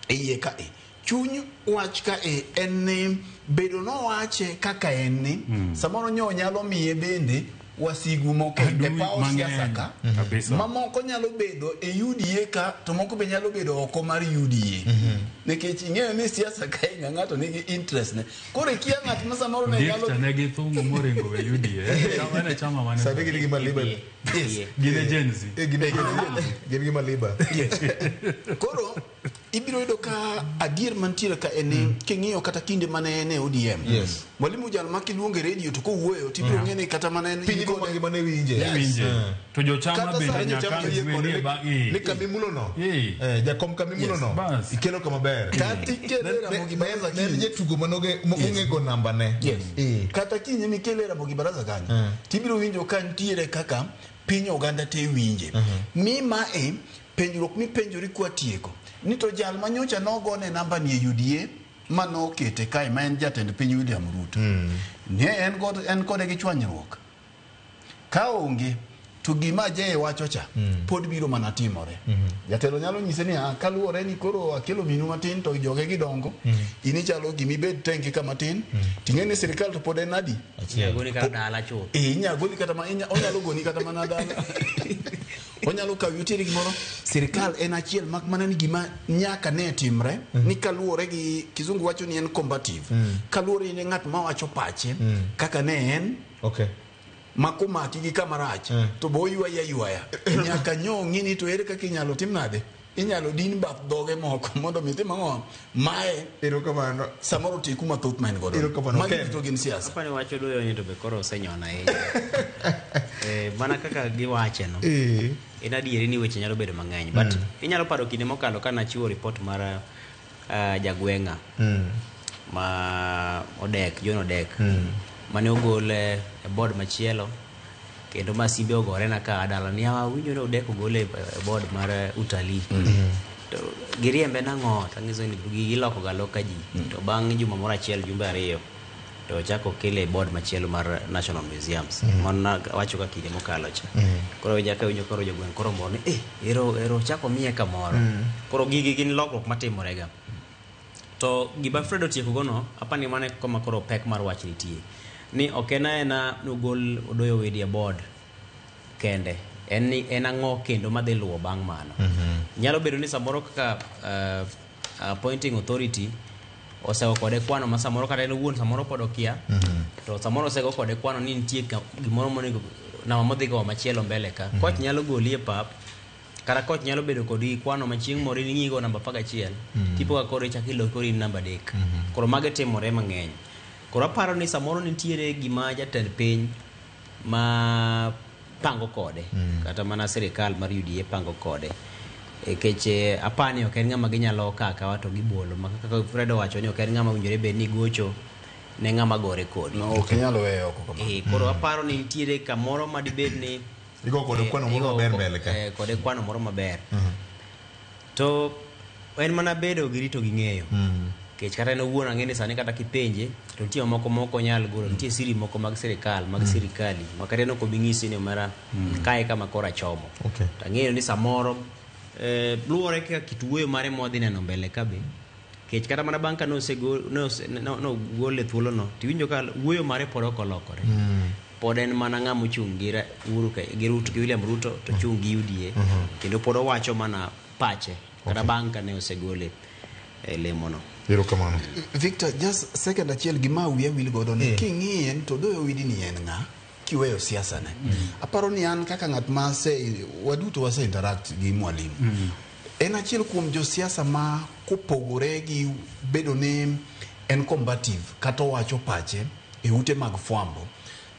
e iye ka e. Chuny wach ka e en ni bedo nowache kaka en ni, samoro nyo nyalo miye bende wasigu moko e Adui paw mang'eny. siasa ka Kabisa. mamoko nyalo bedo e UDA ka to moko be nyalo bedo oko mar UDA nikech ing'eyo ni siasa ka e ng'ato nigi interest ne koro ikia ng'at ma samoro ne Ondiek nyalo cha ne githung'o moringo we UDA. En e chama mane. Sani gin gi Maliba. Yes. Gin e Gen Z. Gin gin gi Maliba. Koro ibiro yudo ka adier mantiere ka en ni king'iyo kata kinde mane en e ODM. Yes. Mwalimu jal ma kiluongo e redio to kowuoyo tibiro ng'e ni kata mana en Piny duto mangima ne winje. Yes. Winje. To jochama Kata bende sani nyaka jochama ang' yie dwe kode ni e bang' eh. Ni kamimulo no. Eh. Jakom kamimulo no. Bas. Ikelo kama ber. Kata ikele Ramogi Baraza Ne en kiny. jatugo manoge mong'e go namba ne. Yes. Kata kinye mikele Ramogi Baraza kanyo tibiro winjo ka nitiere kaka piny oganda te winje. Mi mae penjruok mipenjori kwa tieko ni to jal manyocha nogone namba ni e UDA manokete kae ma en jatend piny William Ruto. Ne en god, en kode gi chwanyruok. Ka onge to gima Ajay wacho cha pod biro mana timore. Jatelo nyalo nyise ni "Ah, kaluwore ni koro akelo minu matin to joge gidongo in ichalo gimibed tenge kama tin ting'e ni sirikal to pod en adi Inyalo goli kata dala chuth. Eh, inyalo goli kata ma onyalo goni kata mana dala. Onyalo kawi otieri gimoro. Sirikal en achiel mak mana ni gima nyaka ne timre ni kaluwore gi kizungu wacho ni en combative. Kaluwore ni ng'at mawacho pache kaka ne en Okay. ma komaki gi kama rach to bo oywaya ywaya nyaka nyo ng'i ni to ere kaka inyalo tim nade inyalo din bath dhoge moko mondo mi tim ang'o mae erokamano samoro teku mathoth ma en godo Erokamano, magi Ken. duto gin siasa Apani wacho Doyo ni to be koro osenyona ahinya. Mana kaka giwache no. En adieri ni weche nyalo bedo mang'eny but inyalo paro kinde mokalo ka nachiwo report mar jagweng'a ma Odek, John Odek mane ogol e board machielo kendo ma simbe ogore na ka dala ni awinjo ni Odek ogol e board mar utalii to giriembe nang'o tang'iso ni gigi iloko ga loka ji to bang' juma moro achiel jumbe ariyo to ochako okele e board machielo mar National Museums mano wacho ka kinde mokalo cha koro winjo ka winjo koro jogweng' koro mor ni eh ero ero ochako miye kamoro koro gigi gin lokruok matimore ga to gima Fred otieko gono apani mano e kama koro pek mar wach nitie ni ok en aena nogol Odoyo Wedi e board kende en ni en ang'o kendo madhi luwo bang' mano nyalo bedo ni samoro kaka appointing authority osego kode kwano ma samoro kata en owuon samoro pod okia to samoro osego kode kwano ni nitie gimoro monego nama modhi gowo machielo mbele ka koch nyalo goli e pap kata koch nyalo bedo kodi kwano ma chieng' moro in ing'igo namba 11 tipo ka koro ichako ilo koro in namba 3 koro mage timore mang'eny koro aparo ni samoro nitiere gima jatend piny ma pango kode kata mana sirikal mar UDA pango kode nikech apani ok en ng'ama ginyalo kawo akawa to gibolo ma kaka Fred owacho ni ok en ng'ama owinjore bed ni gocho ne ng'ama gore kodi no ok inyalo weyo oko kamano koro aparo ni nitiere kamoro ma dibed ni Igo kode kwano moro maber mbele ka. Kode kwano moro maber to en mana bedo gi rito gi ng'eyo nikech kata en owuon ang'e ni sani kata kipenje to nitie moko moko nyal golo nitie siri moko mag sirikal mag sirikali ma kata en ok obi ng'isi ni omera kae kama koro achomo Okay. to ang'eyo ni samoro Luwore kaka kit wuoyo mare mwadhi neno mbele ka be. Kech kata mana bang' ka nogol e thuolono, tiwinjo ka wuoyo mare pod ok olokore. Pod en mana ng'ama ochung' gi Uhuru gi Ruto, gi William Ruto to chung' gi UDA. Kendo pod owacho mana pache kata bang' ka ne osegole e lemono. Erokamano. Victor, just second achiel gima wiya wil godo ni king'iye to Odoyo Owidi ni en ng'a kiweyo siasa ne. Aparo ni an kaka ng'at ma se waduto wase interact gi mwalimu. En achiel kuom josiasa ma kopogore gi bedo ni en combative kata owacho pache e ute mag fwambo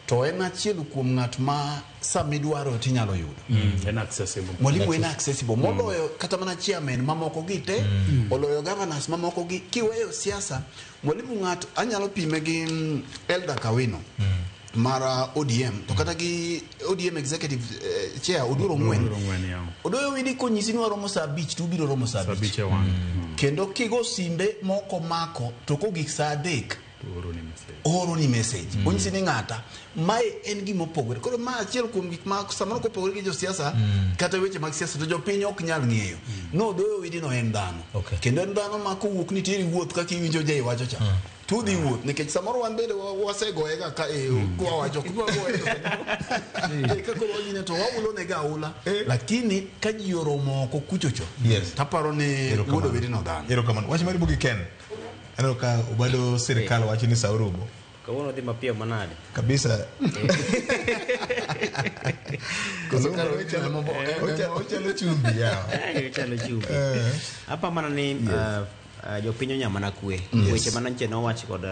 to en achiel kuom ng'at ma samidwaro tinyalo yudo. En accessible. Mwalimu en accessible moloyo kata mana chairman mamoko gi te, oloyo governors mamoko gi. Kiweyo siasa, mwalimu ng'at anyalo pime gi Elder Kawino mar ODM to kata gi ODM executive chair Oduor Ong'wen. Oduor Ong'wen, yeah. Odoyo Owidi konyisi ni waromo saa 5 to ubiro romo saa Saa 5. 5 e wang'. Kendo kigo simbe moko mako to kogik saa 3 Ooro ni message. ooro ni message. Onyisi ni ng'ata mae en gima opogore. Koro ma achiel kuom gik ma samoro kopogore gi josiasa kata weche mag siasa to jopiny ok nyal ng'eyo. No Odoyo Owidi no en dhano. Kendo en dhano ma kowuok nitiere wuoth kaka iwinjo Jay wacho cha. To udhi wuoth nikech samoro wan bende wasegoyega ka e kwawacho kwagoye to ka koro wagine to waulo nega aula. Lakini ka ji oromo oko kuchocho taparo ni wuod Owidi no dhano. Erokamano. Wach mari mogik Ken. Aneno ka obado sirikal wacho ni sa orumo. Kawuono dhi mapiyo manade? Kabisa. Ochalo chumbi yawa. Ochalo chumbi. Apa mana ni jopiny onya mana kwe. Yes. Weche mana nche nowach kod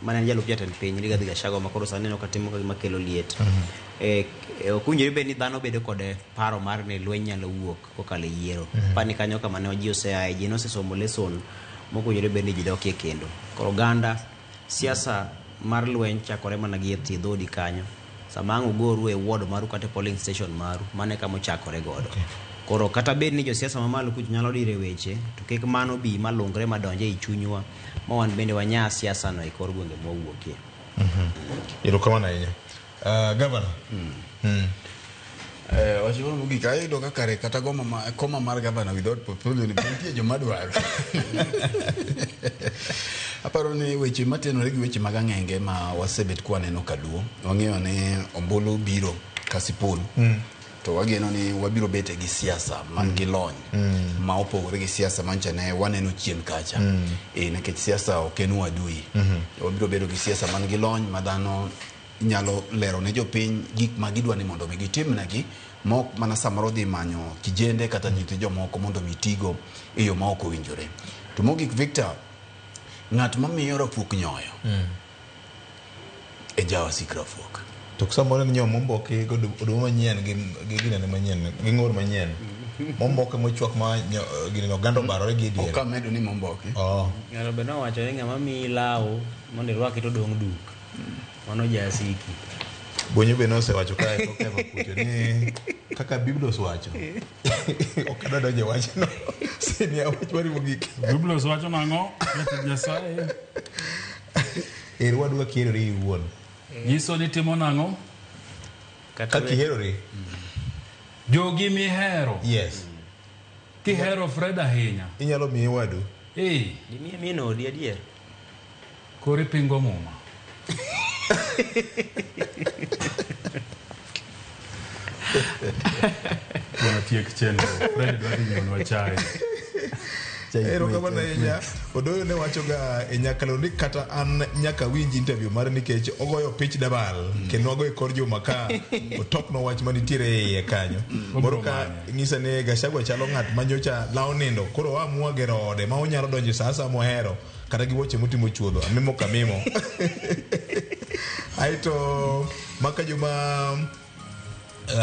mane en jalup jatend piny Rigathi Gachagua ma koro sani neno ka timo ka gima kelo liet. Ok owinjore bed ni dhano bedo kod paro mar ni lweny nyalo wuok kokalo e yiero. Pani kanyo kama ne ji oseaye, ji nosesomo lesson mok owinjore bed ni ji dokie kendo. Koro oganda, siasa mar lweny chakore mana gi e tie dhodi kanyo. Sama ang' ugoru e ward maru kata e polling station maru, mano e kama ochakore godo. Koro kata bed ni josiasa mamalo kucho nyalo dire weche, to kik mano bi malungre madonje ei chunywa, ma wan bende wanya siasa no e kor gwenge mwawuokie. Erokamano ahinya. Governor. Wach moro mogik ayudo ka kare kata goma ma, koma mar governor without portfolio ni nitie joma dwaro. Aparo ni weche matenore gi weche mag ang'enge ma wasebet kwaneno kaluo. Wang'eyo ni ombulu biro kasipul. To wageno ni wabiro bet gi siasa man gi lony ma opogore gi siasa mancha ne waneno chien kacha. Nikech siasa ok en uadui. Wabiro bedo gi siasa man gi lony ma dhano nyalo lero ne jopiny gik ma gidwa ni mondo mi gitimnegi, ma ok mana samoro dhi manyo kijende kata nyithi jomoko mondo mi tigo e yo ma ok owinjore. To mogik Victor, ng'at mamiyo rafuok nyoyo e jawasik rafuok. To samoro en nyoyo momboki gi oduma manyien gi ginene manyien, gi ng'or manyien. Momboke mochwak ma ginene oganda obarore gi e diere. Ok amedo ni momboki. Ng'ato be nowacho ni ng'ama miyi law mondo irwaki to odong' duk. Mano jasiki. Bonyo be nosewacho kae to keva kucho ni kaka Biblos wacho. Ok adwa donjo e wachno. Senia wach mari mogik. Biblos wacho nang'o? Jatich Nyasaye. Er wadwa kierori iwuon. Nyiso ni timo nang'o? Kaka iherori. Jogi mihero. Yes. Kihero Fred ahinya. Inyalo miye wadu. Dimiye min odi adier. Koro ipingo muma. Bwana tiek chenro. Fred dwa dhi nyiewnwa chae. Erokamano ahinya. Odoyo ne wachoga e nyakalondo ni kata an nyaka winj interview mare nikech ogoyo pich dabal kendo wagoyo e kor juma ka otokno wach manitiere e iye kanyo. Moro ka ng'isa ni Gachagua chalo ng'at ma nyocha lawo nindo koro oamua gero ode ma onyalo donjo sa asaya mohero kata gi wuoche motimo chuodho amimo kamimo. Aeto maka juma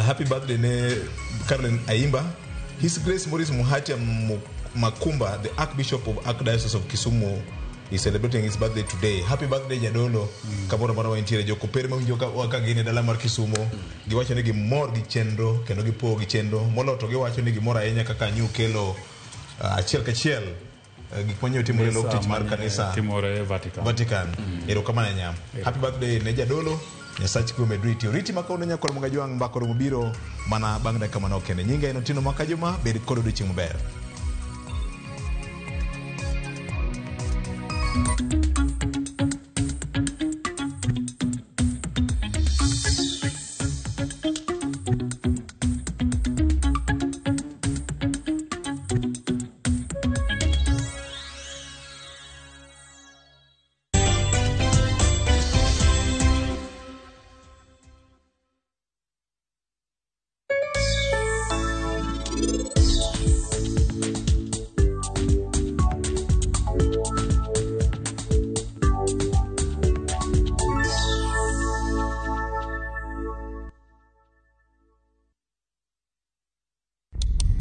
happy birthday ne Caroline Aimba. His Grace Maurice Muhatia Makumba, the Archbishop of Archdiocese of Kisumu, is celebrating his birthday today. Happy birthday Jadolo. Kamoro amora mantiere jokopere mawinjo ka gin e dala mar Kisumu giwacho ni gimor gi chenro kendo gipogo gi chenro moloyo to giwacho ni gimor ahinya kaka nyukelo achiel kachiel gik manyiewo timore e lok tich mar kanisa Timore Vatican. Vatican. Erokamano ahinya. Happy birthday ne Jadolo. Nyasach kwe omed riti. Oriti ma kawuono nyakwar Ramogi Ajwang' mbaka oromo biro mana bang' dakika manok kende. Nyinga en Otieno Makajuma, bed kod odiochieng' maber.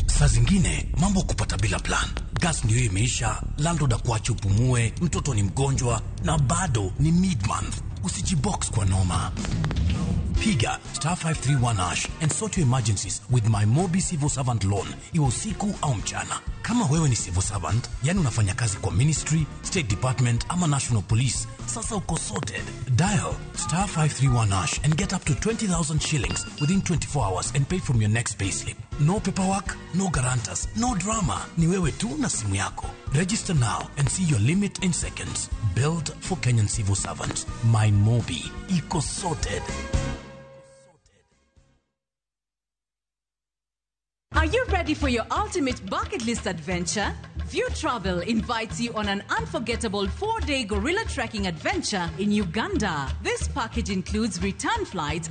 Saa zingine mambo kupata bila plan. Gas ndio imeisha, landlord akuache upumue, mtoto ni mgonjwa na bado ni mid month. Usijibox kwa noma. Piga star 531 hash and sort your emergencies with my Mobi Civil Servant Loan, iwe usiku au mchana. Kama wewe ni civil servant, yani unafanya kazi kwa ministry, state department ama national police, sasa uko sorted. Dial star 531 hash and get up to 20,000 shillings within 24 hours and pay from your next payslip. No paperwork, no guarantors, no drama. Ni wewe tu na simu yako. Register now and see your limit in seconds. Built for Kenyan civil servants. My Mobi. Iko sorted. Are you ready for your ultimate bucket list adventure? View Travel invites you on an unforgettable 4-day gorilla trekking adventure in Uganda. This package includes return flights,